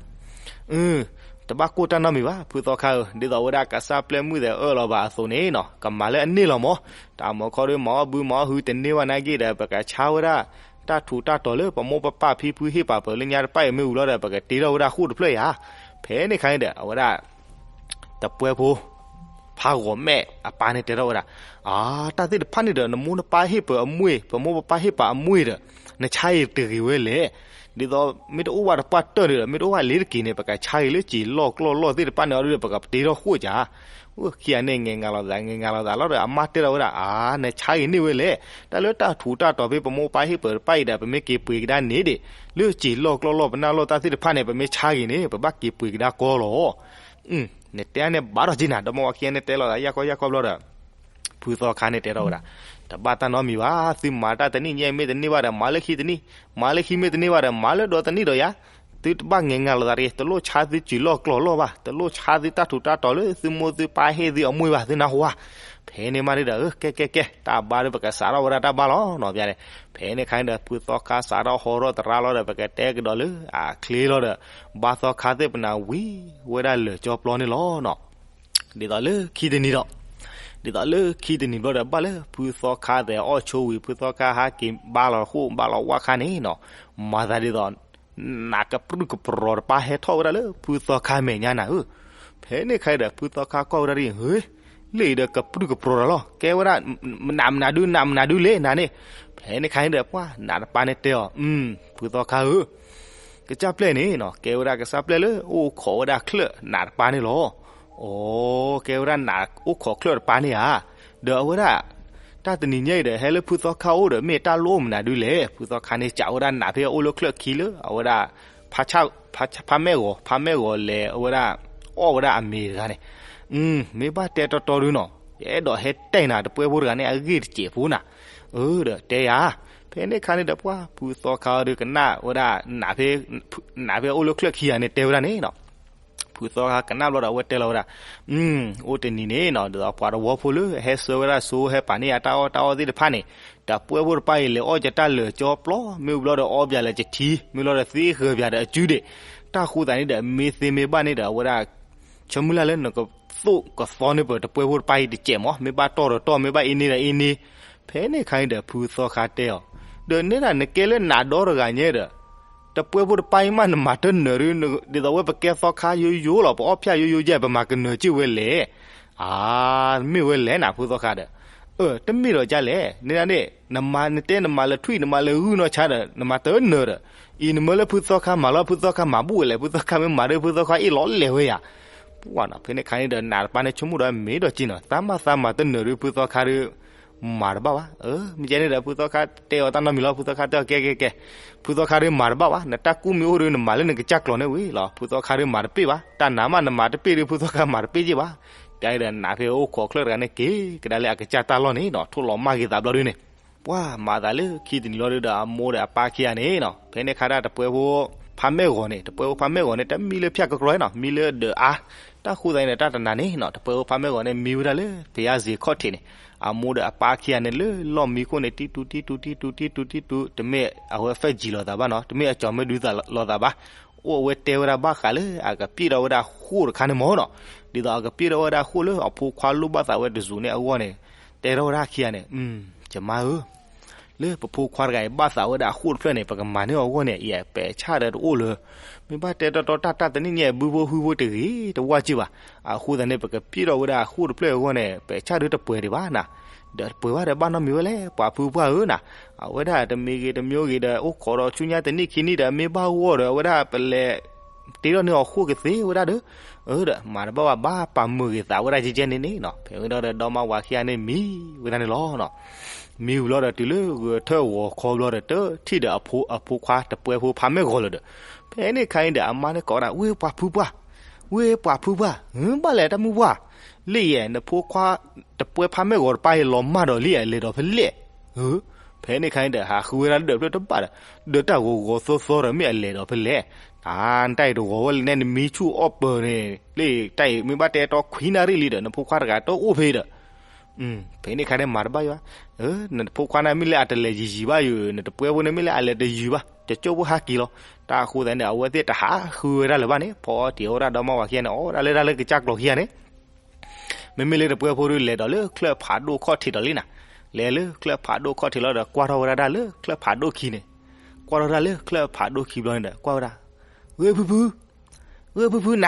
တဘၣ်ကိၢ်တၢ်နီတမံၤဘၣ် ဖုသီခါဧၢ, ဒ်သိးဝဲဒၣ်ကစၢ်ပျဲၢ်မုၣ်သ့ၣ်အၢၣ်လီၤဘၣ်အသိးန့ၣ်နီၤ ကမၤလၢအန့ၢ်လီၤမၢ်. တၢ်မၤခီဒုး မၤအီၣ်ဘုမၤအီၣ်ဟုတန့ၢ်ဘၣ်နာ်က့ဒီး ပကဆါဝဲဒၣ် တၢ်ထူးတၢ်တီၤလၢပမိၢ်ပပၢ်ဖံဖုဟ့ၣ်ပာ်ပၢၤလၢညါတဖၣ်အံၤမ့ၢ်ဝံၤလီၤဒီး ပကတ့ထီၣ်ဝဲဒၣ်ဃိၣ်တဖျၢၣ်ယၤ. ဖဲန့ၣ်ခါန့ၣ်ဒီး အဝဲဒၣ် တပှဲဖိ ဖးဂီၤမဲာ်အပၢ်န့ၣ်တဲထီၣ်ဝဲဒၣ်, အါ တၢ်သ့ၣ်တဖၣ်န့ၣ်ဒီး နမိၢ်နပၢ်ဟ့ၣ်ပၢၤအမွ့ၢ် ပမိၢ်ပပၢ်ဟ့ၣ်ပၢၤအမွ့ၢ်ဒီး နဆါအံၤတဂ့ၤဝဲလဲၣ်. ဒ်သိး မ့ၢ်တအိၣ်ဘၣ်တပှၢ်တၢၢ်န့ၣ်ဒီး မ့ၢ်တအိၣ်ဘၣ်လ့ၤတက့ၤန့ၣ် ပကဆါအံၤလၢစံာ်လီၢ်ကျီၢ်လီၢ်သ့ၣ်တဖၣ်န့ၣ်အီၤဒီး ပကတ့ထီၣ်ဃိၣ်ကၢ်. ခံဂၤန့ၣ် ငဲၤငၤလိာ်သး ငဲၤငၤလိာ်သးလီၤဒီး အမါတဲထီၣ်ဝဲဒၣ် အါ နဆါဂ့ၤန့ၢ်ဝဲလဲၣ်. တၢ်လၢတၢ်ထူးတၢ်တီၤဖဲပမိၢ်ပပၢ်ဟ့ၣ်ပၢၤတဖၣ်အံၤဒီး ပမ့ၢ်က့ၤပှ့ၤကဒါန့ၣ်ဒံး လၢစံာ်လီၢ်ကျီၢ်လီၢ်ပနၢ်လီၢ်တၢ်သ့ၣ်တဖၣ်န့ၣ် ပမ့ၢ်ဆါဂ့ၤန့ၣ် ပဘၣ်က့ၤပှ့ၤကဒါကီလီၤ. နတဲန့ၣ်ဘၣ်ဒီးက့နၤ ဒီမါဝၤခံဂၤန့ၣ်တဲလိာ်သး ယၢ်ကီယၢ်ကီဘျီဒီး ဖုသီခါန့ၣ်တဲထီၣ်ဝဲဒၣ်, တဘၣ်တၢ်နီတမံၤဘၣ်, သုမၤတၢ်တနံၣ်ညါအံၤမ့ၢ်တန့ၢ်ဘၣ်ဒီး မၤလၢခံတနံၣ်, မၤလၢခံမ့ၢ်တန့ၢ်ဘၣ်ဒီး မၤလၢဒီတနံၣ်ဒီးယၤ. သုတဘၣ်ငဲၤငၤလိာ်သးတဂ့ၤ, တလိၣ်ဆါသုစံာ်လီၢ်ကျီၢ်လီၢ်ဘၣ်, တလိၣ်ဆါသုတၢ်ထူးတၢ်တီၤလၢသုမိၢ်သုပၢ်ဟ့ၣ်သုအမွ့ၢ်ဘၣ်, သုနၢ်ဟူဧါ. ဖဲန့ၣ်မးန့ၣ်ဒီး ကဲကဲကဲ တၢ်ဘါဒီးပကစးထီၣ်ဝဲဒၣ်တၢ်ဘါလီၤနီၤ ပျါန့ၣ်. ဖဲန့ၣ်ခါန့ၣ်ဒီး ဖုသီခါစးထီၣ်ဟီထီၣ်သရၣ်လီၤဒီး ပကတဲကဒီးလၢအချ့လီၤဒီး ဘါသီခါသ့ၣ်ပနၢ်ဝံၤဝဲဒၣ်လၢာ်ကၠီပျီန့ၣ်လီၤနီၤ. ဒ်သိးလၢခံတနံၤဒီး, ဒ်သိးလၢခံတနံၤဘျီဒီး ဘၣ်လၢဖုသီခါသဲးအီၣ်ဆိဝံၤ ဖုသီခါဟးက့ၤဘါလီၤဃိၣ်ဘါလီၤဝၣ်ခါန့ၣ်နီၤ, မၤသးဒ်သိး နးကပြုၢ်ကပြီၤတပၢ်ဟဲထီၣ်ဝဲဒၣ်လၢဖုသီခါမဲာ်ညါနၤဧၢ. ဖဲန့ၣ်ခါဒီး ဖုသီခါကွၢ်ဝဲဒၣ်ဒ်အံၤ, လၢအံၤဒီးကပြုၢ်ကပြီၤတၢ်လီၤ, ကဲဝဲဒၣ် နးမနုၤဒု နးမနုၤဒုလဲၣ်နၤန့ၣ်. ဖဲန့ၣ်ခါန့ၣ်ဒီး ပှၤနးတပၢ်န့ၣ်တဲအီၤ, ဖုသီခါဧၢ, ကစၢ်ပျဲၢ်န့ၣ်နီၤ ကဲဝဲဒၣ်ကစၢ်ပျဲၢ်လၢအိၣ်ခိးဝဲဒၣ်ချၢၣ်နးတပၢ်န့ၣ်လီၤ. အိ, ကဲဝဲဒၣ်နးအိၣ်ခိးချၢၣ်တပၢ်န့ၣ်ဧါ. ဒီးအဝဲဒၣ် တၢ်တနံၤညါအံၤဒီး ဟဲလၢဖုသီခါအိၣ်ဒီး မ့ၢ်တၢ်လိၣ်မနုၤဒုလဲၣ်. ဖုသီခါန့ၣ် စံးဝဲဒၣ်နးဖဲအအိၣ်လၢချၢၣ်ခံလၢ အဝဲဒၣ် ဖးမဲၢ်ဂီၤ, ဖးမဲၢ်ဂီၤလဲၤအဝဲဒၣ် အီၣ်ဝဲဒၣ်အမ့ၤတဂၤန့ၣ်. မ့ၢ်ဘၣ်တဲတီတီဒုနီၤ, ယအဲၣ်ဒိးဟဲတဲနၤတပှဲဖိတဂၤန့ၣ် အဂ့ၢ်တစဲးဖိနၤ. အၢ ဒီးတဲယၤ. ဖဲန့ၣ်ခါန့ၣ်ဒီး ပှၤဖုသီခါအီၤဒီးကနၣ်ဝဲဒၣ် နးဖဲ နးဖဲအအိၣ်လၢချၢၣ်ခံဂၤန့ၣ် တဲဝဲဒၣ်န့ၣ်နီၤ. ဖုသီခါကနၣ်ဘျီဒီး အဝဲတဲလီၤဝဲဒၣ်, အိၣ်တနံၤန့ၣ်နီၤ ဒ်သိးပှၤတဝီဖိလၢဟဲဆှၢဝဲဒၣ်ဆိ ဟဲပာ်န့ၢ်ယၤတၢ်အီၣ်တၢ်အီသ့ၣ်တဖၣ်န့ၣ်, တပှဲဖိတပၢ်အံၤ လဲၤအီၣ်ကတၢ်လၢာ်ကၠီပျီ, မ့ၢ်ဘျီဒီးအီၣ်ဘၣ်လၢကထံ, မ့ၢ်ဘျီဒီးသ့ဃၢၤဘၣ်ဒီးအစုဒံး, တၢ်ဃိသးန့ၣ်ဒီး မ့ၢ်သ့မ့ၢ်ဘၣ်န့ၣ်ဒီး အဝဲဒၣ် ဆၢမုၢ်လၢ်လၢနကသိၣ်ကသီန့ၢ်ပတပှဲဖိတပၢ်အံၤတစဲးမး, မ့ၢ်ဘၣ်တီၢ်ဒီးတီၢ်, မ့ၢ်ဘၣ်အ့န့ၢ်ဒီးအ့န့ၢ်. ဖဲန့ၣ်ခါန့ၣ်ဒီး ဖုသီခါတဲအီၤ, ဒီးနဲဒၣ်နကဲလၢနးဒီတဂၤညါဒီး တပှဲဖိတပၢ်အံၤမး နမၤတနၢၤဒု, ဒ်သိးဝဲပကဲသီခါယိယိလီၤ, ပအီၣ်ဖၠၣ်ယိယိယဲၢ် ပမၤကနၢၤစ့ၢ်ဝဲလဲၣ်. အါ, မ့ၢ်ဝဲလဲၣ်နၤ ဖုသီခါဒီး, အၢ တမ့ၢ်ဒီးကလဲၣ်, နဲဒၣ်န့ၣ် နမၤ နတဲနမၤလၢထွံၣ် နမၤလၢဂုၢ်နီၢ်ဆါဒီး နမၤတနၢၤဒီး, အံၤနမၢလၢဖုသီခါမၤလီၤ, ဖုသီခါမၤဘူၣ်ဝဲလဲၣ်, ဖုသီခါမ့ၢ်မၤဒီး ဖုသီခါအ့ၣ်လီၤလဲၤဝဲယၤ. ပှၢ်နီၤ ဖဲန့ၣ်ခါန့ၣ်ဒီး နးတပၤန့ၣ် ဆိကမိၣ်ဒီးမ့ၢ်ဒီးက့နီၤ သးမၤသးမၤတနၢၤဒီး ဖုသီခါဒီး မၤတဘၣ်ဘၣ်. မ့ၢ်ကဲန့ၣ်ဒီး ဖုသီခါတဲအီၤတၢ်နီတမံၤလီၤ. ဖုသီခါတဲအီၤ ကဲကဲကဲ, ဖုသီခါဒီးမၤတဘၣ်ဘၣ်, နတၢ်ကူၣ်မ့ၢ်အိၣ်ဒီး နမၤလၢနကစၢ်ကျိၤန့ၣ်ဝံၤလီၤ. ဖုသီခါဒီးမၤတပ့ၢ်ဘၣ်, တၢ်နးမးနမၤတပ့ၢ်ဒီး ဖုသီခါမၤတပ့ၢ်က့ဘၣ်. ကဲဒီး နးဖဲအိၣ်ခိးချၢၣ်တဂၤန့ၣ် က့ၤကဒါလၢအကစၢ်တၢ်လီၢ်န့ၣ်နီၤ ထိၣ်လီၤမၢ်က့ၤသးဘျီဒုန့ၣ် ပှၢ်မၤသးလၢခံတနံၤလီၤဒီး အမိၢ်ဒီးအပၢ်ခံဂၤန့ၣ်နီၤ ဖဲန့ၣ်ခါဒၣ် တပှဲဖိဖါမဲၢ်ဂီၤန့ၣ် တပှဲဖိဖါမဲၢ်ဂီၤန့ၣ် တမံလၢဖၠၣ်ကကြီနီၤ မံလၢဒၢးအါ, တၢ်ဃိသးန့ၣ် တၢ်တနၤန့ၣ်နီၤ တပှဲဖိဖါမဲၢ်ဂီၤန့ၣ် မံဝဲဒၣ်လၢ ဖယၣ်စ့ၤခီၣ်ထံးန့ၣ် အမိၢ်ဒီးအပၢ်ခံဂၤန့ၣ် လၢလီၢ်မံခိၣ်န့ၣ် တံတူတံတူတံတူတံတူတံတူ, တမ့ၢ်အဝဲဖဲၣ်ယံၤလိာ်သးဘၣ်နီၤ တမ့ၢ်အကၠီၤမ့ၢ်ဒုးသးလိာ်သးဘၣ်. အိၣ်အဝဲတဲဝဲဒၣ်ဘၣ်ဃးလၢ အကပျ့ၢ်ထီၣ်ဝဲဒၣ်ဃိၣ်တခါန့ၣ်မ့ၢ်နီၤ, ဒ်သိးအကပျ့ၢ်ထီၣ်ဝဲဒၣ်ဃိၣ်လၢအဖိခွါလိၣ်ဘၣ်သးဝဲတစူၤန့ၣ်အဂီၢ်န့ၣ်, တဲထီၣ်ဝဲဒၣ်ခံဂၤန့ၣ်, ယမါဧၢ, လၢပဖိခွါတဂၤအံၤဘၣ်သးဝဲဒၣ်အဃိၣ်တဖျၢၣ်န့ၣ် ပကမၤန့ၢ်အီၤအဂီၢ်န့ၣ် အံၤပဲာ်ဆၣ်ဒီးတအိၣ်လၢၤ, မ့ၢ်ဘၣ်တဲတီတီတၢ်တၢ်တနံၣ်ညါ ဘုဖိဟုဖိတဂ့ၤတဝၢ်က့ၢ်ဘၣ်. အဃိသတးန့ၣ် ပကပျ့ၢ်ထီၣ်ဝဲဒၣ်အဃိၣ်တဖျၢၣ်အဂီၢ်န့ၣ် ပဲာ်ဆၣ်ဒုတပှဲၤဒံးဘၣ်နၤ, ဒီးတပှဲၤဘၣ်ဒီးဘၣ်နီတမံၤဝဲလဲၣ် ပှၤဖုပှၢ်ဧၢနၤ, အဝဲဒၣ်တမံၤဂ့ၤတမံၤဂ့ၤဒီး အိၣ်ခိးဒီးဆူညါတနံၣ်ခံနံၣ်ဒီး မ့ၢ်ဘၣ်ဂီၢ်ဒီး အဝဲဒၣ်ပလဲၤတ့ထီၣ်န့ၢ်အီၤဃိၣ်ကသ့ဝဲဒၣ်ဒီး, အၢဒီး မၤတဘၣ်ဘၣ် ဘၣ်ပာ်မုာ်ဂ့ၤသးဝဲဒၣ်ကဲကဲန့ၣ်န့ၣ်နီၤ, ဖဲဝဲဒၣ်ဒီး ဒီမါဝၤခံဂၤန့ၣ်မံဝဲဒၣ်န့ၣ်လီၤ. မံဝံၤလီၤဒီး တုၤလၢဂဲၤထၢၣ်ဂီၤခီဘျီဒီး တထံၣ်ဒီးအဖိခွါတပှဲဖိဖါမဲၢ်ဂီၤလၢၤဒီး, ဖဲန့ၣ်ခါအံၤဒီး အမါန့ၣ်ကိးဝဲဒၣ် ဝ့ၢ်ပှၤဖုပှၢ်, ဝ့ၢ်ပှၤဖုပှၢ်, ဘၣ်လဲၣ်တၢ်မုၢ်ပှၢ်, လၢယဲ နဖိခွါ တပှဲဖါမဲၢ်ဂီၤတပၢ်အံၤ လီၤမၢ်ဒီးလံ အလဲၤဒီးဖဲလဲၣ်. ဖဲန့ၣ်ခါအံၤဒီး ဟးဃုဝဲဒၣ်လၢဒၢးဖျၢၣ်တဘၣ်ဒီး, ဒီးတၢ်ဂီၤဂီၤသီသီဒီး မ့ၢ်အလဲၤဒီးဖဲလဲၣ်. တၢ်အံၤတဂီၤဝဲလၢနဲ နမံဆူၣ်အီၣ်ပၢၤန့ၣ် လၢတၢ်အံၤ မ့ၢ်ဘၣ်တဲတီခွံနၣ်ရံၣ်လံဒီး နဖိခွါတဂၤတအိၣ်ဖဲဒီး ဖဲန့ၣ်ခါန့ၣ်မၤတဘၣ်ယါ, နဖိခွါန့ၣ်မ့ၢ်လၢအတလဲၤယံၤယံၤဘၣ်ယိၤ, နတပှဲဖိန့ၣ်မ့ၢ်လၢအလဲၤတယံၤဘၣ်, တကၠိၢ်ဖိဟးက့ၤလီၤ. တၢ်အဃိသတးန့ၣ် အဝဲသ့ၣ်တဟးဃုဝဲဒၣ်လၢၤဘၣ်န့ၣ် ဖီအီၣ်တ့ၢ်အီၣ်ဝဲဒၣ် ဒီမါဝၤခံဂၤန့ၣ် အီၣ်ဝဲဒၣ်လၢတၢ်လၢကစၢ်ကျိၤခံဂၤန့ၣ် မ့မ့ၢ်လၢတပှဲဖိဒီး လဲၤဒီးလၢချၢၣ်ဖးဒိၣ်ခီၣ်ထံးဒီးလံနၤ, လဲၤလၢချၢၣ်ဖးဒိၣ်ခီၣ်ထံးလီၤဒီး ကွၢ်ထီၣ်ဝဲဒၣ်တၢ်လၢချၢၣ်ဖးဒိၣ်ခံန့ၣ်, ကွၢ်ထီၣ်တၢ်လၢချၢၣ်ဖးဒိၣ်ခံဘျီန့ၣ်ဒီး ကွၢ်ဝဲဒၣ်, ဂ့ၤဖုဖု ဂ့ၤဖုဖုနး,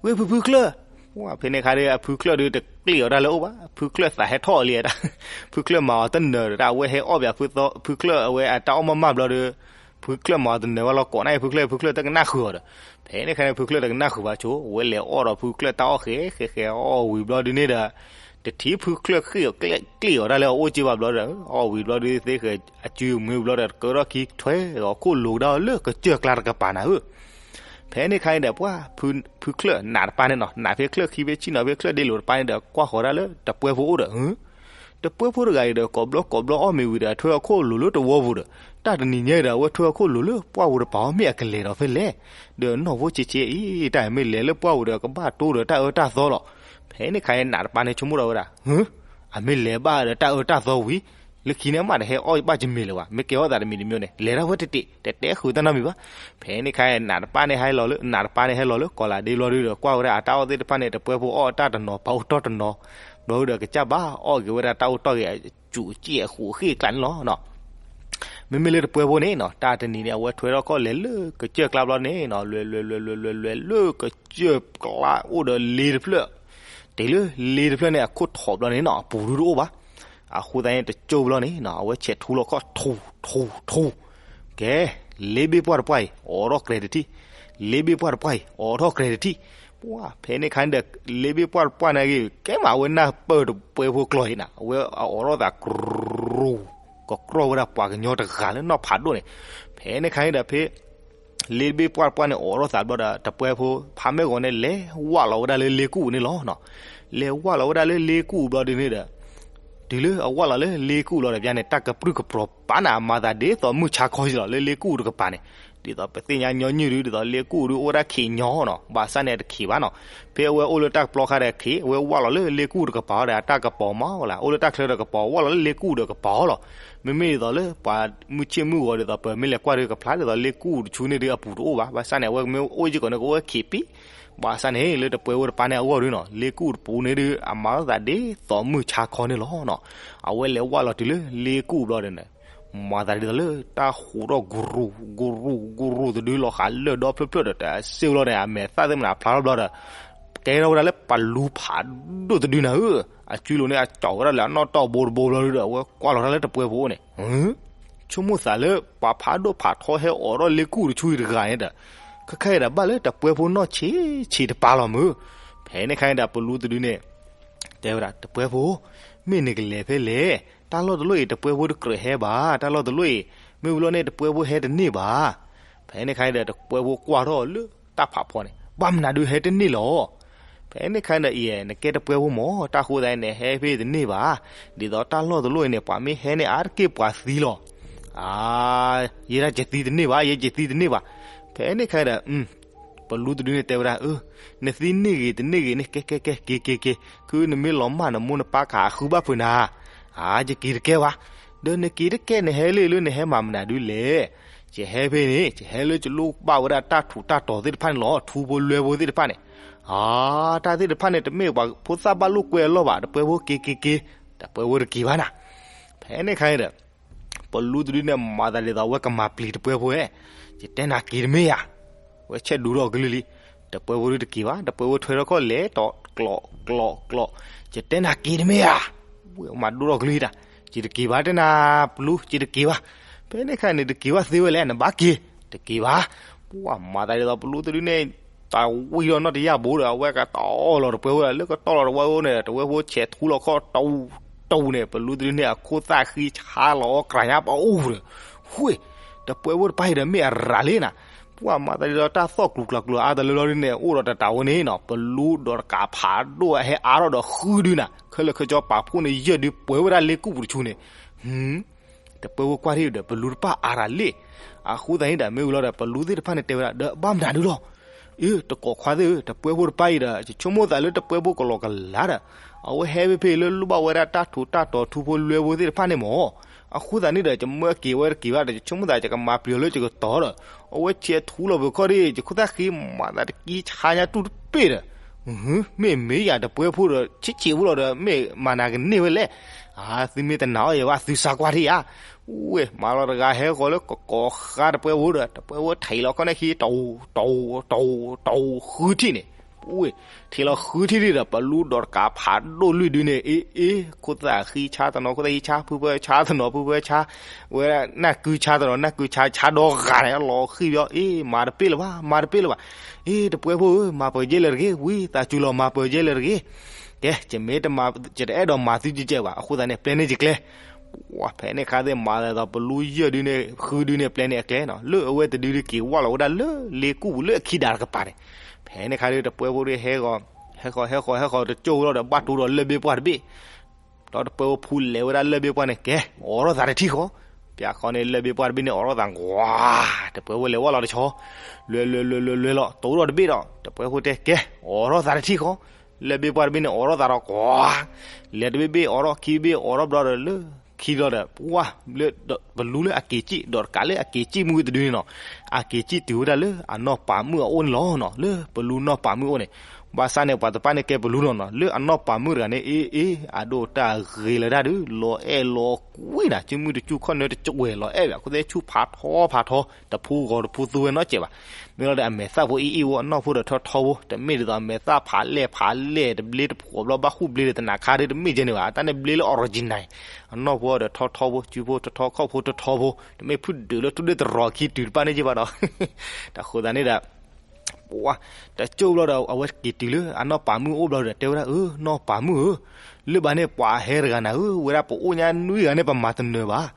ဂ့ၤဖုဖုချၢၣ်, ဖဲန့ၣ်ခါဒီး အဖုချၢၣ်ဒီးတကျ့ၣ်အီၤတၢ်လၢအအိၣ်ဘၣ်, ဖုချၢၣ်သးဟဲထီၣ်အီၤလံ, ဖုချၢၣ်မၤအီၤတနၢၤဒီး အဝဲဟဲအီၣ်ဘၣ်ဖုချၢၣ်အဝဲအတၢ်အီၣ်မးမးဘျီဒီး, ဖုချၢၣ်မၤအီၤတနၢၤဝဲလီၤကိးနၢ်အံၤ ဖုချၢၣ် ဖုချၢၣ်တကနၣ်ဃုာ်အီၤဒီး, ဖဲန့ၣ်ခါန့ၣ် ဖုချၢၣ်တကနၣ်ဃုာ်ဘၣ်ဆိ ဝဲလဲၤအီၣ်ဒီးဖုချၢၣ်တၢ်အီၣ်ဃဲဃဲဃဲ အီၣ်ဝံၤဘျီဒုန့ၣ်ဒီး တထံၣ်ဖုချၢၣ်ကျ့ၣ်အီၤတၢ်လၢအအိၣ်က့ဘၣ်ဘျီဒီး အီၣ်ဝံၤဘျီဒုသ့ဃဲ အစုမွ့ဘျီဒီး ကၢထီၣ်ခံထွဲအီၤခိၣ်လိၤကဒါအီၤလၢကစၢၢ်ကျါတကပၤနၤဧၢ ဖဲန့ၣ်ခါန့ၣ်ဒီး ပှၢ်ဖုချၢၣ်နးတပၤန့ၣ်နီၤ နးဖဲချၢၣ်ခံဖဲဆံနီၤ ဖဲချၢၣ်ဒ့လိာ်တပၤန့ၣ်ဒီး ကွၢ်ဃီၤဒၣ်လၢတပှဲဖိအိၣ်ဒီး, တပှဲဖိတဂၤအံၤဒီး ကိးဘျီကိးဘျီအီၣ်မ့ၤဝံၤဒီး ထွဲအီၤခိၣ်လိၤလၢတဝီပူၤဒီး, တၢ်တနံၤညါအံၤဒီး အဝဲထွဲအီၤခိၣ်လိၤလၢပှၢ်ပူၤတပၤအီၤ မ့ၢ်အကလဲၤဒီးဖဲလဲၣ်. ဒီးနီၢ်ဖိဆံးဆံးအံၤ တၢ်မ့ၢ်လဲၤလၢပှၢ်ပူၤဒီး ကဘၣ်တိဒီးတၢ်အၢတၢ်သီလီၤ. ဖဲန့ၣ်ခါအံၤ နးတပၤန့ၣ်ဆိကမိၣ်ထီၣ်ဝဲဒၣ် အမ့ၢ်လဲၤဘၣ်ဒီးတၢ်အၢတၢ်သီဝံၤ, လၢခံန့ၣ်မးတဟဲအီၣ်ဘၣ်ယမ့ၤလၢၤဘၣ်, မ့ၢ်ကဲအီၣ်သးတမံၤတမံၤန့ၣ် လဲၤဒၣ်ဝဲတတ့ၢ်, တတဲဃုာ်တၢ်နီတမံၤဘၣ်. ဖဲန့ၣ်ခါအံၤ နးတပၤန့ၣ်ဟဲလီၤလၢ နးတပၤန့ၣ်ဟဲလီၤလၢကီးလးဒ့ဘျီဒုဒီး ကွၢ်ဝဲဒၣ်အတၢ်အီၣ်သ့ၣ်တဖၣ်န့ၣ် တပှဲဖိအီၣ်တၢ်တနီၤ ပာ်အိၣ်တီၢ်တနီၤ, ဘျီဒုဒီးကစၢ်ဘၣ်အီၣ်က့ၤဝဲဒၣ်တၢ်အိၣ်တီၢ်ဂ့ၤ အစူးအစ့ၣ်အဃိးအဃ့ၢ်ကျါန့ၣ်လီၤ. မ့မ့ၢ်လၢတပှဲဖိန့ၣ်နီၤ တၢ်တနံၤန့ၣ် အဝဲထွဲထီၣ်ခီၣ်လဲၤလၢကစၢၢ်ကျါဘျီန့ၣ်နီၤ လွဲၤလွဲၤလွဲၤလွဲၤလွဲၤလၢကစၢၢ်ကျါအိၣ်ဒီးလ့တဖျၢၣ်, တုၤလၢလ့တဖျၢၣ်န့ၣ် အခိၣ်ထီၣ်ဘျီန့ၣ်နီၤ အပူၤဒုတအိၣ်ဘၣ်. အဃိသတးန့ၣ် တကၠိၢ်ဘျီန့ၣ်နီၤ အဝဲဆဲးထူလီၤခီၣ်ထူထူထူ, ကဲ, လ့ဘ့ၣ်ပှၢ်တပှၢ်အံၤ အိးထီၣ်ကြဲးတထံၣ်, လ့ဘ့ၣ်ပှၢ်တပှၢ်အံၤ အိးထီၣ်ကြဲးတထံၣ်, ပှၢ်ဖဲန့ၣ်ခါန့ၣ်ဒီး လ့ဘ့ၣ်ပှၢ်တပှၢ်န့ၣ်ဂ့ၤ ကဲမးအဝဲနၢ်ပၢၢ်တပှဲဖိကျီၢ်အံၤနၤ အဝဲအအိးထီၣ်သး ကရူၢ်, ကကြီၢ်ဝဲဒၣ်ပှၤကညီတဂၤလၢနီၢ်ဖးဒိၣ်န့ၣ်, ဖဲန့ၣ်ခါန့ၣ်ဒီးဖဲ လ့ဘ့ၣ်ပှၢ်တပှၢ်န့ၣ် အိးထီၣ်သးဘျီဒီး တပှဲဖိ ဖးမဲၢ်ဂီၤန့ၣ် လဲၤဝၢ်လီၤဝဲဒၣ်လၢလ့ကူၣ်န့ၣ်လီၤ. လဲၤဝၢ်လီၤဝဲဒၣ်လၢလ့ကူၣ်ဘျီဒုန့ၣ်ဒီး တုၤလၢအဝၢ်လီၤလၢလ့ကူၣ်ဘျီဒီး ပျၢ်န့ၣ် တၢ်ကပြုၢ်ကပြီၤပာ်နၤ အမၤသးဒ်သိးမုၢ်ဆါခီလီၤ လၢလ့ကူၣ်တကပၤန့ၣ်, ဒ်သိးပသ့ၣ်ညါညီနုၢ်ဒု ဒ်သိးလ့ကူၣ်ဒုအိၣ်ဝဲဒၣ်ခံးညီနီၤ ဘၣ်ဆၣ်န့ၣ်တခံးဘၣ်နီၤ, ဖဲအဝဲအိၣ်လၢတၢ်ကပျီခါဒီးခံး အဝဲဝၢ်လီၤလၢလ့ကူၣ်တကပၤဒီး အတၢ်ကပီၤမးဝဲလၢ အိၣ်လၢတၢ်ချၢဒီးကပီၤ ဝၢ်လီၤလၢလ့ကူၣ်ဒီးကပၤလီၤ. မ့မ့ၢ်ဒ်သိးလၢပှၤမုၢ်ဆ့ၣ်မုၢ်ဂီၤဒ်သိး ပမ့ၢ်လဲၤကွၢ်ဒုကဖျါဒ်သိးလ့ကူၣ်တဆူန့ၣ်ဒုအပူၤတအိၣ်ဘၣ်, ဘၣ်ဆၣ်န့ၣ် အဝဲမ့ၢ်အိၣ်ယံၤကီးန့ၣ် ကအိၣ်ဝဲခံးပံ, ဘၣ်ဆၣ်န့ၣ် လၢတပှဲဖိတပၤန့ၣ်အဂီၢ်ဒုနီၤ လ့ကူၣ်တပူၤန့ၣ်ဒု အမၤသးဒ်သိးမုၢ်ဆါခီန့ၣ်လီၤနီၤ, အဝဲလဲၤဝၢ်လီၤတုၤလၢလ့ကူၣ်ဘျီဒီးန့ၣ် မၤသးဒ်သိးလၢတၢ်ဟူးထီၣ်ကရူၢ် ကရူၢ် ကရူၢ်တဒုလီၤဃာ်လၢၢ်ဒီဖျၢၣ်ဖျၢၣ်ဒီး တၢ်စ့ၢ်ကီးလီၤန့ၣ် အမဲာ်သၣ်သ့ၣ်မနုၤဖျါထီၣ်ဘျီဒီး ကဲထီၣ်ဝဲဒၣ်လၢပှၤလူၤဖးဒိၣ်တဒုနၤဧၢ, အစုလိၤန့ၣ် အကၠီဝဲဒၣ်လၢအနီၣ်တီၢ်ဘိတဘိဘျီဒီး အဝဲကွၢ်လီၤတၢ်လၢတပှဲဖိအအိၣ်န့ၣ် ဆိကမိၣ်သးလၢပှၤဖးဒိၣ်ဖးထီဟဲအိးထီၣ်လ့ကူၣ်တဆူအံၤတဂၤန့ၣ်ဒီး ခဲခါအံၤဒၣ်ဘၣ်လၢတပှဲဖိနီၢ်ဆံးဆံးတပၤလီၤမုၢ်, ဖဲန့ၣ်ခါန့ၣ်ဒီး ပလူတဒုန့ၣ် တဲဝဲဒၣ် တပှဲဖိ, မ့ၢ်နကလဲၤဖဲလဲၣ်. တၢ်လီၢ်တလီၢ်အံၤ တပှဲဖိတကြၢးဟဲဘၣ်. တၢ်လီၢ်တလီၢ်အံၤ မ့ၢ်ဝံၤလီၤန့ၣ် တပှဲဖိဟဲတန့ၢ်ဘၣ်. ဖဲန့ၣ်ခါန့ၣ်ဒီး တပှဲဖိကွၢ်ထီၣ်လၢတၢ်ဖးဖီန့ၣ် ဘၣ်မနုၤဒုးဟဲတန့ၢ်လီၤ. ဖဲန့ၣ်ခါန့ၣ်ဒီး အံၤ နကဲတပှဲဖိမၢ်, တၢ်ဃိသတးန့ၣ် နဟဲဖဲတန့ၢ်ဘၣ်. ဒ်သိးတၢ်လီၢ်တလီၢ်အံၤန့ၣ် ပှၤမ့ၢ်ဟဲန့ၣ် အါတက့ၢ်ပှၤသံလီၤ. အါ, ယဲဒၣ်ယသံတန့ၢ်ဘၣ်, ယဲယသံတန့ၢ်ဘၣ်. ဖဲန့ၣ်ခါဒီး ပလူတဒုန့ၣ်တဲဝဲဒၣ်, နသံန့ၢ်ဂ့ၤတန့ၢ်ဂ့ၤန့ၣ် ကဲကဲကဲ က့ၤက့ၤက့ၤ, ခုနမ့ၢ်လီၤမၢ်နမိၢ်နပၢ်ကဟးဃုဘၣ်ဖုးနၤ. အါ, ယက့ၤတကဲဘၣ်. ဒီးနက့ၤတကဲ နဟဲလၢလၢနဟဲမၤမနုၤဒုးလဲၣ်. ယဟဲဖဲန့ၣ် ယဟဲလၢယလိၣ်ဘၣ်ဝဲဒၣ်တၢ်ထူးတၢ်တီၤသ့ၣ်တဖၣ်န့ၣ်လီၤ, ထူဖိလွဲဖိသ့ၣ်တဖၣ်န့ၣ်. အါ, တၢ်သ့ၣ်တဖၣ်န့ၣ် တမ့ၢ်ပှၤဖိသၣ်ဘၣ်လိာ်ကွဲအလီၢ်ဘၣ်, တပှဲဖိက့ၤက့ၤက့ၤ, တပှဲဖိတက့ၤဘၣ်နၤ. ဖဲန့ၣ်ခါန့ၣ်ဒီး ပလူတဒုန့ၣ် မၤသးဒ်သိးအဝဲကမၤပျံၤတပှဲဖိဧါ, ယတဲနၤက့ၤတမ့ၢ်ဧါ. ဝဲဆဲးဒိးထီၣ်ကလုၢ်လံ. တပှဲဖိဒုးတက့ၤဘၣ်, တပှဲဖိထွဲထီၣ်ခီၣ်လဲၤတီၤကျီးကျီးကျီး, ယတဲနၤက့ၤတမ့ၢ်ဧါ. ဝဲမၤဒိၣ်ထီၣ်ကလုၢ်တၢ်, ယတက့ၤဘၣ်တဲနၤပလူ, ယတက့ၤဘၣ်. ဖဲန့ၣ်ခါန့ၣ် တက့ၤဘၣ်သ့ဝဲလဲၣ်, နဘၣ်က့ၤ, တက့ၤဘၣ်. ပှၤမၤသးဒ်သိးပလူတဒုန့ၣ် တၢ်ဝံၤဒီးနီၢ်တယၢ်ဘိဒီး အဝဲကတီၢ်လီၤတပှဲဖိဒီး လၢကတီၢ်လီၤတဝဲဖိန့ၣ် တဝဲဖိဆဲးထူလီၤခီၣ်တဝူတဝူန့ၣ် ပလူတဒုန့ၣ် အခိၣ်သၣ်ဃံဆါလီၤအီၣ်ကြၤညါပအူဒီး ဝ့ၢ်, တပှဲဖိတပၢ်အံၤဒီးမ့ၢ်အရၤလံနၤ. ပှၤမၤသးဒ်သိးတၢ်သီၣ်ကျူၤကျါကျူၤအါတလၢလီၤဒုန့ၣ် အိၣ်ဒီးတတးဝဲန့ၣ်နီၤ, ပလူဒီးတကးဖးဒိၣ်ဟဲအါထီၣ်ဒီးဃုဒုနၤ, ခဲလၢာ်ခဲဆ့ပာ်ဖှိၣ်န့ၣ်ယဲၢ်ဒုပှဲၤဝဲဒၣ်လ့ကူၣ်ပူၤတဆူန့ၣ် တပှဲဖိကွၢ်ထံၣ်ဒီး ပလူတပၢ်အါရၤလံ. အဃိသတးန့ၣ်ဒီး မ့ၢ်ဝံၤလီၤဒီး ပလူသ့ၣ်တဖၣ်န့ၣ်တဲဝဲဒၣ် ဒီးဘၣ်မနုၤဒုလီၤ. အ့ တကိးခွါသ့ၣ်ဧၢ, တပှဲဖိတပၢ်အံၤဒီး ယဆိကမိၣ်သးလၢတပှဲဖိကလီၤကလးဒီး အဝဲဟဲဖဲဖဲလၢလိၣ်ဘၣ်ဝဲဒၣ်တၢ်ထူးတၢ်တီၤထူဖိလွဲဖိသ့ၣ်တဖၣ်န့ၣ်မၢ်. အဃိသတးန့ၣ်ဒီး ယမၢက့ၤဝဲတက့ၤဘၣ်ဒီး ယဆိကမိၣ်သးယကမၤပျံၤအီၤလၢယကတီၤဒီး အဝဲဆဲးထူလီၤပခီၣ်ဒ် ယခိၣ်သၣ်ဃံမၤသးတကံဆါညါတူၢ်တပ့ၢ်ဒီး မ့ၢ်မ့ၢ်ယၤတပှဲဖိဒီး ဆံးဆံးဖိလီၤဒီး မ့ၢ်မၤနၤကန့ၢ်ဝဲလဲၣ်. အါ သုမ့ၢ်တနာ်အီၤယၤဘၣ် သုစါကွၢ်ထံၣ်ဧါ. ဝ့ၢ် မၤလီၤတဂၤဟဲဃီၤလၢကကိးဃါတပှဲဖိဒီး တပှဲဖိထံးလီၤခီၣ်န့ၣ်ခံ တဝူတဝူတဝူဃုထံၣ်န့ၣ်, ဝ့ၢ် ထံးလီၤဃုထံၣ်ဒံးဒီး ပလူဒီးတကးဖးဒိၣ်လွံၢ်ဒုန့ၣ် အ့ အ့ ခိၣ်သၣ်ဃံဆါတနီၤ ခိၣ်သၣ်ဃံဆါ ဖုဖၢဆါတနီၤ ဖုဖၢဆါ ဝဲဒၣ်နၢ်ကုဆါတနီၤ နၢ်ကုဆါ ဆါဒီဂၤန့ၣ် အလီၤဃံၣ်ဘျီ အ့ မၤတပ့ၢ်လၢၤဘၣ် မၤတပ့ၢ်လၢၤဘၣ်. အ့ တပှဲဖိဧၢ မၤပၢၤယဲလဲၣ်တဂ့ၤ ဝံသးစူၤလီၤ မၤပၢၤယဲလဲၣ်တဂ့ၤ. ကဲ ယမ့ၢ်တမၤ ယတအဲၣ်ဒိးမၤသုကဲကဲဘၣ် အဃိသတးန့ၣ် ပျဲန့ၢ်ယကျဲ. ဝ့ၢ် ဖဲန့ၣ်ခါသ့ၣ်မၤသးဒ်သိး ပလူယဲၢ်ဒုန့ၣ် ဃုဒုန့ၣ် ပျဲန့ၢ်အကျဲနီၤ လၢအဝဲတဒုဒုက့ၤဝဲလီၤဝဲဒၣ်လၢလ့ကူၣ်ပူၤလၢအခံဒါတကပၤန့ၣ်. ဖဲန့ၣ်ခါဒု တပှဲဖိဒုဟဲဃီၤ ဟဲဃီၤ ဟဲဃီၤ ဟဲဃီၤ တကၠိၢ်လီၤဒီး ဘၣ်တူဒီးလၢၢ်ဘ့ပှၢ်တဘ့ၣ် ဒီးတပှဲဖိဖူလဲၤဝဲဒၣ်လၢၢ်ဘ့ပှၢ်န့ၣ် ကဲ အိးထီၣ်သးတထံၣ်ဃီ. ပျၢ်ဃီန့ၣ် လၢၢ်ဘ့ပှၢ်တဘ့ၣ်န့ၣ် အိးထီၣ်သးကွၢ် တပှဲဖိလဲၤဝဲလီၤတဆီ လွဲလွဲလွဲလွဲလွဲလီၤ တူဒီးတဘ့ၣ်ဒီး တပှဲဖိတဲ ကဲ အိးထီၣ်သးတထံၣ်ဃီ. လၢၢ်ဘ့ပှၢ်တဘ့ၣ်န့ၣ် အိးထီၣ်သးဒီးကွၢ် လဲၤတဘ့ၣ်ဘ့ၣ်အိးထီၣ် ခံဘ့ၣ်အိးထီၣ်ဘျီဒီးလၢ ခံလီၤဒီး ပှၢ် လၢ ပလူလၢအက့ၤစံၣ် ဒီးတကးလၢအက့ၤစံၣ်မုၢ်တဒုန့ၣ်နီၤ အက့ၤစံၣ်တုၤဝဲဒၣ်လၢအနီၢ်ပၤမုၣ်အအိၣ်န့ၣ်လီၤနီၤ လၢပလူနီၢ်ပၤမုၣ်အိၣ်န့ၣ်. ဘၣ်ဆၣ်န့ၣ် ပှၤတပၢ်န့ၣ်ကဲပလူနီၤနီၤ လၢအနီၢ်ပၤမုၣ်တဂၤန့ၣ် အ့ အ့ အဒိၣ်တၢ်ဂ့ၤလၢၤတၢ်ဒုး လီၤအဲၣ်လီၤကွံနၤ စုမုၢ်တစူၢ်ခီၣ်နၢတစူၢ်ဝဲလီၤအဲၣ်ဘၣ် အဃိသတးဆူၣ်ဖးထီဖးထီ တဖူဂီၤတဖူသူဝဲနီတစဲးဘၣ်. မ့ၢ်လီၤဒီးအမဲာ်သၣ်ဖိအ့ၣ်အ့ၣ်ဝဲ အနီၢ်ဖိဒီးထီထီဖိ တမ့ၢ်ဒ်သိးအမဲာ်သၣ်ဖးလဲၢ်ဖးလဲၢ် တဘျ့တဖှီၣ်ဘျီ ဘၣ်ဃုာ်ဘျ့ဒီးတနးခါဒုး တမ့ၢ်ကဲန့ၣ်ဘၣ် အတၢ်န့ၣ်ဘျ့လၢ original အနီၢ်ဖိဒီးထီထီဖိ စုဖိထီထီ ခီၣ်ဖိထီထီဖိ တမ့ၢ်ဖုဒုးလၢတူၢ်ဒ့တရီၤခံတုၤတပၢ်န့ၣ်ကဲဘၣ်ဒီး တၢ်ဃိသတးန့ၣ်ဒီး ပှၢ် တကၠိၢ်ဘျီဒီး အဝဲက့ၤတုၤလၢအနီၢ်ပၤမုၣ်အိၣ်ဘျီဒီး တဲဝဲဒၣ် အၢ နီၢ်ပၤမုၣ်ဧၢ, လၢဘၣ်န့ၣ် ပှၤဟဲတဂၤနၤဧၢ, ဝဲဒၣ်ပအိၣ်ညါနွံဂၤန့ၣ် ပမၤတနၢၤဘၣ်,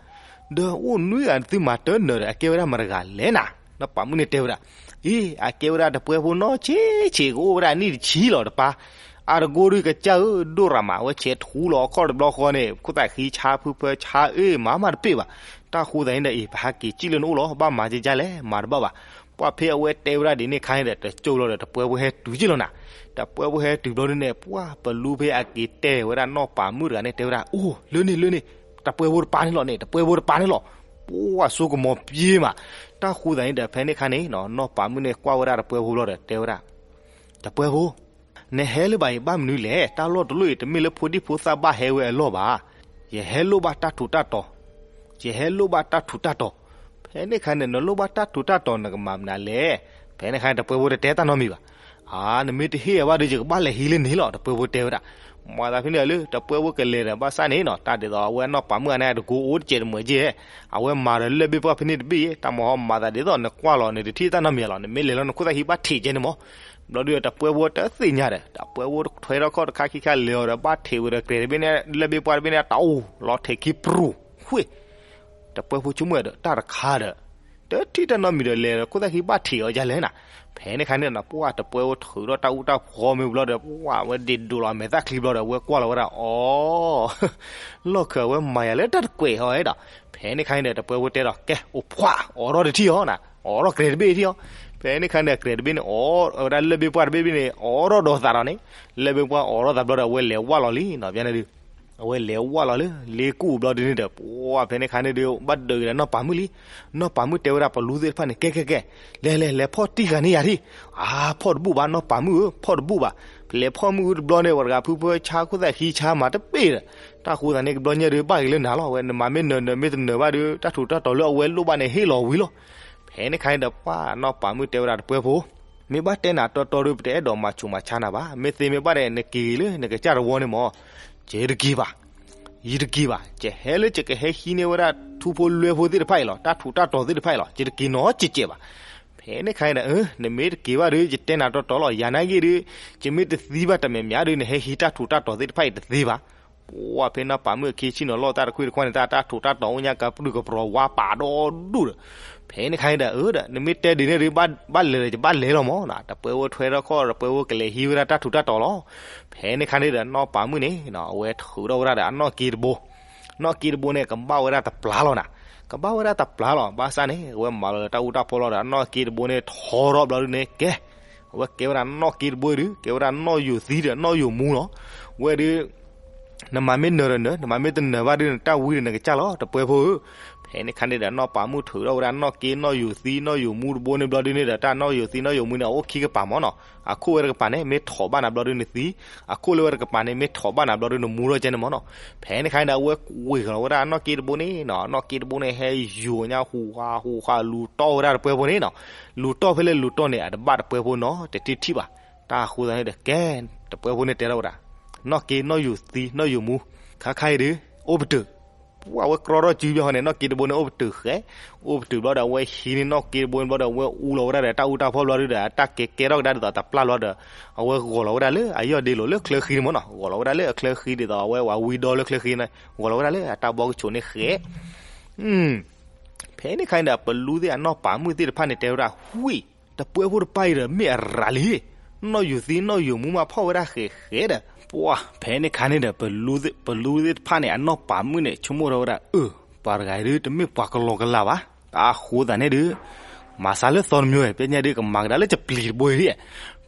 ဒီးအိၣ်နွံဂၤသုမၤတနၢၤဒီး အကဲဝဲဒၣ်မတၤတဂၤလဲၣ်နၤ. နီၢ်ပၤမုၣ်န့ၣ်တဲဝဲဒၣ်, အ့ အကဲဝဲဒၣ်တပှဲဖိနီၢ်ဆံးဆံး ကအိၣ်ဝဲဒၣ်နံၣ်တဆံလီၤတပၢ်, အါတကိးဒုးကစၢ်ဧၢ ဒိၣ်ရၤမး အဝဲဆဲးထူလီၤအခီၣ်တဘျီဃီန့ၣ် ခိၣ်သၣ်ဃံဆါ ဖုဖၢဆါ အ့ မၤမးတပ့ၢ်ဘၣ်. တၢ်ဃိသတးန့ၣ်ဒီး အ့ ပဟးက့ၤစံၣ်လၢနအိၣ်လီၤ, ဘၣ်မၤကဲကဲလဲၣ် မၤတဘၣ်ဘၣ်. ပှၢ်ဖဲအဝဲတဲဝဲဒၣ်ဒ်န့ၣ်ခါန့ၣ်ဒီး တကၠိၢ်လီၤဒီး တပှဲဖိဟဲတုၤက့ၤလီၤနၤ. တပှဲဖိဟဲတုၤဘျီဒုန့ၣ် ပှၢ်ပလူဖဲအက့ၤတဲဝဲဒၣ်နီၢ်ပၤမုၣ်တဂၤန့ၣ် တဲဝဲဒၣ် အိၣ် လၢန့ၣ်လၢန့ၣ် တပှဲဖိတပၢ်န့ၣ်လီၤန့ၣ် တပှဲဖိတပၢ်န့ၣ်လီၤ. ပှၢ်ဆိကမိၣ်ပျ့ၤမး. တၢ်ဃိသတးန့ၣ်ဒီး ဖဲန့ၣ်ခါန့ၣ် နီၢ်ပၤမုၣ်န့ၣ်ကွၢ်ဝဲဒၣ်တပှဲဖိဘျီဒီး တဲဝဲဒၣ်, တပှဲဖိ နဟဲလၢၤဘၣ်အံၤ ဘၣ်မနုၤလဲၣ်. တၢ်လီၢ်တလီၢ်အံၤ တမ့ၢ်လၢဖိဒံဖိသၣ်ဘၣ်ဟဲဝဲအလီၢ်ဘၣ်. ယဟဲလိၣ်ဘၣ်တၢ်ထူးတၢ်တီၤ, ယဟဲလိၣ်ဘၣ်တၢ်ထူးတၢ်တီၤ. ဖဲန့ၣ်ခါန့ၣ် နလိၣ်ဘၣ်တၢ်ထူးတၢ်တီၤ နကမၤမနုၤလဲၣ်. ဖဲန့ၣ်ခါန့ၣ် တပှဲဖိတတဲတၢ်နီတမံၤဘၣ်. အါ နမ့ၢ်တဟ့ၣ်ယၤဘၣ်ဒီး ယကဘၣ်လဲၤဟံးလၢန့ၣ်လီၤ တပှဲဖိတဲဝဲဒၣ်. မၤသးဖဲန့ၣ်လၢ တပှဲဖိကလဲၤဒီး ဘၣ်ဆၣ်န့ၣ်နီၤ တၢ်ဒ်သိးအဝဲနီၢ်ပၤမုၣ်ဂၤန့ၣ် အတကိးအိၣ်တစဲးတမှဲးက့, အဝဲမၤဒီးလၢၢ်ဘ့ၣ်ပှၢ်ဖဲန့ၣ်တဘ့ၣ်အံၤ တၢ်မၤဟီမၤသးဒ်သိးနကွၢ်လီၤ နတထံၣ်တၢ်နီတမံၤလီၤ. နမ့ၢ်လဲၤလီၤ နခိၣ်သၣ်ဟံးဘၣ်ထံးကဲန့ၣ်မး. ဘျီဒုးတပှဲဖိတသ့ၣ်ညါဒီး တပှဲဖိထွဲထီၣ်ခီၣ်တခါခံခါလဲၤအီၤဒီး ဘၣ်ထံးဝဲဒီးကြဲးတဘ့ၣ်န့ၣ် လၢၢ်ဘ့ၣ်ပှၢ်တဘ့ၣ်န့ၣ် တအိၣ်လီၤထဲခံပရူၤ ဃ့ၢ် တပှဲဖိဆိကမိၣ်ဒီး တၢ်တခါဒီး တထံၣ်တၢ်နီတမံၤဒီး လဲၤခိၣ်သၣ်ခံဘၣ်ထံးအီၤဒ်လဲၣ်နၤ. ဖဲန့ၣ်ခါန့ၣ်ဒီး ပှၢ်တပှဲဖိထုးထီၣ်တၢ်အူတၢ်ဖီမ့ၢ်ဘျီဒီး ပှၢ်ဝဲဒ့ဒိးလီၤအမဲာ်သၣ်ချံဘျီဒီး အဝဲကွၢ်လီၤဝဲဒၣ် အီ လီၢ်ခၢၣ်အဝဲမၤယၤလၢတၢ်တကွဲးအီၤဒီး ဖဲန့ၣ်ခါန့ၣ်ဒီး တပှဲဖိတဲဒီး ကဲ အိၣ်ဖှၣ် အိးထီၣ်တထံၣ်အီၤနၤ, အိးထီၣ်ကြဲးတဘ့ၣ်ထံၣ်အီၤ. ဖဲန့ၣ်ခါန့ၣ်ဒီး ကြဲးတဘ့ၣ်န့ၣ် အိးဝဲဒၣ်လၢၢ်ဘ့ၣ်ပှၢ်တဘ့ၣ်ဘ့ၣ်န့ၣ် အိးထီၣ်ဒီးသးဒီးန့ၣ်, လၢၢ်ဘ့ၣ်ပှၢ်အိးထီၣ်သးဘျီဒီး အဝဲလဲၤဝၢ်လီၤလံနီၤ ဘၣ်န့ၣ်ဒုး အဝဲလဲၤဝၢ်လီၤလၢလ့ကူၣ်ဘျီဒုးန့ၣ်ဒီး ပှၢ်ဖဲန့ၣ်ခါန့ၣ်ဒီး ဘၣ်ဒုးက့ၤဒီးနီၢ်ပၤမုၣ်လံ. နီၢ်ပၤမုၣ်တဲဝဲဒၣ်ပလူသ့ၣ်တဖၣ်န့ၣ် ကဲ ကဲ ကဲ လဲၤ လဲၤ လဲၤဖီၣ်တံၢ်ဃာ်န့ၢ်ယၤထံၣ်. အါ ဖီၣ်တဘူၣ်ဘၣ် နီၢ်ပၤမုၣ်ဧၢ ဖီၣ်တဘူၣ်ဘၣ်. ပလဲၤဖီၣ်မုၢ်အူတဘျီန့ၣ် ပှၤတဂၤဖုဖၢဆါခိၣ်သၣ်ခံဆါမးတပ့ၢ်ဒီး, တၢ်ဃိသးန့ၣ် ကဘျီညါဒုး ဘၣ်ဂ့ၤလၢနၤလီၤ. ဝဲနမၤမ့ၢ်နၢၤနၢၤ မ့ၢ်တနၢၤဘၣ်ဒီး တၢ်ထူးတၢ်တီၤလၢအဝဲလိၣ်ဘၣ်န့ၣ် ဟ့ၣ်လီၤဝံၤလီၤ. ဖဲန့ၣ်ခါန့ၣ်ဒီး ပှၢ်နီၢ်ပၤမုၣ်တဲဝဲဒၣ်တပှဲဖိ မ့ၢ်ဘၣ်တဲနၤတီတီဒီး ပတအဲၣ်ဒိးမၤဆူးမၤဆါနၤဘၣ်. မ့ၢ်သ့မ့ၢ်ဘၣ်ဒီး နက့ၤလၢနကစၢ်တဝီန့ၣ်မး. ယတက့ၤဘၣ်, ယတက့ၤဘၣ်. ယဟဲလၢယကဟဲဟံးန့ၢ်ဝဲဒၣ်ထူဖိလွဲဖိသ့ၣ်တဖၣ်အံၤလီၤ, တၢ်ထူးတၢ်တီၤသ့ၣ်တဖၣ်အံၤလီၤ. ယတက့ၤနီတစဲးဘၣ်. ဖဲန့ၣ်ခါန့ၣ်ဒီး နမ့ၢ်တက့ၤဘၣ်ဒီး ယတဲနၤတီတီလီၤ. ယၤနာ်က့ဒီး ယမ့ၢ်တသံဘၣ်တမဲာ်မးဒီး နဟဲဟံးတၢ်ထူးတၢ်တီၤသ့ၣ်တဖၣ်အံၤတသ့ဘၣ်. ပှၢ်ဖဲနီၢ်ပၤမုၣ်အခံဆံၣ်နီၤလီၢ်တၢ်တခွံတခွါန့ၣ် တၢ် တၢ်ထူးတၢ်တီၤအိၣ်ညါကပြုၢ်ကပြီၤဝါပာ်ဒီဒူၣ်ဒီး ဖဲန့ၣ်ခါန့ၣ်ဒီး အၢဒီး နမ့ၢ်တဲဒ်န့ၣ်ဒီး ဘၣ်လဲၤဒီး ယဘၣ်လဲၤလီၤမးနီၤ. တပှဲဖိထွဲထီၣ်ခီၣ် တပှဲဖိကလဲၤဟံးဝဲဒၣ်တၢ်ထူးတၢ်တီၤလီၤ. ဖဲန့ၣ်ခါန့ၣ်ဒီး နီၢ်ပၤမုၣ်န့ၣ် အဝဲထုးထီၣ်ဝဲဒၣ်ဒီးအနီၢ်က့တဘိ, နီၢ်က့တဘိန့ၣ် ကဘၣ်ဝဲဒၣ်တပျၢ်လီၤနၤ. ကဘၣ်ဝဲဒၣ်တပျၢ်လီၤ. ဘၣ်ဆၣ်န့ၣ် အဝဲမၤလီၤလၢတၢ်အူတၢ်ဖီလီၤဒီး အနီၢ်က့တဘိန့ၣ် ထီထီၣ်ဘျီဒုးန့ၣ် ကဲ အဝဲကဲဝဲဒၣ်နီၢ်က့တဘိဒုး ကဲဝဲဒၣ်နီၢ်ယိာ်သံဒီးနီၢ်ယိာ်မူလီၤ. ဝဲဒုး နမၤမ့ၢ်နၢၤဒီးနၢၤ, နမၤမ့ၢ်တနၢၤဘၣ်ဒုး နတၢ်ဝံဒီးနကစၢ်လီၤ တပှဲဖိဧၢ. ဖဲန့ၣ်ခါန့ၣ်ဒီး နီၢ်ပၤမုၣ်ထုးထီၣ်ဝဲဒၣ်နီၢ်က့နီၢ်ယိာ်သံနီၢ်ယိာ်မူတဘိန့ၣ်ဘျီဒုးန့ၣ်ဒီး တၢ်နီၢ်ယိာ်သံနီၢ်ယိာ်မူန့ၣ် အအိၣ်ခံကပၤမးနီၤ. အခိၣ်ဝဲတကပၤန့ၣ် မ့ၢ်ထီၣ်ဘၣ်နၤဘျီဒုးနသံ, အခိၣ်လၢဝဲတကပၤန့ၣ် မ့ၢ်ထီၣ်ဘၣ်နၤဘျီဒုးနမူထီၣ်ကဲန့ၣ်မးနီၤ. ဖဲန့ၣ်ခါန့ၣ်ဒီး အဝဲဝ့ၤလီၤဝဲဒၣ်နီၢ်က့တဘိန့ၣ်နီၤ, နီၢ်က့တဘိန့ၣ် ဟဲယိာ်ညါဟူးဃာ်ဟူးဃာ်လူၤတီၢ်ဝဲဒၣ်တပှဲဖိန့ၣ်နီၤ. လူၤတီၢ်ဖဲလဲၣ်လူၤတီၢ်န့ၣ် အတဘၣ်တပှဲဖိနီတထံၣ်ဘၣ်. တၢ်အဃိသတးန့ၣ်ဒီး ကဲ တပှဲဖိန့ၣ်တဲထီၣ်ဝဲဒၣ် နီၢ်က့နီၢ်ယိာ်သံနီၢ်ယိာ်မူ ခါခါအံၤဒီး အိၣ်ပတုာ်. ပှၢ်ဝဲကြီထီၣ်စုဘၣ်ဃီန့ၣ် နီၢ်က့တဘိန့ၣ် အိၣ်ပတုာ်ဃဲ, အိၣ်ပတုာ်ဘျီဒီး အဝဲဟံးန့ၢ်နီၢ်က့တဘိန့ၣ်ဘျီဒီး အဝဲအူလီၤဝဲဒၣ်ဒီးတၢ်အူတၢ်ဖီဘျီဒုးဒီး တၢ်ကဲကဲထီၣ်ကဒါဒ်သိးတပျၢ်ဘျီဒီး အဝဲဂီၤလီၤဝဲဒၣ်လၢအယီၢ်ဒ့လိာ်လၢချၢဃံန့ၣ်မးနီၤ. ဂီၤလီၤဝဲဒၣ်လၢအချၢဃံဒ်သိးအဝဲဝၤဝံဒီလၢချၢဃံန့ၣ် ဂီၤလီၤဝဲဒၣ်လၢအတၢ်ဘီကဆိးန့ၣ်ဃဲ ဖဲန့ၣ်ခါန့ၣ်ဒီး ပလူသ့ၣ်အနီၢ်ပၤမုၣ်သ့ၣ်တဖၣ်န့ၣ် တဲဝဲဒၣ် ဝံၣ်, တပှဲဖိတပၢ်အံၤဒီး မ့ၢ်အရၤလံ, နီၢ်ယိာ်သံနီၢ်ယိာ်မူမးဖီၣ်ဝဲဒၣ်ဃဲးဃဲးဒီး ပှၢ်ဖဲန့ၣ်ခါန့ၣ်ဒီး ပလူသ့ၣ်တဖၣ်န့ၣ် အနီၢ်ပၤမုၣ်န့ၣ် ဆိကမိၣ်ထီၣ်ဝဲဒၣ် အၢ ပှၤတဂၤအံၤဒုး တမ့ၢ်ပှၤကလီကလးဘၣ်. တၢ်အဃိသတးန့ၣ်ဒီး မၤစၢ်လၢသီတမံၤဝဲ ပညါဒုးကမၤကဒါလၢပျံၤတဘိအံၤဒ်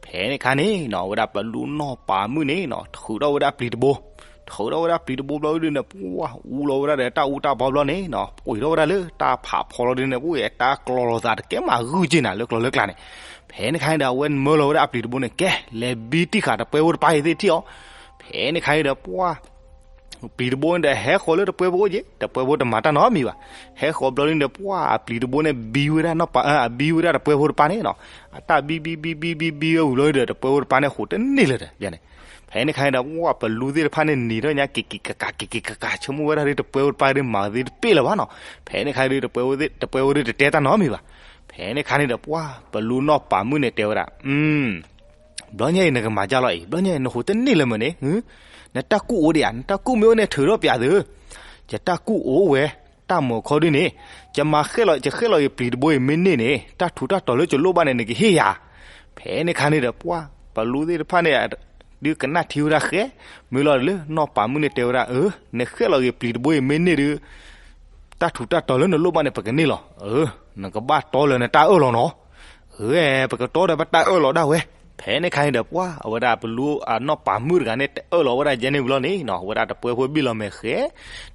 ဖဲန့ၣ်ခါန့ၣ်နီၤ ဝဲဒၣ်ပလူနီၢ်ပၤမုၣ်န့ၣ်နီၤ ထုးထီၣ်ဝဲဒၣ်ပျံၤတဘိ, ထုးထီၣ်ဝဲဒၣ်ပျံၤတဘိဘျီဒုးန့ၣ် ပှၢ်အူလီၤဝဲဒၣ်ဒီးတၢ်အူတၢ်ဖီဘျီန့ၣ်နီၤ ပှ့ၤထီၣ်ဝဲဒၣ်လၢတၢ်ဖးဖီလီၤဒုးန့ၣ် ပှၢ်တၢ်ကျီလီၤသးတကဲမးဂုၢ်က့ၤနၤလၢကျီလၢကျါန့ၣ်. ဖဲန့ၣ်ခါန့ၣ်ဒီး အဝဲမၢလီၤဝဲဒၣ်အပျံၤတဘိန့ၣ် ကဲ လဲၤဘံတံၢ်ဃာ်တပှဲဖိတပၢ်အံၤသ့ၣ်ထံၣ်အီၤ. ဖဲန့ၣ်ခါန့ၣ်ဒီး ပှၢ် ပျံၤတဘိန့ၣ်ဒီး ဟဲဃီၤလၢတပှဲဖိအိၣ်က့ၤ တပှဲဖိတမၤတၢ်နီတမံၤဘၣ်. ဟဲဃီၤဘျီဒုးန့ၣ် ပှၢ်အပျံၤတဘိန့ၣ် ဘံဝဲဒၣ်နီၢ်ပၤ အဘံဝဲဒၣ်တပှဲဖိတပၢ်န့ၣ်နီၤ. အတၢ်ဘံဘံဘံဘံဘံဝဲဝံၤဘျီဒုးဒီး တပှဲဖိတပၢ်န့ၣ် ဟူးတန့ၢ်လၢၤဒီး ယန့ၣ်. ဖဲန့ၣ်ခါန့ၣ်ဒီး ပှၢ်ပလူသ့ၣ်တဖၣ်န့ၣ် နံၤထီၣ်ညါက့ၤက့ၤကကး က့ၤက့ၤကကး ဆိကမိၣ်ဝဲဒၣ်ဒုး တပှဲဖိတပၢ်ဒုးမၤသ့တပ့ၢ်လၢၤဘၣ်နီၤ. ဖဲန့ၣ်ခါဒုး တပှဲဖိဒုးတတဲတၢ်နီတမံၤဘၣ်. ဖဲန့ၣ်ခါန့ၣ်ဒီး ပှၢ်ပလူနီၢ်ပၤမုၣ်န့ၣ်တဲဝဲဒၣ် ဘျီညါအံၤနကမၤဒ်လဲၣ်အံၤ ဘျီညါအံၤ နဟူးတန့ၢ်လၢၤမ့ၢ်န့ၣ်, နတၢ်ကူၣ်အိၣ်ဒံးဧါ, နတၢ်ကူၣ်မ့ၢ်အိၣ်န့ၣ် ထုးထီၣ်ပၠးသု. ယတၢ်ကူၣ်အိၣ်ဝဲ, တၢ်မုာ်ခီဒုးန့ၣ်, ယမၤဃဲၣ်လီၤ ယဃဲၣ်လီၤက့ၤပျံၤတဘိအံၤမ့ၢ်န့ၢ်န့ၣ် တၢ်ထူးတၢ်တီၤလၢယလိၣ်ဘၣ်န့ၣ် နကဟ့ၣ်ယၤ. ဖဲန့ၣ်ခါန့ၣ်ဒီး ပှၢ်ပလူသ့ၣ်တဖၣ်န့ၣ် ဒုးကနၣ်ထံဝဲဒၣ်ဃဲ, မ့ၢ်လီၤလၢနီၢ်ပၤမုၣ်န့ၣ်တဲဝဲဒၣ် အၢ နဃဲၣ်လီၤက့ၤပျံၤတဘိအံၤမ့ၢ်န့ၢ်ဒုး တၢ်ထူးတၢ်တီၤလၢနလိၣ်ဘၣ်န့ၣ် ပကန့ၢ်လီၤ. အၢ နကဘၣ်တီလၢနတၢ်အၢၣ်လီၤနီၤ. အၢ ပကတီဒီးပတၢ်အၢၣ်လီၤဒၣ်ဝဲ. ဖဲန့ၣ်ခါန့ၣ်ဒီး ပှၢ်အဝဲဒၣ်ပလူအနီၢ်ပၤမုၣ်တဂၤန့ၣ် တအၢၣ်လီၤဝဲဒၣ်ယဲန့ၣ်ဝံၤလီၤန့ၣ်နီၤ ဝဲဒၣ်တပှဲဖိဘံၣ်လီၤမဲာ်ဃဲ,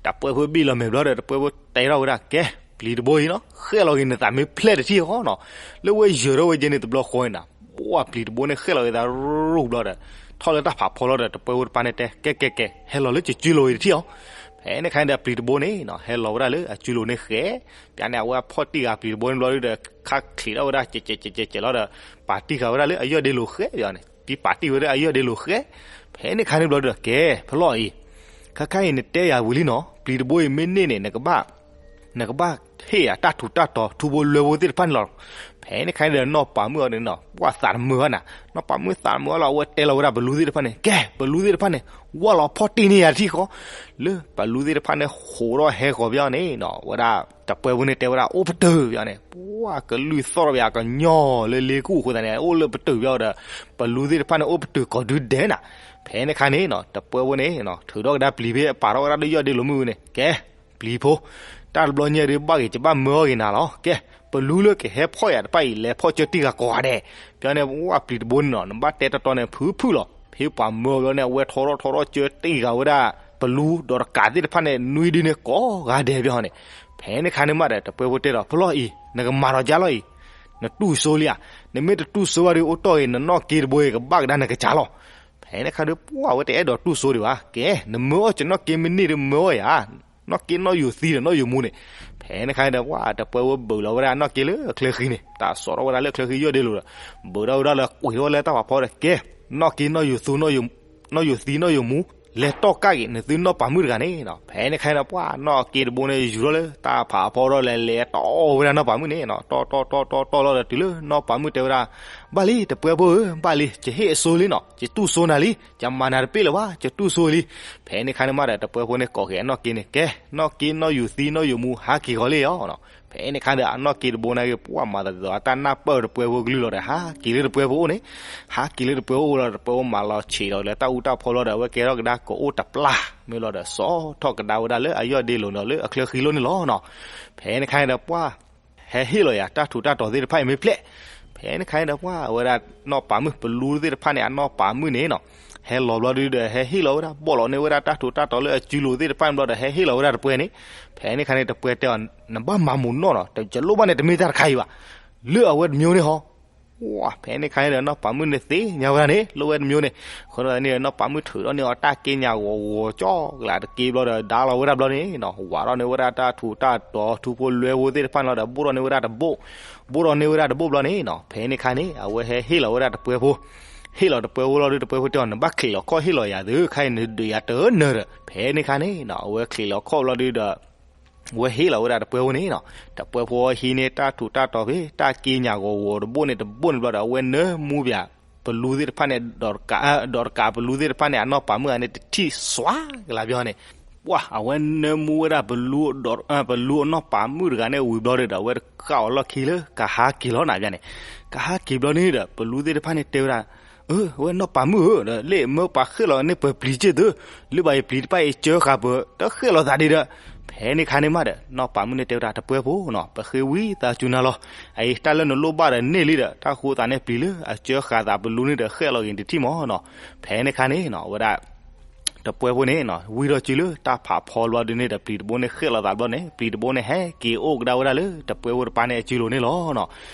တပှဲဖိဘံၣ်လီၤမဲာ်ဘျီဒီး တပှဲဖိတဲထီၣ်ဝဲဒၣ် ကဲ ပျံၤတဘိအံၤနီၤ ဃဲၣ်လီၤက့ၤနသးမ့ၢ်ဖျဲၣ်တထံၣ်ဃီနီၤ. လၢဝဲယၢၤထီၣ်ဝဲယဲန့ၣ်တဘျီဃီန့ၣ်နီၤ ပှၢ်ပျံၤတဘိန့ၣ် ဃဲၣ်လီၤက့ၤသးရူၢ်ဘျီဒီး ထီၣ်လၢတၢ်ဖးဖီလီၤဒီး တပှဲဖိတပၢ်န့ၣ်တဲ ကဲ ကဲ ကဲ ဟဲလီၤလၢယစုလိၤအံၤတထံၣ်အီၤ. ဖဲန့ၣ်ခါန့ၣ်ဒီး ပျံၤတဘိန့ၣ်နီၤ ဟဲလီၤဝဲဒၣ်လၢအစုလိၤန့ၣ်ဃဲ, ပျၢ်န့ၣ်အဝဲဖီၣ်တံၢ်ဃာ်ပျံၤတဘိန့ၣ်ဘျီဒုးဒီး ခါချံးထီၣ်ဝဲဒၣ် ကဲးကဲးကဲးကဲးလီၤဒီး ပာ်တံၢ်ဃာ်ဝဲဒၣ်လၢအယီၢ်ဒ့လိၤဃဲန့ၣ်, ပာ်တံၢ်ဝဲဒၣ်အယီၢ်ဒ့လိၤဃဲ. ဖဲန့ၣ်ခါန့ၣ်ဘျီဒီး ကဲ ဖဲလီၤအံၤ ခါခါအံၤနတဲယၤဝံၤလံနီၤ ပျံၤတဘိအံၤမ့ၢ်န့ၢ်န့ၣ် နကဘၣ် နကဘၣ်ဟ့ၣ်ယၤတၢ်ထူးတၢ်တီၤ ထူဖိလွဲဖိသ့ၣ်တဖၣ်န့ၣ်လီၤ. ဖဲန့ၣ်ခါန့ၣ်ဒီး နီၢ်ပၤမုၣ်အီၤန့ၣ်နီၤ ပှၢ်သးတမုာ်ဘၣ်နၤ, နီၢ်ပၤမုၣ်သးတမုာ်ဘၣ်လီၤ. အဝဲတဲလီၤဝဲဒၣ်ပလူသ့ၣ်တဖၣ်န့ၣ်, ကဲ ပလူသ့ၣ်တဖၣ်န့ၣ် ဝၢ်လီၤဖီၣ်တ့ၢ်န့ၢ်ယၤတထံၣ်ဃီ. လၢပလူသ့ၣ်တဖၣ်န့ၣ် ဟးထီၣ်ဟဲဃီၤပၠီန့ၣ်နီၤ ဝဲဒၣ်တပှဲဖိန့ၣ်တဲဝဲဒၣ် အိၣ်ပတုာ်ပၠီန့ၣ်, ပှၢ်ကလုၢ်သီၣ်ထီၣ်ပၠး ကညီလၢလ့ကအိၣ်အဃိသတးန့ၣ် အိၣ်လၢပတုာ်ပၠီဒီး ပလူသ့ၣ်တဖၣ်န့ၣ် အိၣ်ပတုာ်ကိးဒုဒဲးနၤ. ဖဲန့ၣ်ခါန့ၣ်နီၤ တပှဲဖိန့ၣ် ထုးထီၣ်ကဒါပျံၤဖဲ ပာ်ထီၣ်ဝဲဒၣ်လၢယီၢ်ဒ့လိာ်မုၢ်န့ၣ်, ကဲ ပျံၤဖိ, တၢ်တဘျီညါဒုး ဘၣ်ဂ့ၤ ယဘၣ်မၢအီၣ်ဂ့ၤနၤလီၤ. ကဲ ပလူလၢကဟဲဖီၣ်ယၤတဖၣ်အံၤ လဲၤဖီၣ်ကၢတံၢ်ဂၤကိးဂၤဒဲး. ပၠီန့ၣ် ပှၢ်ပျံၤတဘိန့ၣ်နီၤ နဘၣ်တဲတီတီန့ၣ် ဖုဖုလီၤ. ဖဲပှၤမၢအီၤဘၠီန့ၣ် အဝဲထီထီၣ်ထီထီၣ်ကၢတံၢ်ဂၤဝဲဒၣ် ပလူဒီးတကးသ့ၣ်တဖၣ်န့ၣ် နွံဒုန့ၣ်ကိးဂၤဒဲးပၠီန့ၣ်. ဖဲန့ၣ်ခါန့ၣ်မးဒီး တပှဲဖိတဲဒီး ဖီၣ်လီၤအံၤ နကမၤဒီးကၠီလီၤအံၤ, နတူၢ်စိလံဧါ, နမ့ၢ်တတူၢ်စိဘၣ်ဒီး အိၣ်တီၢ်ဂ့ၤ နနီၢ်က့တဘိအံၤ ကဘၣ်ကဒါနကစၢ်လီၤ. ဖဲန့ၣ်ခါဒီး ပှၢ်ဝဲတအဲၣ်ဒိးတူၢ်စိဒံးဘၣ်. ကဲ နမၢအီၣ်ကၠီနီၢ်က့မ့ၢ်န့ၢ်ဒီး မၢအီၣ်ယၤ နီၢ်က့နီၢ်ယိၤသံဒီးနီၢ်ယိၤမူန့ၣ်. ဖဲန့ၣ်ခါန့ၣ်ဒီး ပှၢ်တပှဲဖိဘုးလီၤဝဲဒၣ်နီၢ်က့လၢအချၢဃံန့ၣ်, တၢ်စိာ်ထီၣ်ဝဲဒၣ်လၢအချၢဃံယီၢ်ဒ့လိာ်ဒီး ဘုးထီၣ်ဝဲဒၣ်လၢ ကွံာ်ထီၣ်ဝဲလၢတၢ်ဖးဖီဒီး ကဲ နီၢ်က့နီၢ်ယိၤသူ နီၢ်ယိၤသံနီၢ်ယိၤမူ လဲၤတီၢ်ကၢ်က့ၤ နသုနီၢ်ပၤမုၣ်တဂၤန့ၣ်နီၤ. ဖဲန့ၣ်ခါန့ၣ်ဒီး ပှၢ်နီၢ်က့တဘိန့ၣ် ယူၤထီၣ်လၢတၢ်ဖးဖီဒီး လဲၤလဲၤတီၢ်ဝဲဒၣ်နီၢ်ပၤမုၣ်န့ၣ်နီၤ. တီၢ်တီၢ်တီၢ်တီၢ်တီၢ်လီၤဒီး တုၤလၢနီၢ်ပၤမုၣ်တဲဝဲဒၣ် ဘၣ်လံ တပှဲဖိဧၢ, ဘၣ်လံ ယဟ့ၣ်အစိလံနီၤ, ယတူၢ်စိနၤလံ, ယမၤနၤတပ့ၢ်လၢၤဘၣ်, ယတူၢ်စိလံ. ဖဲန့ၣ်ခါန့ၣ်မးဒီး တပှဲဖိန့ၣ်ကိးက့ၤအနီၢ်က့န့ၣ်, ကဲ နီၢ်က့နီၢ်ယိၤသံနီၢ်ယိၤမူ ဟးက့ၤဃီၤလံယီၤ. ဖဲန့ၣ်ခါဒီး အနီၢ်က့တဘိန့ၣ်က့ၤ ပှၢ်မၤသးဒ်သိးအတၢ်နၢ်ပၢၢ်တပှဲဖိကလုၢ်လီၤဒီး ဟးက့ၤလၢတပှဲဖိအိၣ်န့ၣ်, ဟးက့ၤလၢတပှဲဖိအိၣ်လီၤဒီး တပှဲဖိမၤလီၤဆံးဒီးလၢတၢ်အူတၢ်ဖီလီၤဒီး အဝဲကဲထီၣ်ကဒါကအိၣ်တပျၢ်မ့ၢ်လီၤဒီး စိာ်ထီၣ်ကဒါဝဲဒၣ်လၢအယီၢ်ဒ့လိာ်ဒီးလၢအချၢဃံလိၣ်န့ၣ်လီၤနီၤ. ဖဲန့ၣ်ခါန့ၣ်ဒီး ပှၢ် ဟဲဟ့ၣ်လီၤယၤ တၢ်ထူးတၢ်တီၤသ့ၣ်တဖၣ်အံၤမ့ၢ်ဖျဲး. ဖဲန့ၣ်ခါန့ၣ်ဒီး ပှၢ်ဝဲဒၣ်နီၢ်ပၤမုၣ် ပလူသ့ၣ်တဖၣ်န့ၣ် အနီၢ်ပၤမုၣ်န့ၣ်နီၤ, ဟဲလီၤဘျီဒုဒီး ဟဲဟ့ၣ်လီၤဝဲဒၣ် ဘီၣ်လီၤန့ၢ်ဝဲဒၣ်တၢ်ထူးတၢ်တီၤလၢအစုလိၤသ့ၣ်တဖၣ်န့ၣ်ဘျီဒီး ဟဲဟ့ၣ်လီၤဝဲဒၣ်တပှဲန့ၣ်. ဖဲန့ၣ်ခါန့ၣ် တပှဲတဲအီၤ နဘၣ်မၤမုာ်နီၢ်နီၤ, ယလိၣ်ဘၣ်န့ၣ် တမ့ၢ်တၢ်တခါအံၤဘၣ်, လၢအဝဲတမျိုးန့ၣ်ဟီ. ဝါ ဖဲန့ၣ်ခါန့ၣ်ဒီး နီၢ်ပၤမုၣ်န့ၣ်သ့ၣ်ညါဝဲဒၣ်န့ၣ် လိၣ်ဝဲတမျိုးန့ၣ်. အဃိန့ၣ်ဒီး နီၢ်ပၤမုၣ်ထုးထီၣ်န့ၢ်အီၤတၢ်က့ညၣ်ဂီၤဂီၤကၠီကလးတက့ဘျီဒီး ဒါလီၤဝဲဒၣ်ဘျီန့ၣ်နီၤ, ဝးထီၣ်န့ၢ်ဝဲဒၣ်တၢ်ထူးတၢ်တီၤ ထူဖိလွဲဖိသ့ၣ်တဖၣ်န့ၣ်လီၤဒီး ဘိၣ်ထီၣ်န့ၢ်ဝဲဒၣ်တဘိၣ်, ဘိၣ်ထီၣ်န့ၢ်ဝဲဒၣ်တဘိၣ်ဘျီန့ၣ်နီၤ. ဖဲန့ၣ်ခါန့ၣ် အဝဲဟဲဟ့ၣ်လီၤဝဲဒၣ်တပှဲဖိ, ဟ့ၣ်လီၤတပှဲဖိလီၤဒု တပှဲဖိတဲအီၤ နဘၣ်ချံးလီၤခီၣ်ဟ့ၣ်လီၤယၤသု ခါအံၤနဒုးယၤတနၢၤဒီး. ဖဲန့ၣ်ခါန့ၣ်နီၤ အဝဲချံးလီၤခီၣ်ဘျီဒုဒီး အဝဲဟ့ၣ်လီၤဝဲဒၣ်တပှဲဖိန့ၣ်နီၤ. တပှဲဖိဟံးန့ၢ်တၢ်ထူးတၢ်တီၤဖဲ တၢ်က့ညၣ်ဂီၤဂီၤတဘိၣ်န့ၣ်တဘိၣ်န့ၣ်ဘျီဒီး အဝဲနၢမူပၠး ပလူသ့ၣ်တဖၣ်န့ၣ် ဒီးတကး ဒီးတကးပလူသ့ၣ်တဖၣ်န့ၣ် အနီၢ်ပၤမုၣ်ဂၤန့ၣ် တထံၣ်စွါကလးဘျီန့ၣ်. ပှၢ် အဝဲနၢမူဝဲဒၣ်ပလူ ပလူအနီၢ်ပၤမုၣ်တဂၤန့ၣ်ဝံၤဘျီဒီး အဝဲဃၣ်အီၤလီၢ်ခံလၢကဟးက့ၤလီၤနၤဘျီန့ၣ်. ကဟးက့ၤဘျီန့ၣ်ဒီး ပလူသ့ၣ်တဖၣ်န့ၣ်တဲဝဲဒၣ် အၢ အဝဲနီၢ်ပၤမုၣ်ဧၢ ဒီးလၢမၢပှၤဃ့ၢ်လီၤန့ၢ်ပှၤပျံၤစ့ၢ်သု, လၢဘၣ်ယပျံၤတဖၣ်အံၤကၢဃာ်ပှၤ တဃ့ၢ်လီၤသးဒံးဒီး. ဖဲန့ၣ်ခါန့ၣ်မးဒီး နီၢ်ပၤမုၣ်န့ၣ်တဲဝဲဒၣ် တပှဲဖိနီၤ ပဃ့ဝံသးစူၤနၤလီၤ. အအံၤ တၢ်လၢနလိၣ်ဘၣ်ဒီးန့ၢ်လံဒီး တၢ်ဃိသးန့ၣ်ပျံၤလၢအကၢဃာ်သးပလူန့ၣ်ဒီး ဃ့ၢ်လီၤဂ့ၤတထံၣ်မးနီၤ. ဖဲန့ၣ်ခါန့ၣ်နီၤ အဝဲဒၣ် တပှဲဖိန့ၣ်နီၤ ဝံထီၣ်စုလၢတၢ်ဖးဖီဘျီဒုန့ၣ်ဒီး ပျံၤတဘိန့ၣ်ဃ့ၢ်လီၤသးဘျီန့ၣ် ပျံၤတဘိန့ၣ်ဟဲက့ၤအိၣ်ကဒါဝဲဒၣ်လၢ တပှဲဖိတပၤန့ၣ်အစုလိၤန့ၣ်လီၤနီၤ.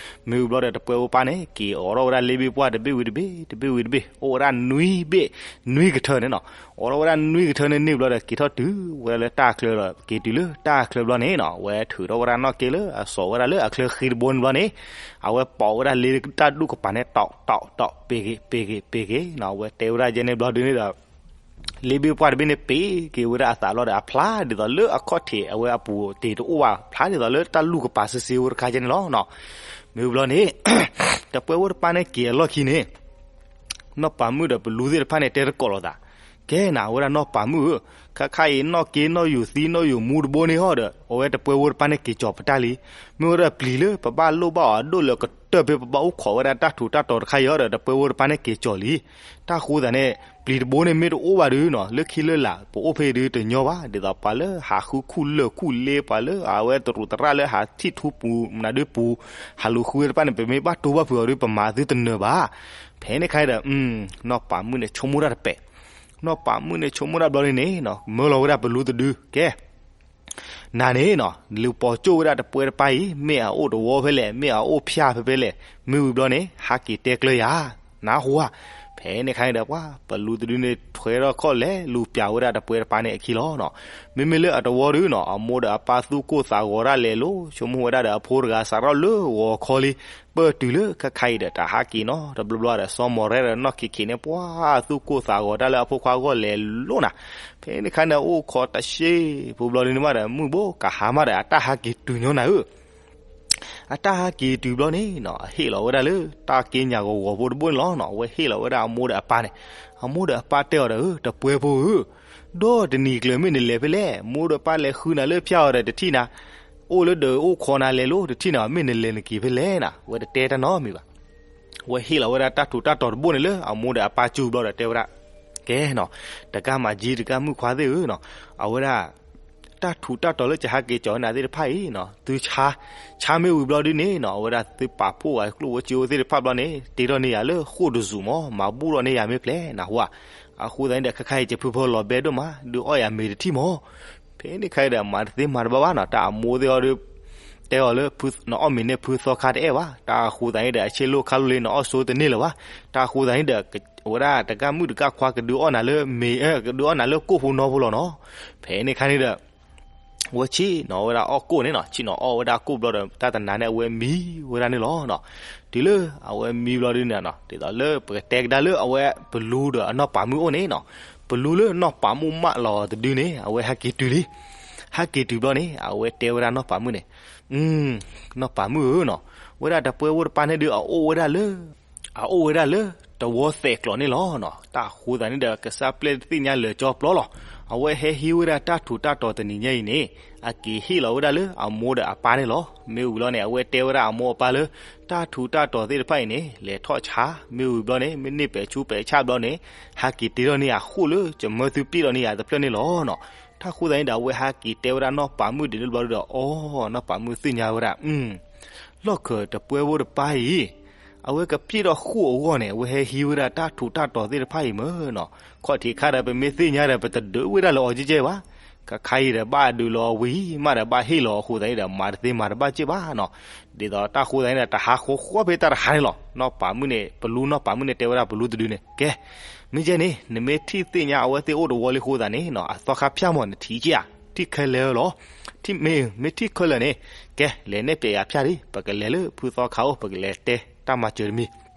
မ့ၢ်ဝံၤဘျီဒီး တပှဲဖိပၤန့ၣ် က့ၤအိးထီၣ်ဝဲဒၣ်လ့ဘ့ၣ်ပှၢ်တဘ့ၣ်ဝံၤတဘ့ၣ် တဘ့ၣ်ဝံၤတဘ့ၣ် အိၣ်ဝဲဒၣ်နွံဘ့ၣ် နွံကထၢန့ၣ်နီၤ. အိးထီၣ်ဝဲဒၣ်နွံကထၢန့ၣ်န့ၢ်ဘျီဒီး က့ၤထီၣ်တုၤဝဲဒၣ်လၢတၢ်ချၢဒီး က့ၤတုၤလၢတၢ်ချၢဘျီန့ၣ်နီၤ အဝဲထုးထီၣ်ဝဲဒၣ်နီၢ်က့လၢအစိာ်ဝဲဒၣ်လၢအချၢဃံတဘိန့ၣ်ဘျီန့ၣ် အဝဲပိာ်ဝဲဒၣ်လ့တၢ်ဒူၣ်ကပၤန့ၣ် တီးတီးတီး ပ့ၤဂ့ၤ ပ့ၤဂ့ၤ ပ့ၤဂ့ၤနီၤ. အဝဲတဲဝဲဒၣ်ယဲန့ၣ်ဘျီဒုန့ၣ်ဒီး လ့ဘ့ၣ်ပှၢ်တဘ့ၣ်န့ၣ် ပ့ၤက့ၤဝဲဒၣ်အသးဘျီဒီး အဖျါဒ်သိးလၢအခီၣ်ထံးအဝဲအပူၤတ့ၢ်တအိၣ်ဘၣ် ဖျါဒ်သိးလၢတၢ်လူၢ်ကပၤစ့စ့ဝဲတခါယဲန့ၣ်လီၤနီၤ. မ့ၢ်ဝံၤဘျီန့ၣ် တပှဲဖိတပၤန့ၣ်က့ၤအလီၢ်ခံန့ၣ် နီၢ်ပၤမုၣ်ဒီးပလူသ့ၣ်တဖၣ်န့ၣ် တဲတကိးလိာ်သး, ကဲနၤဝဲဒၣ်နီၢ်ပၤမုၣ်ဧၢ, ခါခါအံၤ နီၢ်က့နီၢ်ယူၤသံနီၢ်ယူၤမူတဘိန့ၣ်ဟီဒီး အဝဲတပှဲဖိတပၤန့ၣ်က့ၤကၠီၤပတၢ်လံ. မ့ၢ်ဝဲဒၣ်ပျံၤလၢပဘၣ်လိၣ်ဘၣ်အီၤအဒိၣ်လၢကတၢၢ်ဖဲပဘၣ်အိၣ်ခိးဝဲဒၣ်တၢ်ထူးတၢ်တီၤတခါအံၤဟီဒီး တပှဲဖိတပၤန့ၣ်က့ၤကၠီၤလံ. တၢ်ဃိသးန့ၣ် ပျံၤတဘိန့ၣ်မ့ၢ်တအိၣ်ဘၣ်ဒုနီၤ လၢခံလၢလာ် ပအိၣ်ဖဲအံၤဒုတညီဘၣ် ဒ်သိးပှၤလၢဟးဃုခူၣ်လၢၢ်ခူၣ်လ့ ပှၤလၢအဝဲတရူးသရၣ်လၢဟးထံၣ်ထူပူၤ မနုၤဒုပူၤ ဟးလူၤဃုတဖၣ်န့ၣ် ပမ့ၢ်ဘၣ်တိၢ်ဘၣ်ဖုးအီၤဒု ပမၤသုတနၢၤဘၣ်. ဖဲန့ၣ်ခါဒီး နီၢ်ပၤမုၣ်န့ၣ်ဆိကမိၣ်တၢ်တပဲာ်, နီၢ်ပၤမုၣ်န့ၣ်ဆိကမိၣ်တၢ်ဘျီန့ၣ်န့ၣ် မၢလီၤဝဲဒၣ်ပလူတဒု ကဲ နၤန့ၣ်နီၤ လူၤပိာ်ကၠိၣ်ဝဲဒၣ်တပှဲတပၤအံၤ မ့ၢ်အအိၣ်တဝီဖဲလဲၣ် မ့ၢ်အအိၣ်ဖၠၣ်ဖဲဖဲလဲၣ် မ့ၢ်ဝံၤဘျီန့ၣ် ဟးက့ၤတဲကျၢၤယၤ နၢ်ဟူဧါ. ဖဲန့ၣ်ခါန့ၣ်ဒီး ပှၤပလူတဒုန့ၣ်ထွဲထီၣ်ခီၣ်လဲၤလူၤပျးဝဲဒၣ်တပှဲၤတပၢ်န့ၣ်အခံလီၤနီၤ. မ့မ့ၢ်လၢအတဝီဒုနီၤ အမိၢ်ဒီးအပၢ်သူၣ်ကိၢ်သးဂီၤဒၣ်လဲာ်လီၤ. ဆိကမိၣ်ဝဲဒၣ်ဒီးအဖိတဂၤစးထီၣ်လၢဂီၤခီလံ, ပၢၢ်တုၤလၢခဲခါအံၤဒီး တၢ်ဟးက့ၤနီတဘျီဘျီဒီး စီၤမီၤရဲဒီးနီၢ်ခံခံန့ၣ် ပှၤသူၣ်ကိၢ်သးဂီၤတၢ်လၢအဖိခွါဂီၢ်လဲၤလိၤနၤ. ဖဲန့ၣ်ခါန့ၣ် အိၣ်ခိးတၢ်စ့ဖိဘျီဒုန့ၣ်မးဒီး မုၢ်ဘိကဟါမးဒီး အတၢ်ဟးက့ၤတုၤညီနၤဧၢ အတၢ်ဟးက့ၤတုၤဘျီန့ၣ်နီၤ အဟ့ၣ်လီၤဝဲဒၣ်လၢတၢ်က့ညးဂီၤဂီၤဖိတဘိန့ၣ်လီၤနီၤ. အဝဲဟ့ၣ်လီၤဝဲဒၣ်အမိၢ်ဒီးအပၢ်န့ၣ်, အမိၢ်ဒီးအပၢ်တဲအီၤဒီး ဧၢ တပှဲၤဖိဧၢ, ဒီးတနံၤကျၢၤမ့ၢ်နလဲၤဖဲလဲၣ်, မိၢ်ဒီးပၢ်လဲၤဃုနၤလၢဖၠၣ်အီၤဒီးတထံၣ်နၤ, အိၣ်လၢဒၢးအိၣ်ခိးနၤလဲၤလိၤ တထံၣ်နၤ မ့ၢ်နလဲၤနက့ၤဖဲလဲၣ်နၤ, အဝဲတတဲတၢ်နီတမံၤဘၣ်. အဝဲဟ့ၣ်လီၤဝဲဒၣ်တၢ်ထူးတၢ်တီၤတဘိန့ၣ်လၢအမိၢ်ဒီးအပၢ်စုဘျီဒီးတဲဝဲဒၣ်, ကဲနီၤ, တကးမၤကၠံတကးမုၣ်ခွါသ့ၣ်ဧၢနီၤ, အဝဲဒၣ် တၢ်ထူးတၢ်တီၤလၢကဟးက့ၤကီၤနၤသ့ၣ်တဖၣ်အံၤနီၤ, သုဆါ, ဆါမ့ၢ်ဝံၤဘျီဒုန့ၣ်နီၤ အဝဲဒၣ်သုပာ်ဖှိၣ်ဝဲကျိၣ်ဝဲစ့အိၣ်သ့ၣ်တဖၣ်ဘျီန့ၣ် တ့ထီၣ်န့ၢ်ယၤလၢဃိၣ်တစူၤမး, မၤဘူၣ်ထီၣ်န့ၢ်ယၤမ့ၢ်ဖျဲးနဟူဧါ. အဃိသတးန့ၣ်ဒီး ခဲခါအံၤ ယဖုဖီလီၤဘဲဒိၣ်မး ဒုးအီၣ်ယၤမ့ၤတထံၣ်မး. ဖဲန့ၣ်ခါအံၤဒီး မၤတသ့မၤတဘၣ်ဘၣ်နီၤ, တၢ်အမိၢ်သ့ၣ်အီၤဒုး တဲအီၤလၢ နအီၣ်မ့ၤန့ၢ်ဖုသီခါတအဲၣ်ဘၣ်, တၢ်အဃိသတးန့ၣ်ဒီး အဆ့လိၣ်ခါလိၣ်လံ နအီၣ်ဆိတန့ၢ်လၢၤဘၣ်. တၢ်အဃိသတးန့ၣ်ဒီး အဝဲဒၣ်တကးမုၣ်တကးခွါကဒုးအီၣ်နၤလၢမ့ၤ, ကဒုးအီၣ်နၤလၢကိၣ်ဖိနီဖိလီၤနီၤ. ဖဲန့ၣ်ခါန့ၣ်ဒီး အဝဲဆ့ၣ်နီၤဝဲဒၣ်အီၣ်ကိၣ်န့ၣ်နီၤ, ဆ့ၣ်နီၤအီၣ်ဝဲဒၣ်ကိၣ်ဘျီဒီး တၢ်တနၤန့ၣ် အဝဲမံဝဲဒၣ်န့ၣ်လီၤနီၤ. တုၤလၢအဝဲမံဘျီဒုန့ၣ်နီၤ, ဒ်သိးလၢပကတဲကဒါလၢအဝဲပလူဒီးအနီၢ်ပၤမုၣ်အိၣ်န့ၣ်နီၤ, ပလူလၢနီၢ်ပၤမုၣ်မၢလီၤတဒုန့ၣ် အဝဲဟဲက့ၤတုၤလံ. ဟဲက့ၤတုၤဘျီန့ၣ် အဝဲတဲဝဲဒၣ်နီၢ်ပၤမုၣ်န့ၣ်, နီၢ်ပၤမုၣ်ဧၢနီၤ, ဝဲဒၣ်တပှဲၤဖိတပၢ်န့ၣ်ဒုး အအိၣ်ဝဲဒၣ်လၢ အအိၣ်ဝဲဒၣ်လၢတဝီသဲးကျိးန့ၣ်လီၤနီၤ. တၢ်အဃိသတးန့ၣ်ဒီး ကစၢ်ပျဲၢ်သ့ၣ်ညါလၢာ်ကၠီပျီလီၤ. အဝဲဟဲဟံးဝဲဒၣ်တၢ်ထူးတၢ်တီၤတနံၤညါအံၤန့ၣ် အက့ၤဟ့ၣ်လီၤဝဲဒၣ်လၢအမိၢ်ဒီးအပၢ်န့ၣ်လီၤ. မ့ၢ်ဝံၤဘျီန့ၣ် အဝဲတဲဝဲဒၣ်အမိၢ်အပၢ်လၢ တၢ်ထူးတၢ်တီၤသ့ၣ်တဖၣ်အံၤန့ၣ် လဲၤထီၣ်ဆါ, မ့ၢ်ဝံၤဘျီန့ၣ် မ့ၢ်န့ၢ်ပဲာ်ဆူပဲာ်ဆၣ်ဘျီန့ၣ် ဟဲက့ၤတ့ထီၣ်န့ၢ်ယၤဃိၣ်လၢကမၢသုပျဲၢ်ဒီးန့ၢ်ယၤတဖျၢၣ်န့ၣ်လီၤနီၤ. တၢ်အဃိသတးန့ၣ်ဒီး အဝဲဟဲက့ၤတဲဝဲဒၣ်နီၢ်ပၤမုၣ်ဒ်န့ၣ်ဘျီဒုဒီး အီ နီၢ်ပၤမုၣ်သ့ၣ်ညါဝဲဒၣ် လီၢ်ခၢၣ်တပှဲၤဖိတပၢ်အံၤ အဝဲကပျဲၢ်ထီၣ်ဃိၣ်အဂီၢ်န့ၣ် အဝဲဟဲဟံးဝဲဒၣ်တၢ်ထူးတၢ်တီၤသ့ၣ်တဖၣ်အံၤမ့ၢ်နီၤ. ခီၣ်ထံးခါဒီး ပမ့ၢ်သ့ၣ်ညါဒီး ပတဒုးဝဲဒၣ်လၢအီၤကဲကဲဘၣ်. ခါခါအံၤဒီး ဘၣ်ဒုးလီၤအီၤဝံၤမးဒီး ဘၣ်ဟ့ၣ်လီၤအဃိသတးန့ၣ်ဒီး မၤတသ့မၤတဘၣ်ကဲဘၣ်နီၤ. ဒ်သိးတၢ်အဃိသတးန့ၣ်ဒီး တဟးဃီဃီဖဲတၢ်တဟါန့ၣ်လီၤ. နီၢ်ပၤမုၣ်န့ၣ် ပလူနီၢ်ပၤမုၣ်န့ၣ် တဲဝဲဒၣ်ပလူတဒုန့ၣ် ကဲ မ့ၢ်ကဲန့ၣ် နမ့ၢ်ထံၣ်သ့ၣ်ညါအဝဲသ့ၣ်အိၣ်တဝီလံအဃိသတးန့ၣ်နီၤ အသီခါဖၠၣ်မး နထံၣ်ကဲဧါ, ထံၣ်ခဲလၢာ်လီၤ. ထံၣ်မ့ၢ် မ့ၢ်ထံၣ်ခဲလၢာ်န့ၣ် ကဲ လဲၤနဲၣ်ပျဲးယၤဖၠၣ်ဒံး ပကလဲၤလၢဖုသီခါအိၣ် ပကလဲၤတဲတၢ်မၤစၢၤတမံၤ.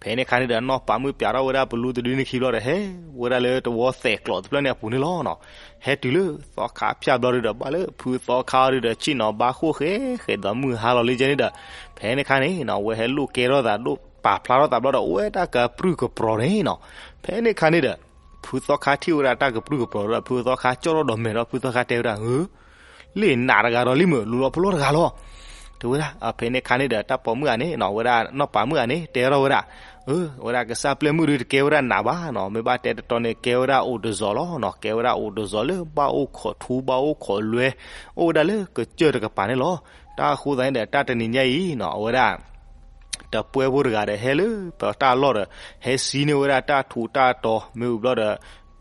ဖဲန့ၣ်ခါန့ၣ်ဒီး နီၢ်ပၤမုၣ်ပျးထီၣ်ဝဲဒၣ်ပလူတဒုန့ၣ်ခံဘျီဒီး ဟဲဝဲဒၣ်လၢတဝီသဲးကျိးတဖျၢၣ်န့ၣ်အပူၤန့ၣ်လီၤနီၤ. ဟဲတုၤလၢသီခါဖၠၣ်ဘျီဒုဒီး ဘၣ်လၢဖုသီခါအီၤဒုဒီး ဆ့ၣ်နီၤဘါဃိၣ်ဃဲဃဲဒီးမုၢ်ဟါလီၤလံကဲန့ၣ်ဒီး ဖဲန့ၣ်ခါန့ၣ်နီၤ အဝဲဟဲလိၣ်ကဲထီၣ်သးဒိၣ်ပာ်ဖျါထီၣ်သးဘျီဒီး အိၣ်ဝဲတၢ်ကပြုၢ်ကပြီၤန့ၣ်နီၤ. ဖဲန့ၣ်ခါန့ၣ်ဒီး ဖုသီခါထံၣ်ဝဲဒၣ်တၢ်ကပြုၢ်ကပြီၤဒီး ဖုသီခါကၠီၣ်ထီၣ်ဒီးမဲာ်ဒီး ဖုသီခါတဲဝဲဒၣ် ဧၢ လ့ၣ်နးတဂၤဒီးလံမ့ၢ် လူၤလီၤဖျိလီၤတဂၤလီၤ. တဲဝဲဒၣ် ဖဲန့ၣ်ခါန့ၣ်ဒီး တၢ်ပိာ်မုၣ်ဂၤန့ၣ်နီၤ ဝဲဒၣ်နီၢ်ပၤမုၣ်ဂၤန့ၣ် တဲထီၣ်ဝဲဒၣ် အဝဲဒၣ်ကစၢ်ပျဲၢ်မုၣ်ဒုတကဲဝဲဒၣ်နးဘၣ်နီၤ, မ့ၢ်ဘၣ်တဲတတီန့ၣ် ကဲဝဲဒၣ်အိၣ်တစီၤလီၤနီၤ, ကဲဝဲဒၣ်အိၣ်တစီၤလၢဘၣ်အိၣ်ခိးထူဘၣ်အိၣ်ခိးလွဲ အိၣ်ဝဲဒၣ်လၢကစၢၢ်တကပၤန့ၣ်လီၤ. တၢ်အဃိသတးန့ၣ်ဒီး တၢ်တနံၤညါအံၤနီၤ အဝဲဒၣ် တပှဲၤဖိတဂၤဒီး ဟဲလၢပတၢ်လီၢ်ဒီး ဟဲစံန့ၢ်ဝဲဒၣ်တၢ်ထူးတၢ်တီၤ မ့ၢ်ဝံၤဘျီဒီး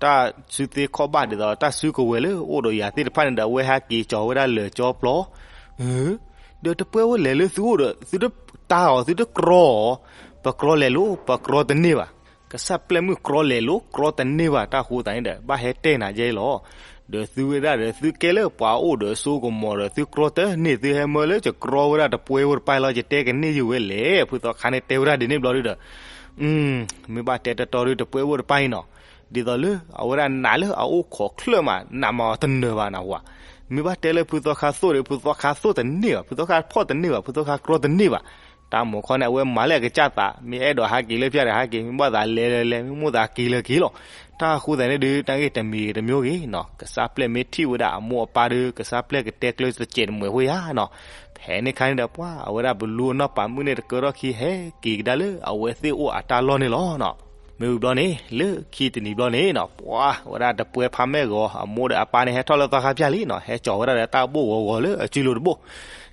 တၢ်စုသ့ခီၣ်ဘၣ်ဒ်သိး တၢ်စုကဝဲၤလၢအိၣ်ဒီးယၤသ့ၣ်တဖၣ်န့ၣ်ဒီး အဝဲဟဲက့ၤကၠီၤဝဲဒၣ်လၢာ်ကၠီပျီ ဒီးတပှဲၤဖိလဲၤလၢသုအိၣ်ဒီး သုတတၢ်အီၤ သုတကြီအီၤ, ပကြီလဲၤလိၤ ပကြီတန့ၢ်ဘၣ်. ကစၢ်ပျဲၢ်မုၣ်ကြီလဲၤလိၤ ကြီတန့ၢ်ဘၣ် တၢ်ဃိသတးန့ၣ်ဒီး ဘၣ်ဟဲတဲနၤကဲလီၤ. ဒီးသုဝဲဒၣ်ဒီး သုကဲလၢပှၤအိၣ်ဒီးစိကမီၤဒီး သုကြီတန့ၢ် သုဟဲမၢလၢယကြီဝဲဒၣ်တပှဲၤဖိတပၢ်လီၤ ယတဲကန့ၢ်ယုာ်ဝဲလဲၣ်. ဖုသီခါန့ၣ်တဲဝဲဒၣ်ဒ်န့ၣ်ဘျီဒုဒီး မ့ၢ်ဘၣ်တဲတတီဒုတပှဲၤဖိတပၢ်အံၤနီၤ ဒ်သိးလၢအဝဲဒၣ်နးလၢအအိၣ်ခိးချၢၣ်မး နးမးအီၤတနၢၤဘၣ်နဟူဧါ. မ့ၢ်ဘၣ်တဲလၢဖုသီခါသိၣ်ဒီး ဖုသီခါသိၣ်တန့ၢ်ဘၣ် ဖုသီခါဖီၣ်တန့ၢ်ဘၣ် ဖုသီခါကြီတန့ၢ်ဘၣ်. တၢ်မိၤခီန့ၣ် အဝဲမၤလၢအကစၢ်သး မ့ၢ်အဲၣ်ဒိးဟးက့ၤလၢဖၠၣ်ဒီးဟးက့ၤ မ့ၢ်ဘၣ်သးလဲၤလဲၤလဲၤ မ့ၢ်မိၣ်သးက့ၤလၢက့ၤလီၤ. တၢ်ဃိသတးန့ၣ်ဒုး တၢ်ဂ့ၢ်တမံၤတမံၤဂ့ၤနီၤ ကစၢ်ပျဲၢ်မ့ၢ်ထံၣ်ဝဲဒၣ်အမိၢ်အပၢ်ဒီး ကစၢ်ပျဲၢ်ကတဲကျၢၤတစဲးတမှဲၤဃိယါနီၤ. ဖဲန့ၣ်ခါန့ၣ်ဒီး ပှၤအဝဲဒၣ်ပလူအနီၢ်ပၤမုၣ်န့ၣ် တကၢထီၣ်ခံ ဟဲက့ၤကဒါလၢအဝဲသ့ၣ်အိၣ်အတၢ်လီၢ်န့ၣ်လီၤနီၤ. မ့ၢ်ဝံၤဘျီန့ၣ် လၢခံတနံၤဘျီန့ၣ်နီၤ ပှၤဝဲဒၣ်တပှဲၤဖးမဲာ်ဂီၤ အမိၢ်ဒီးအပၢ်န့ၣ် ဟဲထီၣ်လၢသီခါဖၠၣ်လံနီၤ ဟဲကၠီၤဝဲဒၣ်ဒီးတၢ်ဘိၣ်ဂီၤဂီၤလၢအစုလိၤတဘိၣ်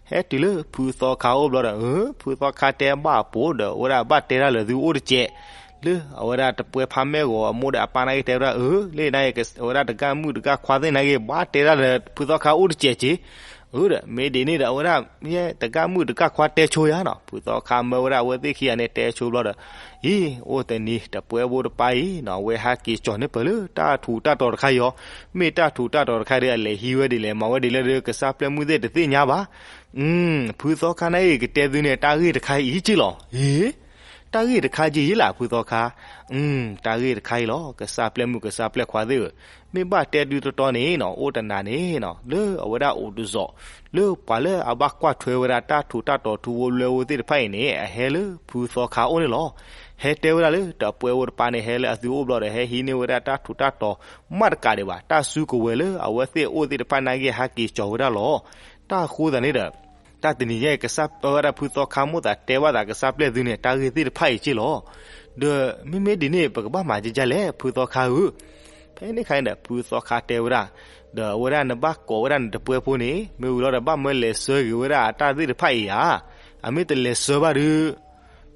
ဟဲတုၤလၢဖုသီခါအိၣ်ဘျီဒီး အၢ ဖုသီခါတဲဘၣ်အပိၤဒီး အဝဲဒၣ်ဘၣ်တဲတၢ်လၢသုအိၣ်တစဲး လၢအဝဲဒၣ်တပှဲၤဖးမဲာ်ဂီၤ အမိၢ်ဒီးအပၢ်နာ်က့ၤတဲဝဲဒၣ် အၢ လၢန အဝဲဒၣ်တကၢ်မုၣ်တကၢ်ခွါသ့ၣ်နာ်က့ၤ ဘၣ်တဲတၢ်လၢဖုသီခါအိၣ်တစဲးက့ၤ အဒီး မ့ၢ်ဒ်န့ၣ်ဒီး အဝဲဒၣ် ယဲတဂၤမုၣ်တဂၤခွါတဲဆိယၤနီၤ, ဖုသီခါမၢဝဲဒၣ်အဝဲသ့ၣ်ခံဂၤန့ၣ် တဲဆိဘျီဒီး, အံၤ အိၣ်တနံၤ တပှဲဖိတပၤအံၤနီၤ အဝဲဟဲက့ၤကၠီၤန့ၢ်ပၢၢ်လၢတၢ်ထူးတၢ်တီၤတခါအံၤအီၤ, မ့ၢ်တၢ်ထူးတၢ်တီၤတခါဒီး အလဲၤဟံးဝဲဒ်လဲၣ် မၤဝဲဒ်လဲၣ်ဒီး ကစၢ်ပျဲၢ်မုၣ်သ့ၣ်တသ့ၣ်ညါဘၣ်. ဖုသီခါန့ၣ်အံၤ ကတဲသုန့ၣ် တၢ်ဂ့ၢ်တခါအံၤက့လီၤ. ဟ့ တၢ်ဂ့ၢ်တခါက့ယံၤလၢ် ဖုသီခါ, တၢ်ဂ့ၢ်တခါအံၤလီၤ ကစၢ်ပျဲၢ်မုၣ်ကစၢ်ပျဲၢ်ခွါသ့ၣ်ဧၢ, မ့ၢ်ဘၣ်တဲဒုတတီန့ၣ်နီၤ အိၣ်တနၤန့ၣ်နီၤ လၢအဝဲဒၣ်အိၣ်တစီၤ လၢပှၤလၢအဘၣ်ကွၢ်ထွဲဝဲဒၣ်တၢ်ထူးတၢ်တီၤထူဖိလွဲဖိသ့ၣ်တဖၣ်အံၤန့ၣ် အဟဲလၢဖုသီခါအိၣ်န့ၣ်လီၤ. ဟဲတဲဝဲဒၣ်လၢတပှဲဖိတပၤန့ၣ် ဟဲလၢအသုအိၣ်ဘျီဒီး ဟဲဟံးန့ၢ်ဝဲဒၣ်တၢ်ထူးတၢ်တီၤ မးတကးဒံးဘၣ် တၢ်စုကဝဲၤလၢအဝဲသ့ၣ်အိၣ်သ့ၣ်တဖၣ်နာ်က့ ဟဲက့ၤကၠီၤဝဲဒၣ်လီၤ. တၢ်အဃိသတးန့ၣ်ဒီး တၢ်တနံၤညါအံၤ ကစၢ်ပဝဲဒၣ်ဖုသီခါမိၣ်သးတဲဘၣ်သး ကစၢ်ပျဲၢ်သုန့ၣ် တၢ်ဂ့ၢ်သ့ၣ်တဖၣ်အံၤက့လီၤ. ဒီးမ့မ့ၢ်ဒ်န့ၣ် ပကဘၣ်မၤဒ်လဲၣ် ဖုသီခါဧၢ. ဖဲန့ၣ်ခါန့ၣ်ဒီး ဖုသီခါတဲဝဲဒၣ်, ဒီးအဝဲဒၣ်နဘၣ်ကိးဝဲဒၣ်နတပှဲဖိန့ၣ် မ့ၢ်ဝံၤလီၤဒီး ဘၣ်မၢလဲၤဆှၢက့ၤဝဲဒၣ်အတၢ်သ့ၣ်တဖၣ်အံၤဧါ. အမ့ၢ်တလဲၤဆှၢဘၣ်ဒီး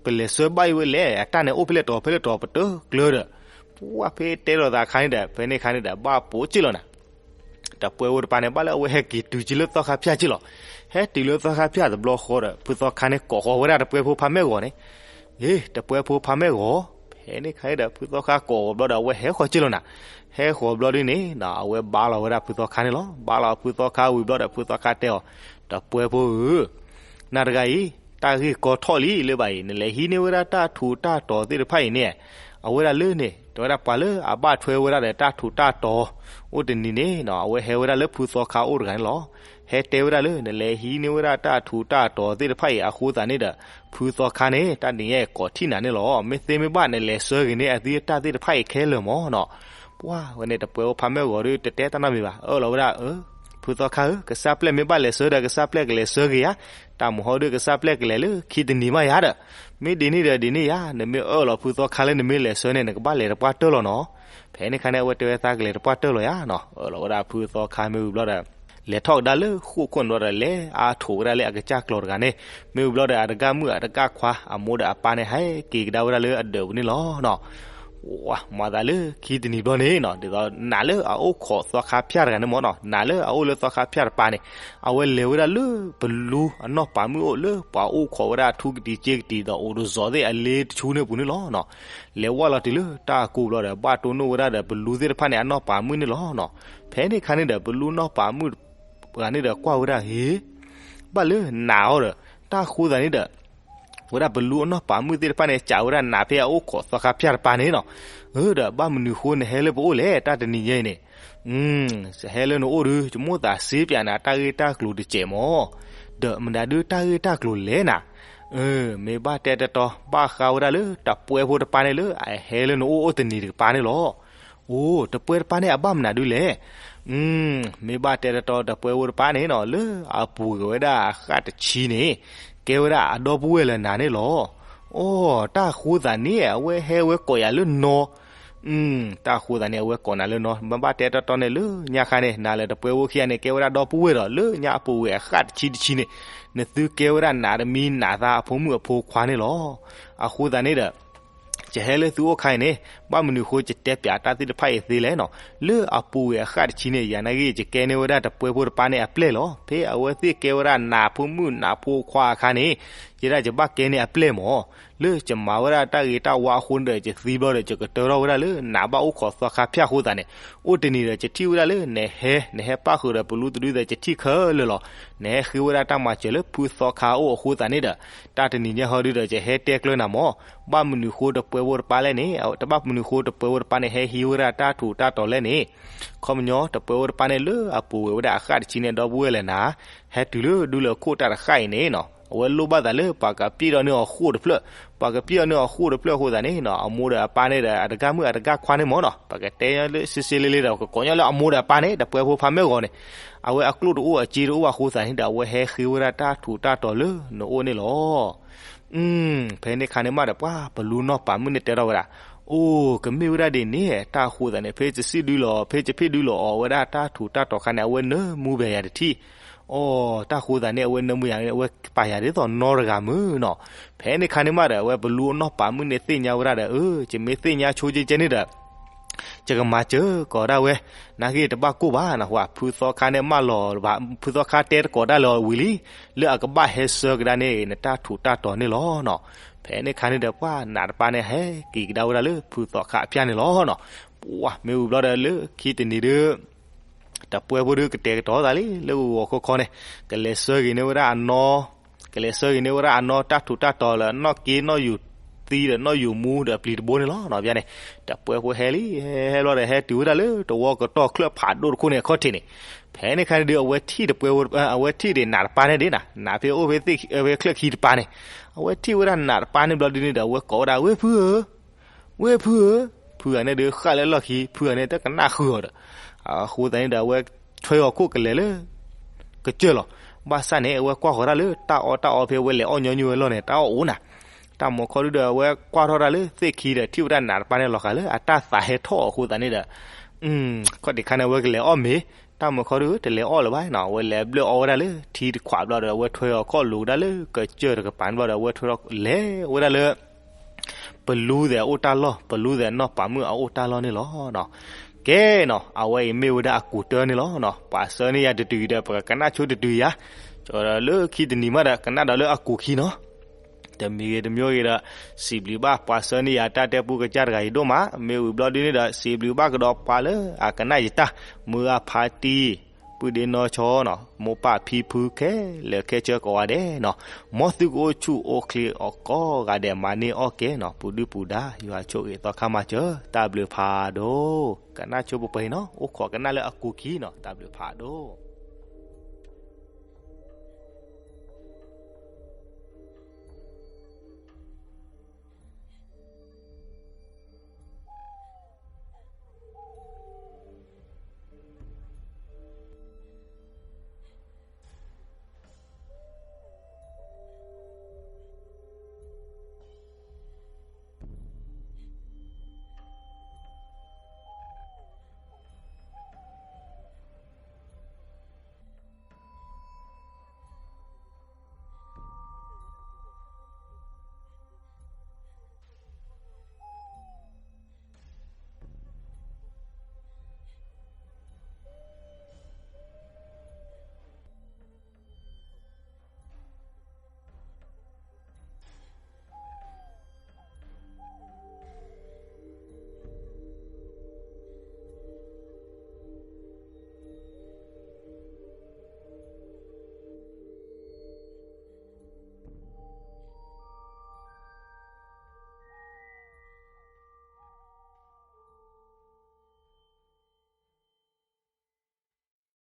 ပလဲၤဆှၢဘၣ်အံၤဝဲလဲၣ် အတၢ်န့ၣ်အိၣ်ဖဲလဲၣ်တီၤဖဲလဲၣ်တီၤ ပတကျၢၤဒီး, ပှၢ်ဖဲတဲလိာ်သးခါန့ၣ်ဒီး ဖဲန့ၣ်ခါန့ၣ်ဒီး ဘၣ်ပိာ်က့လီၤနၤ. တပှဲဖိတပၤန့ၣ် ဘၣ်လၢအဝဲဟဲက့ၤတုၤက့ၤလၢသီခါဖၠၣ်က့လီၤ. ဟဲတုၤလၢသီခါဖၠၣ်တဘျီဃီဒီး ဖုသီခါန့ၣ်ကိးဃီၤဝဲဒၣ်တပှဲဖိဖါမဲၢ်ဂီၤန့ၣ်, အ့ တပှဲဖိဖါမဲၢ်ဂီၤ, ဖဲန့ၣ်ခါန့ၣ်ဒီး ဖုသီခါကိးဃီၤဘျီဒီး အဝဲဟဲဃီၤက့လီၤနၤ. ဟဲဃီၤဘျီဒ်န့ၣ် အဝဲဘါလီၤဝဲဒၣ်ဖုသီခါန့ၣ်လီၤ. ဘါလီၤဖုသီခါဝံၤဘျီဒီး ဖုသီခါတဲအီၤ, တပှဲဖိဧၢ နၤတဂၤအံၤ တၢ်ဂ့ၢ်ကီထီၣ်လံလၢၤဘၣ်အံၤ နလဲၤဟံးန့ၢ်ဝဲဒၣ်တၢ်ထူးတၢ်တီၤသ့ၣ်တဖၣ်အံၤန့ၣ်, အဝဲဒၣ်လၢန့ၣ် တဲဝဲဒၣ်ပှၤလၢအဘၣ်ထွဲဝဲဒၣ်ဒီးတၢ်ထူးတၢ်တီၤ အိၣ်တနံၤန့ၣ်နီၤ အဝဲဟဲဝဲဒၣ်လၢဖုသီခါအိၣ်တဂၤန့ၣ်လီၤ. ဟဲတဲဝဲဒၣ်လၢ နလဲၤဟံးန့ၢ်ဝဲဒၣ်တၢ်ထူးတၢ်တီၤသ့ၣ်တဖၣ်အံၤအဃိသတးန့ၣ်ဒီး ဖုသီခါန့ၣ် တၢ်နံၤညါအံၤကိးထံၣ်နၤန့ၣ်လီၤ. မ့ၢ်သ့မ့ၢ်ဘၣ် နလဲၤဆှၢက့ၤန့ၢ်အသုတၢ်သ့ၣ်တဖၣ်အံၤခဲလၢာ်မၢ်နီၤ. ပှၢ်ဝဲန့ၣ် တပှဲဖိဖါမဲၢ်ဂီၤဒီး တတဲတၢ်နီတမံၤဘၣ် အၢၣ်လီၤဝဲဒၣ် ဖုသီခါဧၢ, ကစၢ်ပျဲၢ်မ့ၢ်ဘၣ်လဲၤဆှၢဒီး ကစၢ်ပျဲၢ်ကလဲၤဆှၢက့ၤယၤ, တၢ်မုၢ်ဟီဒုး ကစၢ်ပျဲၢ်ကလဲၤလၢခံတနံၤမးယၤဒီး, မ့ၢ်ဒ်န့ၣ်ဒီးဒ်န့ၣ်ယၤ, နမ့ၢ်အၢၣ်လီၤဖုသီခါလၢနမ့ၢ်လဲၤဆှၢန့ၣ် နကဘၣ်လဲၤတပှၢ်တၢၢ်လီၤနီၤ. ဖဲန့ၣ်ခါန့ၣ် အဝဲတဲဝဲသးကလဲၤတပှၢ်တၢၢ်လီၤယၤနီၤ, အၢၣ်လီၤဝဲဒၣ်ဖုသီခါမ့ၢ်ဝံၤဘျီဒီး လဲၤထီၣ်ကဒါလၢဃိာ်ခိၣ်န့ၣ်ဘျီဒီး လဲၤအါထိးဝဲဒၣ်လၢအကစၢ်ကျီၤတဂၤန့ၣ်, မ့ၢ်ဝံၤဘျီဒီး အတဂၤမုၣ်အတဂၤခွါ အမိၢ်ဒီးအပၢ်န့ၣ် ဟဲက့ၤကဒါဝဲဒၣ်လၢအဒၢးပူၤန့ၣ်လီၤ. မၤသးလၢခံတနံၤဘျီန့ၣ်နီၤ ဒ်သိးနၤလၢအအိၣ်ခိးသီခါဖၠၣ်တဂၤန့ၣ်မၢ်နီၤ, နၤလၢအအိၣ်လၢသီခါဖၠၣ်တပၤန့ၣ်, အဝဲလဲၤဝဲဒၣ်လၢပလူအနီၢ်ပၤမုၣ်အိၣ်လၢပှၤအိၣ်ခိးဝဲဒၣ်ထူကတံၤစ့ကတံၤဒီးအိၣ်တစီၤသ့ၣ်အလ့တဆူန့ၣ်ပူၤန့ၣ်လီၤ. လဲၤဝဲလီၤတုၤလၢတၢ်ကိၢ်ဘျီဒီး ဘၣ်တိၢ်နီၣ်ဝဲဒၣ်ဒီးပလူသ့ၣ်တဖၣ်န့ၣ် အနီၢ်ပၤမုၣ်န့ၣ်လီၤ. ဖဲန့ၣ်ခါန့ၣ်ဒီး ပလူနီၢ်ပၤမုၣ်တဂၤန့ၣ်ဒီးကွၢ်ဝဲဒၣ် ဟ့ ဘၣ်လၢနးအီၤဒီး တၢ်ဃိသးန့ၣ်ဒီး ဝဲဒၣ်ပလူအနီၢ်ပၤမုၣ်သ့ၣ်တဖၣ်န့ၣ် စံးဝဲဒၣ်နးဖဲအအိၣ်ခိးသီခါဖၠၣ်တပၤန့ၣ်နီၤ, ဒီးဘၣ်မနုၤဃိနဟဲလၢပအိၣ်လဲၣ် တၢ်တနံၤညါအံၤန့ၣ်, ယဟဲလၢနအိၣ်ဒီး ယမိၣ်သးစ့ပၠးနၤတၢ်ဂ့ၢ်တၢ်ကျိၤတစဲးမၢ်, ဒီးမနုၤဒုးတၢ်ဂ့ၢ်တၢ်ကျိၤလဲၣ်နၤ, မ့ၢ်ဘၣ်တဲတတီ ဘၣ်ဃးဝဲဒၣ်လၢတပှဲဖိတပၤန့ၣ်လၢအဟဲလၢနအိၣ်အိၣ်တနံၤတကပၤန့ၣ်လီၤ. အိ တပှဲတပၤန့ၣ် အဘၣ်မနုၤဒုးလဲၣ်. မ့ၢ်ဘၣ်တဲတတီ တပှဲဖိတပၤန့ၣ်နီၤ လၢအပူၤကွံာ်ဝဲဒၣ်အဃၣ်တဆံန့ၣ် ကဲဝဲဒၣ်အဒီပုၢ်ဝဲၢ်လၢနၤန့ၣ်လီၤ. အိ တၢ်ဃိသးန့ၣ် အဝဲဟဲဝဲကိးယၤလၢနီၤ တၢ်ဃိသးန့ၣ် အဝဲကိးနၤလၢနီၤ မ့ၢ်ဘၣ်တဲတတီန့ၣ် လၢညါခါန့ၣ် နၤလၢတပှဲဖိခံဂၤန့ၣ် ကဲဝဲဒၣ်ဒီပုၢ်ဝဲၢ်ဒီး လၢညါအပူၤကွံာ်အဃၣ်တဆံတဆံန့ၣ် နသုကဲဝဲဒၣ်နးတမံၤနးသးအဖိမုၣ်အဖိခွါန့ၣ်လီၤ. အဃိသတးန့ၣ်ဒီး ယဟဲလၢသုအိၣ်ခါအံၤန့ၣ် ဘၣ်မနုၤဃိ ယတဲပၠးတၢ်သ့ၣ်တဖၣ်အံၤသ့လဲၣ်နီၤ, လၢအပူၤကွံာ်အဃၣ်တဆံန့ၣ် ယၤနာ်က့ ယကဲန့ၢ်ဝဲဒၣ်တပှဲဖိတပၤန့ၣ်အပျဲၢ်လီၤ. ဖဲအဝဲသ့ၣ်ကဲဝဲဒၣ်နးဖိမုၣ်နးဖိခွါအခါန့ၣ် ယဲဒၣ်ယဘၣ်ကဲန့ၢ်အပျဲၢ်မၢ်. လၢယမၤဝဲဒၣ်တၢ်ဂ့ၤတၢ်ဝါအဃိန့ၣ်ဒီး ယသံဘျီဒီး ယကတၢၢ်ထီၣ်ဝဲဒၣ်လၢနးဘၣ်အိၣ်ခိးသီခါဖၠၣ်အဃိသတးန့ၣ်, အိၣ်တနံၤဒီး ယထံၣ်ဝဲဒၣ်လၢနဟဲ နဟဲပၣ်ဃုာ်ဒီးပလူတဒုဒီး ယထံၣ်ခဲလၢာ်လီၤ. နဟဲဃ့ဝဲဒၣ်တၢ်မၤစၢၤလၢဖုသီခါအအိၣ်အဃိသတးန့ၣ်ဒီး တၢ်တနံၤညါဟီဒုဒီး ယဟဲတဲကျၢၤနၤမၢ်. ဘၣ်မနုၤဃိတပှဲဖိတပၤလဲၣ်န့ၣ်, တဘၣ်မနုၤဃိတပှဲဖိတပၤန့ၣ် ဟဲဟံးဝဲဒၣ်တၢ်ထူးတၢ်တီၤလဲၣ်န့ၣ်, ခီပညီ တပှဲဖိတပၤန့ၣ် လၢအပူၤကွံာ်ဝဲဒၣ်အဃၣ်တဆံန့ၣ် ဒီပုၢ်ဝဲၢ်လၢနၤ ဟဲတုၤလၢဒူလၢၢ်ခိၣ်တၢ်တဃၣ်အံၤန့ၣ်နီၤ, အဝဲလိၣ်ဘၣ်သးလၢပှၤကပျံၢ်ဒီးန့ၢ်အီၤဃိၣ်တဖျၢၣ်, ပှၤကပျံၢ်ဒီးန့ၢ်အီၤဃိၣ်တဖျၢၣ်အဃိသတးန့ၣ်နီၤ, အမိၢ်ဒီးအပၢ်န့ၣ်ဒီး အတဂၤမုၣ်အတဂၤခွါန့ၣ်မၢ်နီၤ, ပကတဲလၢစ့စ့လ့လ့ဒီး ကကိးညီလၢအမိၢ်ဒီးအပၢ်န့ၣ် တပှဲဖိဖါမဲၢ်ဂီၤန့ၣ်, အဝဲအကျိၣ်တအိၣ်အစ့တအိၣ်အဃိသတးန့ၣ်ဒီး အဝဲဟဲဃ့ဝဲဒၣ်တၢ်ထူးတၢ်တီၤလၢနအိၣ်န့ၣ်လီၤ. ဖဲန့ၣ်ခါန့ၣ်မးဒီး ပှၤပလူနီၢ်ပၤမုၣ်န့ၣ်တဲထီၣ်ဝဲဒၣ်, အိ ကမ့ၢ်ဝဲဒၣ်ဒ်န့ၣ် တၢ်ဃိသတးန့ၣ် ဖဲယစံၣ်ဒုလီၤ ဖဲယဖ့ၣ်ဒုလီၤအီၤဝဲဒၣ်တၢ်ထူးတၢ်တီၤခါန့ၣ် အဝဲနၢမူဘဲယၤတထံၣ်, အိ တၢ်ဃိသတးန့ၣ် အဝဲနၢမူယၤန့ၣ် အဝဲပာ်ယၤဒ်သိးနီတဂၤမုၢ်နီၤ. ဖဲန့ၣ်ခါန့ၣ်မးဒီး အဝဲပလူအနီၢ်ပၤမုၣ်န့ၣ်သ့ၣ်ညါဝဲဒၣ်ဒီး အၢ ယမ့ၢ်သ့ၣ်ညါဆိကဲကဲန့ၣ်ဒီး ယကမၤစၢၤကီးဒၣ်ဝဲ, နာ်က့တဘၣ်ကိၢ်ဘၣ်နီၤ, ဖုသီခါန့ၣ်မၢလီၤဘၣ်, ဖုသီခါတဲတကိးဒၣ်လၢအဝံၤလံ, လၢအကဘၣ်ဟဲဆှၢကဒါန့ၣ် နတၢ်ထူးတၢ်တီၤန့ၣ်လီၤနီၤ. ဖဲန့ၣ်ခါန့ၣ်ဒီး ပှၤနးတပၤန့ၣ် ဟဲက့ၤကဒါဝဲဒၣ်လၢဖုသီခါအဖၠၣ်န့ၣ်လီၤနီၤ. ပှၤမ့ၢ်ဝံၤဘျီဒီးလၢခံတနံၤဒီး တပှဲဖိဒုကတဲာ်ကတီၤသးလံ လၢဂီၤဂီၤခီခီန့ၣ်, ကလဲၤဆှၢက့ၤန့ၢ်ဝဲဒၣ်အနီၢ်, ကလဲၤဆှၢက့ၤန့ၢ်ဝဲဒၣ်အနီၢ် တၢ်ထူးတၢ်တီၤလၢအနီၢ်က့နီၢ်ယူၤသံဒီးနီၢ်ယူၤမူဒီးအပျံၤတဘိန့ၣ်လီၤနီၤ. ဖဲန့ၣ် တပှဲဖိဟဲလံ, ဟဲဟဲဘျီဒီး ဟဲတုၤဝဲဒၣ်လၢတဝီကတီၢ်ချၢၣ်ဖးဒိၣ်တခိၣ်န့ၣ်အခီၣ်ထံးန့ၣ်, ဖဲန့ၣ်ခါန့ၣ်ဒီး အဝဲထံၣ်တပှဲ, အဝဲထံၣ်ဒံးနးတပၤန့ၣ်ဒံးနီၤ, နးဖဲအိၣ်ဖဲချၢၣ်ခံတပၤန့ၣ်, အဝဲထံၣ်ဝဲဒၣ်နးတပၤန့ၣ်ဘျီဒုန့ၣ်ဒီး အဝဲကိးဝဲဒၣ် ဝ့ၢ်ဖုဧၢ ဝ့ၢ်ဖုဧၢ, ဖုဂၤန့ၣ်ဒီးဃၣ်လၢလီၢ်ခံ, ဖုဂၤန့ၣ်တကနၣ်ဃုာ်အီၤဒီး, အဃိသတးန့ၣ်ဒီး အဝဲထွဲအီၤခိၣ်ကလဲၤလၢ ကစၢၢ်လီၤ. ဘၣ်ဆၣ်န့ၣ် အဝဲကွၢ်ဃီၤတၢ်လၢတၢ်အီၣ်တၢ်အီဖဲအဝဲလဲၤအီၣ်ညီနုၢ်ဝဲလီၢ်န့ၣ် တၢ်အီၣ်အိၣ်နၤ, တၢ်မၤခီဒုဒီး အဝဲကွၢ်ထီၣ်တၢ်လၢသ့ၣ်ခံဒီး ထံၣ်ဝဲဒၣ်နးတပၤန့ၣ်လီၤဃာ်လၢ အတၢ်သးဟဲထီၣ်အဃိသတးန့ၣ်ဒီး ခီၣ်ထံးခါန့ၣ် အဝဲကလဲၤအီၣ်မ့ၤ, တၢ်မၤခီဒုတလဲၤအီၣ်လၢၤဘၣ်နီၤ, အဝဲလဲၤဘျၢၣ်အီၣ်ဝဲဒၣ်လၢထံတခွးဘျီဒီး အဝဲထွဲအီၤခီၣ်လိၤဒၣ်လၢကစၢၢ်တကပၤန့ၣ်ဘျီဒီး အဝဲထွဲထီၣ်လဲၤဝဲဒၣ်လၢ ပလူသဲးအအိၣ်တၢ်လီၢ်, ပလူသဲးနီၢ်ပၤမုၣ်အအိၣ်တၢ်လီၢ်န့ၣ်လီၤနီၤ. ကဲနီၤ, အဝဲအံၤမ့ၢ်ဝဲဒၣ်အကူးတၢန့ၣ်လီၤနီၤ. ပှၤဆှၢန့ၢ်ယၤတတုၤအံၤဒီး ပကကနၣ်ဆိတတုၤယၤ, ကလၢခံတနံၤမးဒီး ကနၣ်ဒီးလၢအကူးခံနီၤ. တမံၤဂ့ၤတမံၤဂ့ၤဒီး စံးဘျုးဘၣ်ပှၤဆှၢန့ၢ်ယၤတၢ်တဲပူကစၢ်တဂၤအံၤဒိၣ်မး, မ့ၢ်ဝံၤဘျီဒုန့ၣ်ဒီး စံးဘျုးဘၣ်ကဒီးပှၤလၢအကနၣ်ယတၢ်, မုၢ်ဂၤဖါတံၢ်, ပုၢ်ဒ့နီၢ်ဆီနီၤ, မိၢ်ပၢ်ဖံဖုခဲလၢာ်ခဲဆ့ကိးဂၤဒဲးနီၤ, မ်သုကအိၣ်ဆူၣ်အိၣ်ချ့အီၤကိးဂၤဒဲး မၤန့ၢ်အီၣ်ကဲနီၤ, ပူၤဒုၣ်ပူၤဒါ ယွၤဆိၣ်ဂ့ၤသီခါမၤစၢၤ, တၢ်ဘျုးဖးဒိၣ်, ကနၣ်ဆိပှဲၤပှဲၤအံၤနီၤ, အိၣ်ခိးကနၣ်လၢအကူးခံနီၤ, တၢ်ဘျုးဖးဒိၣ်.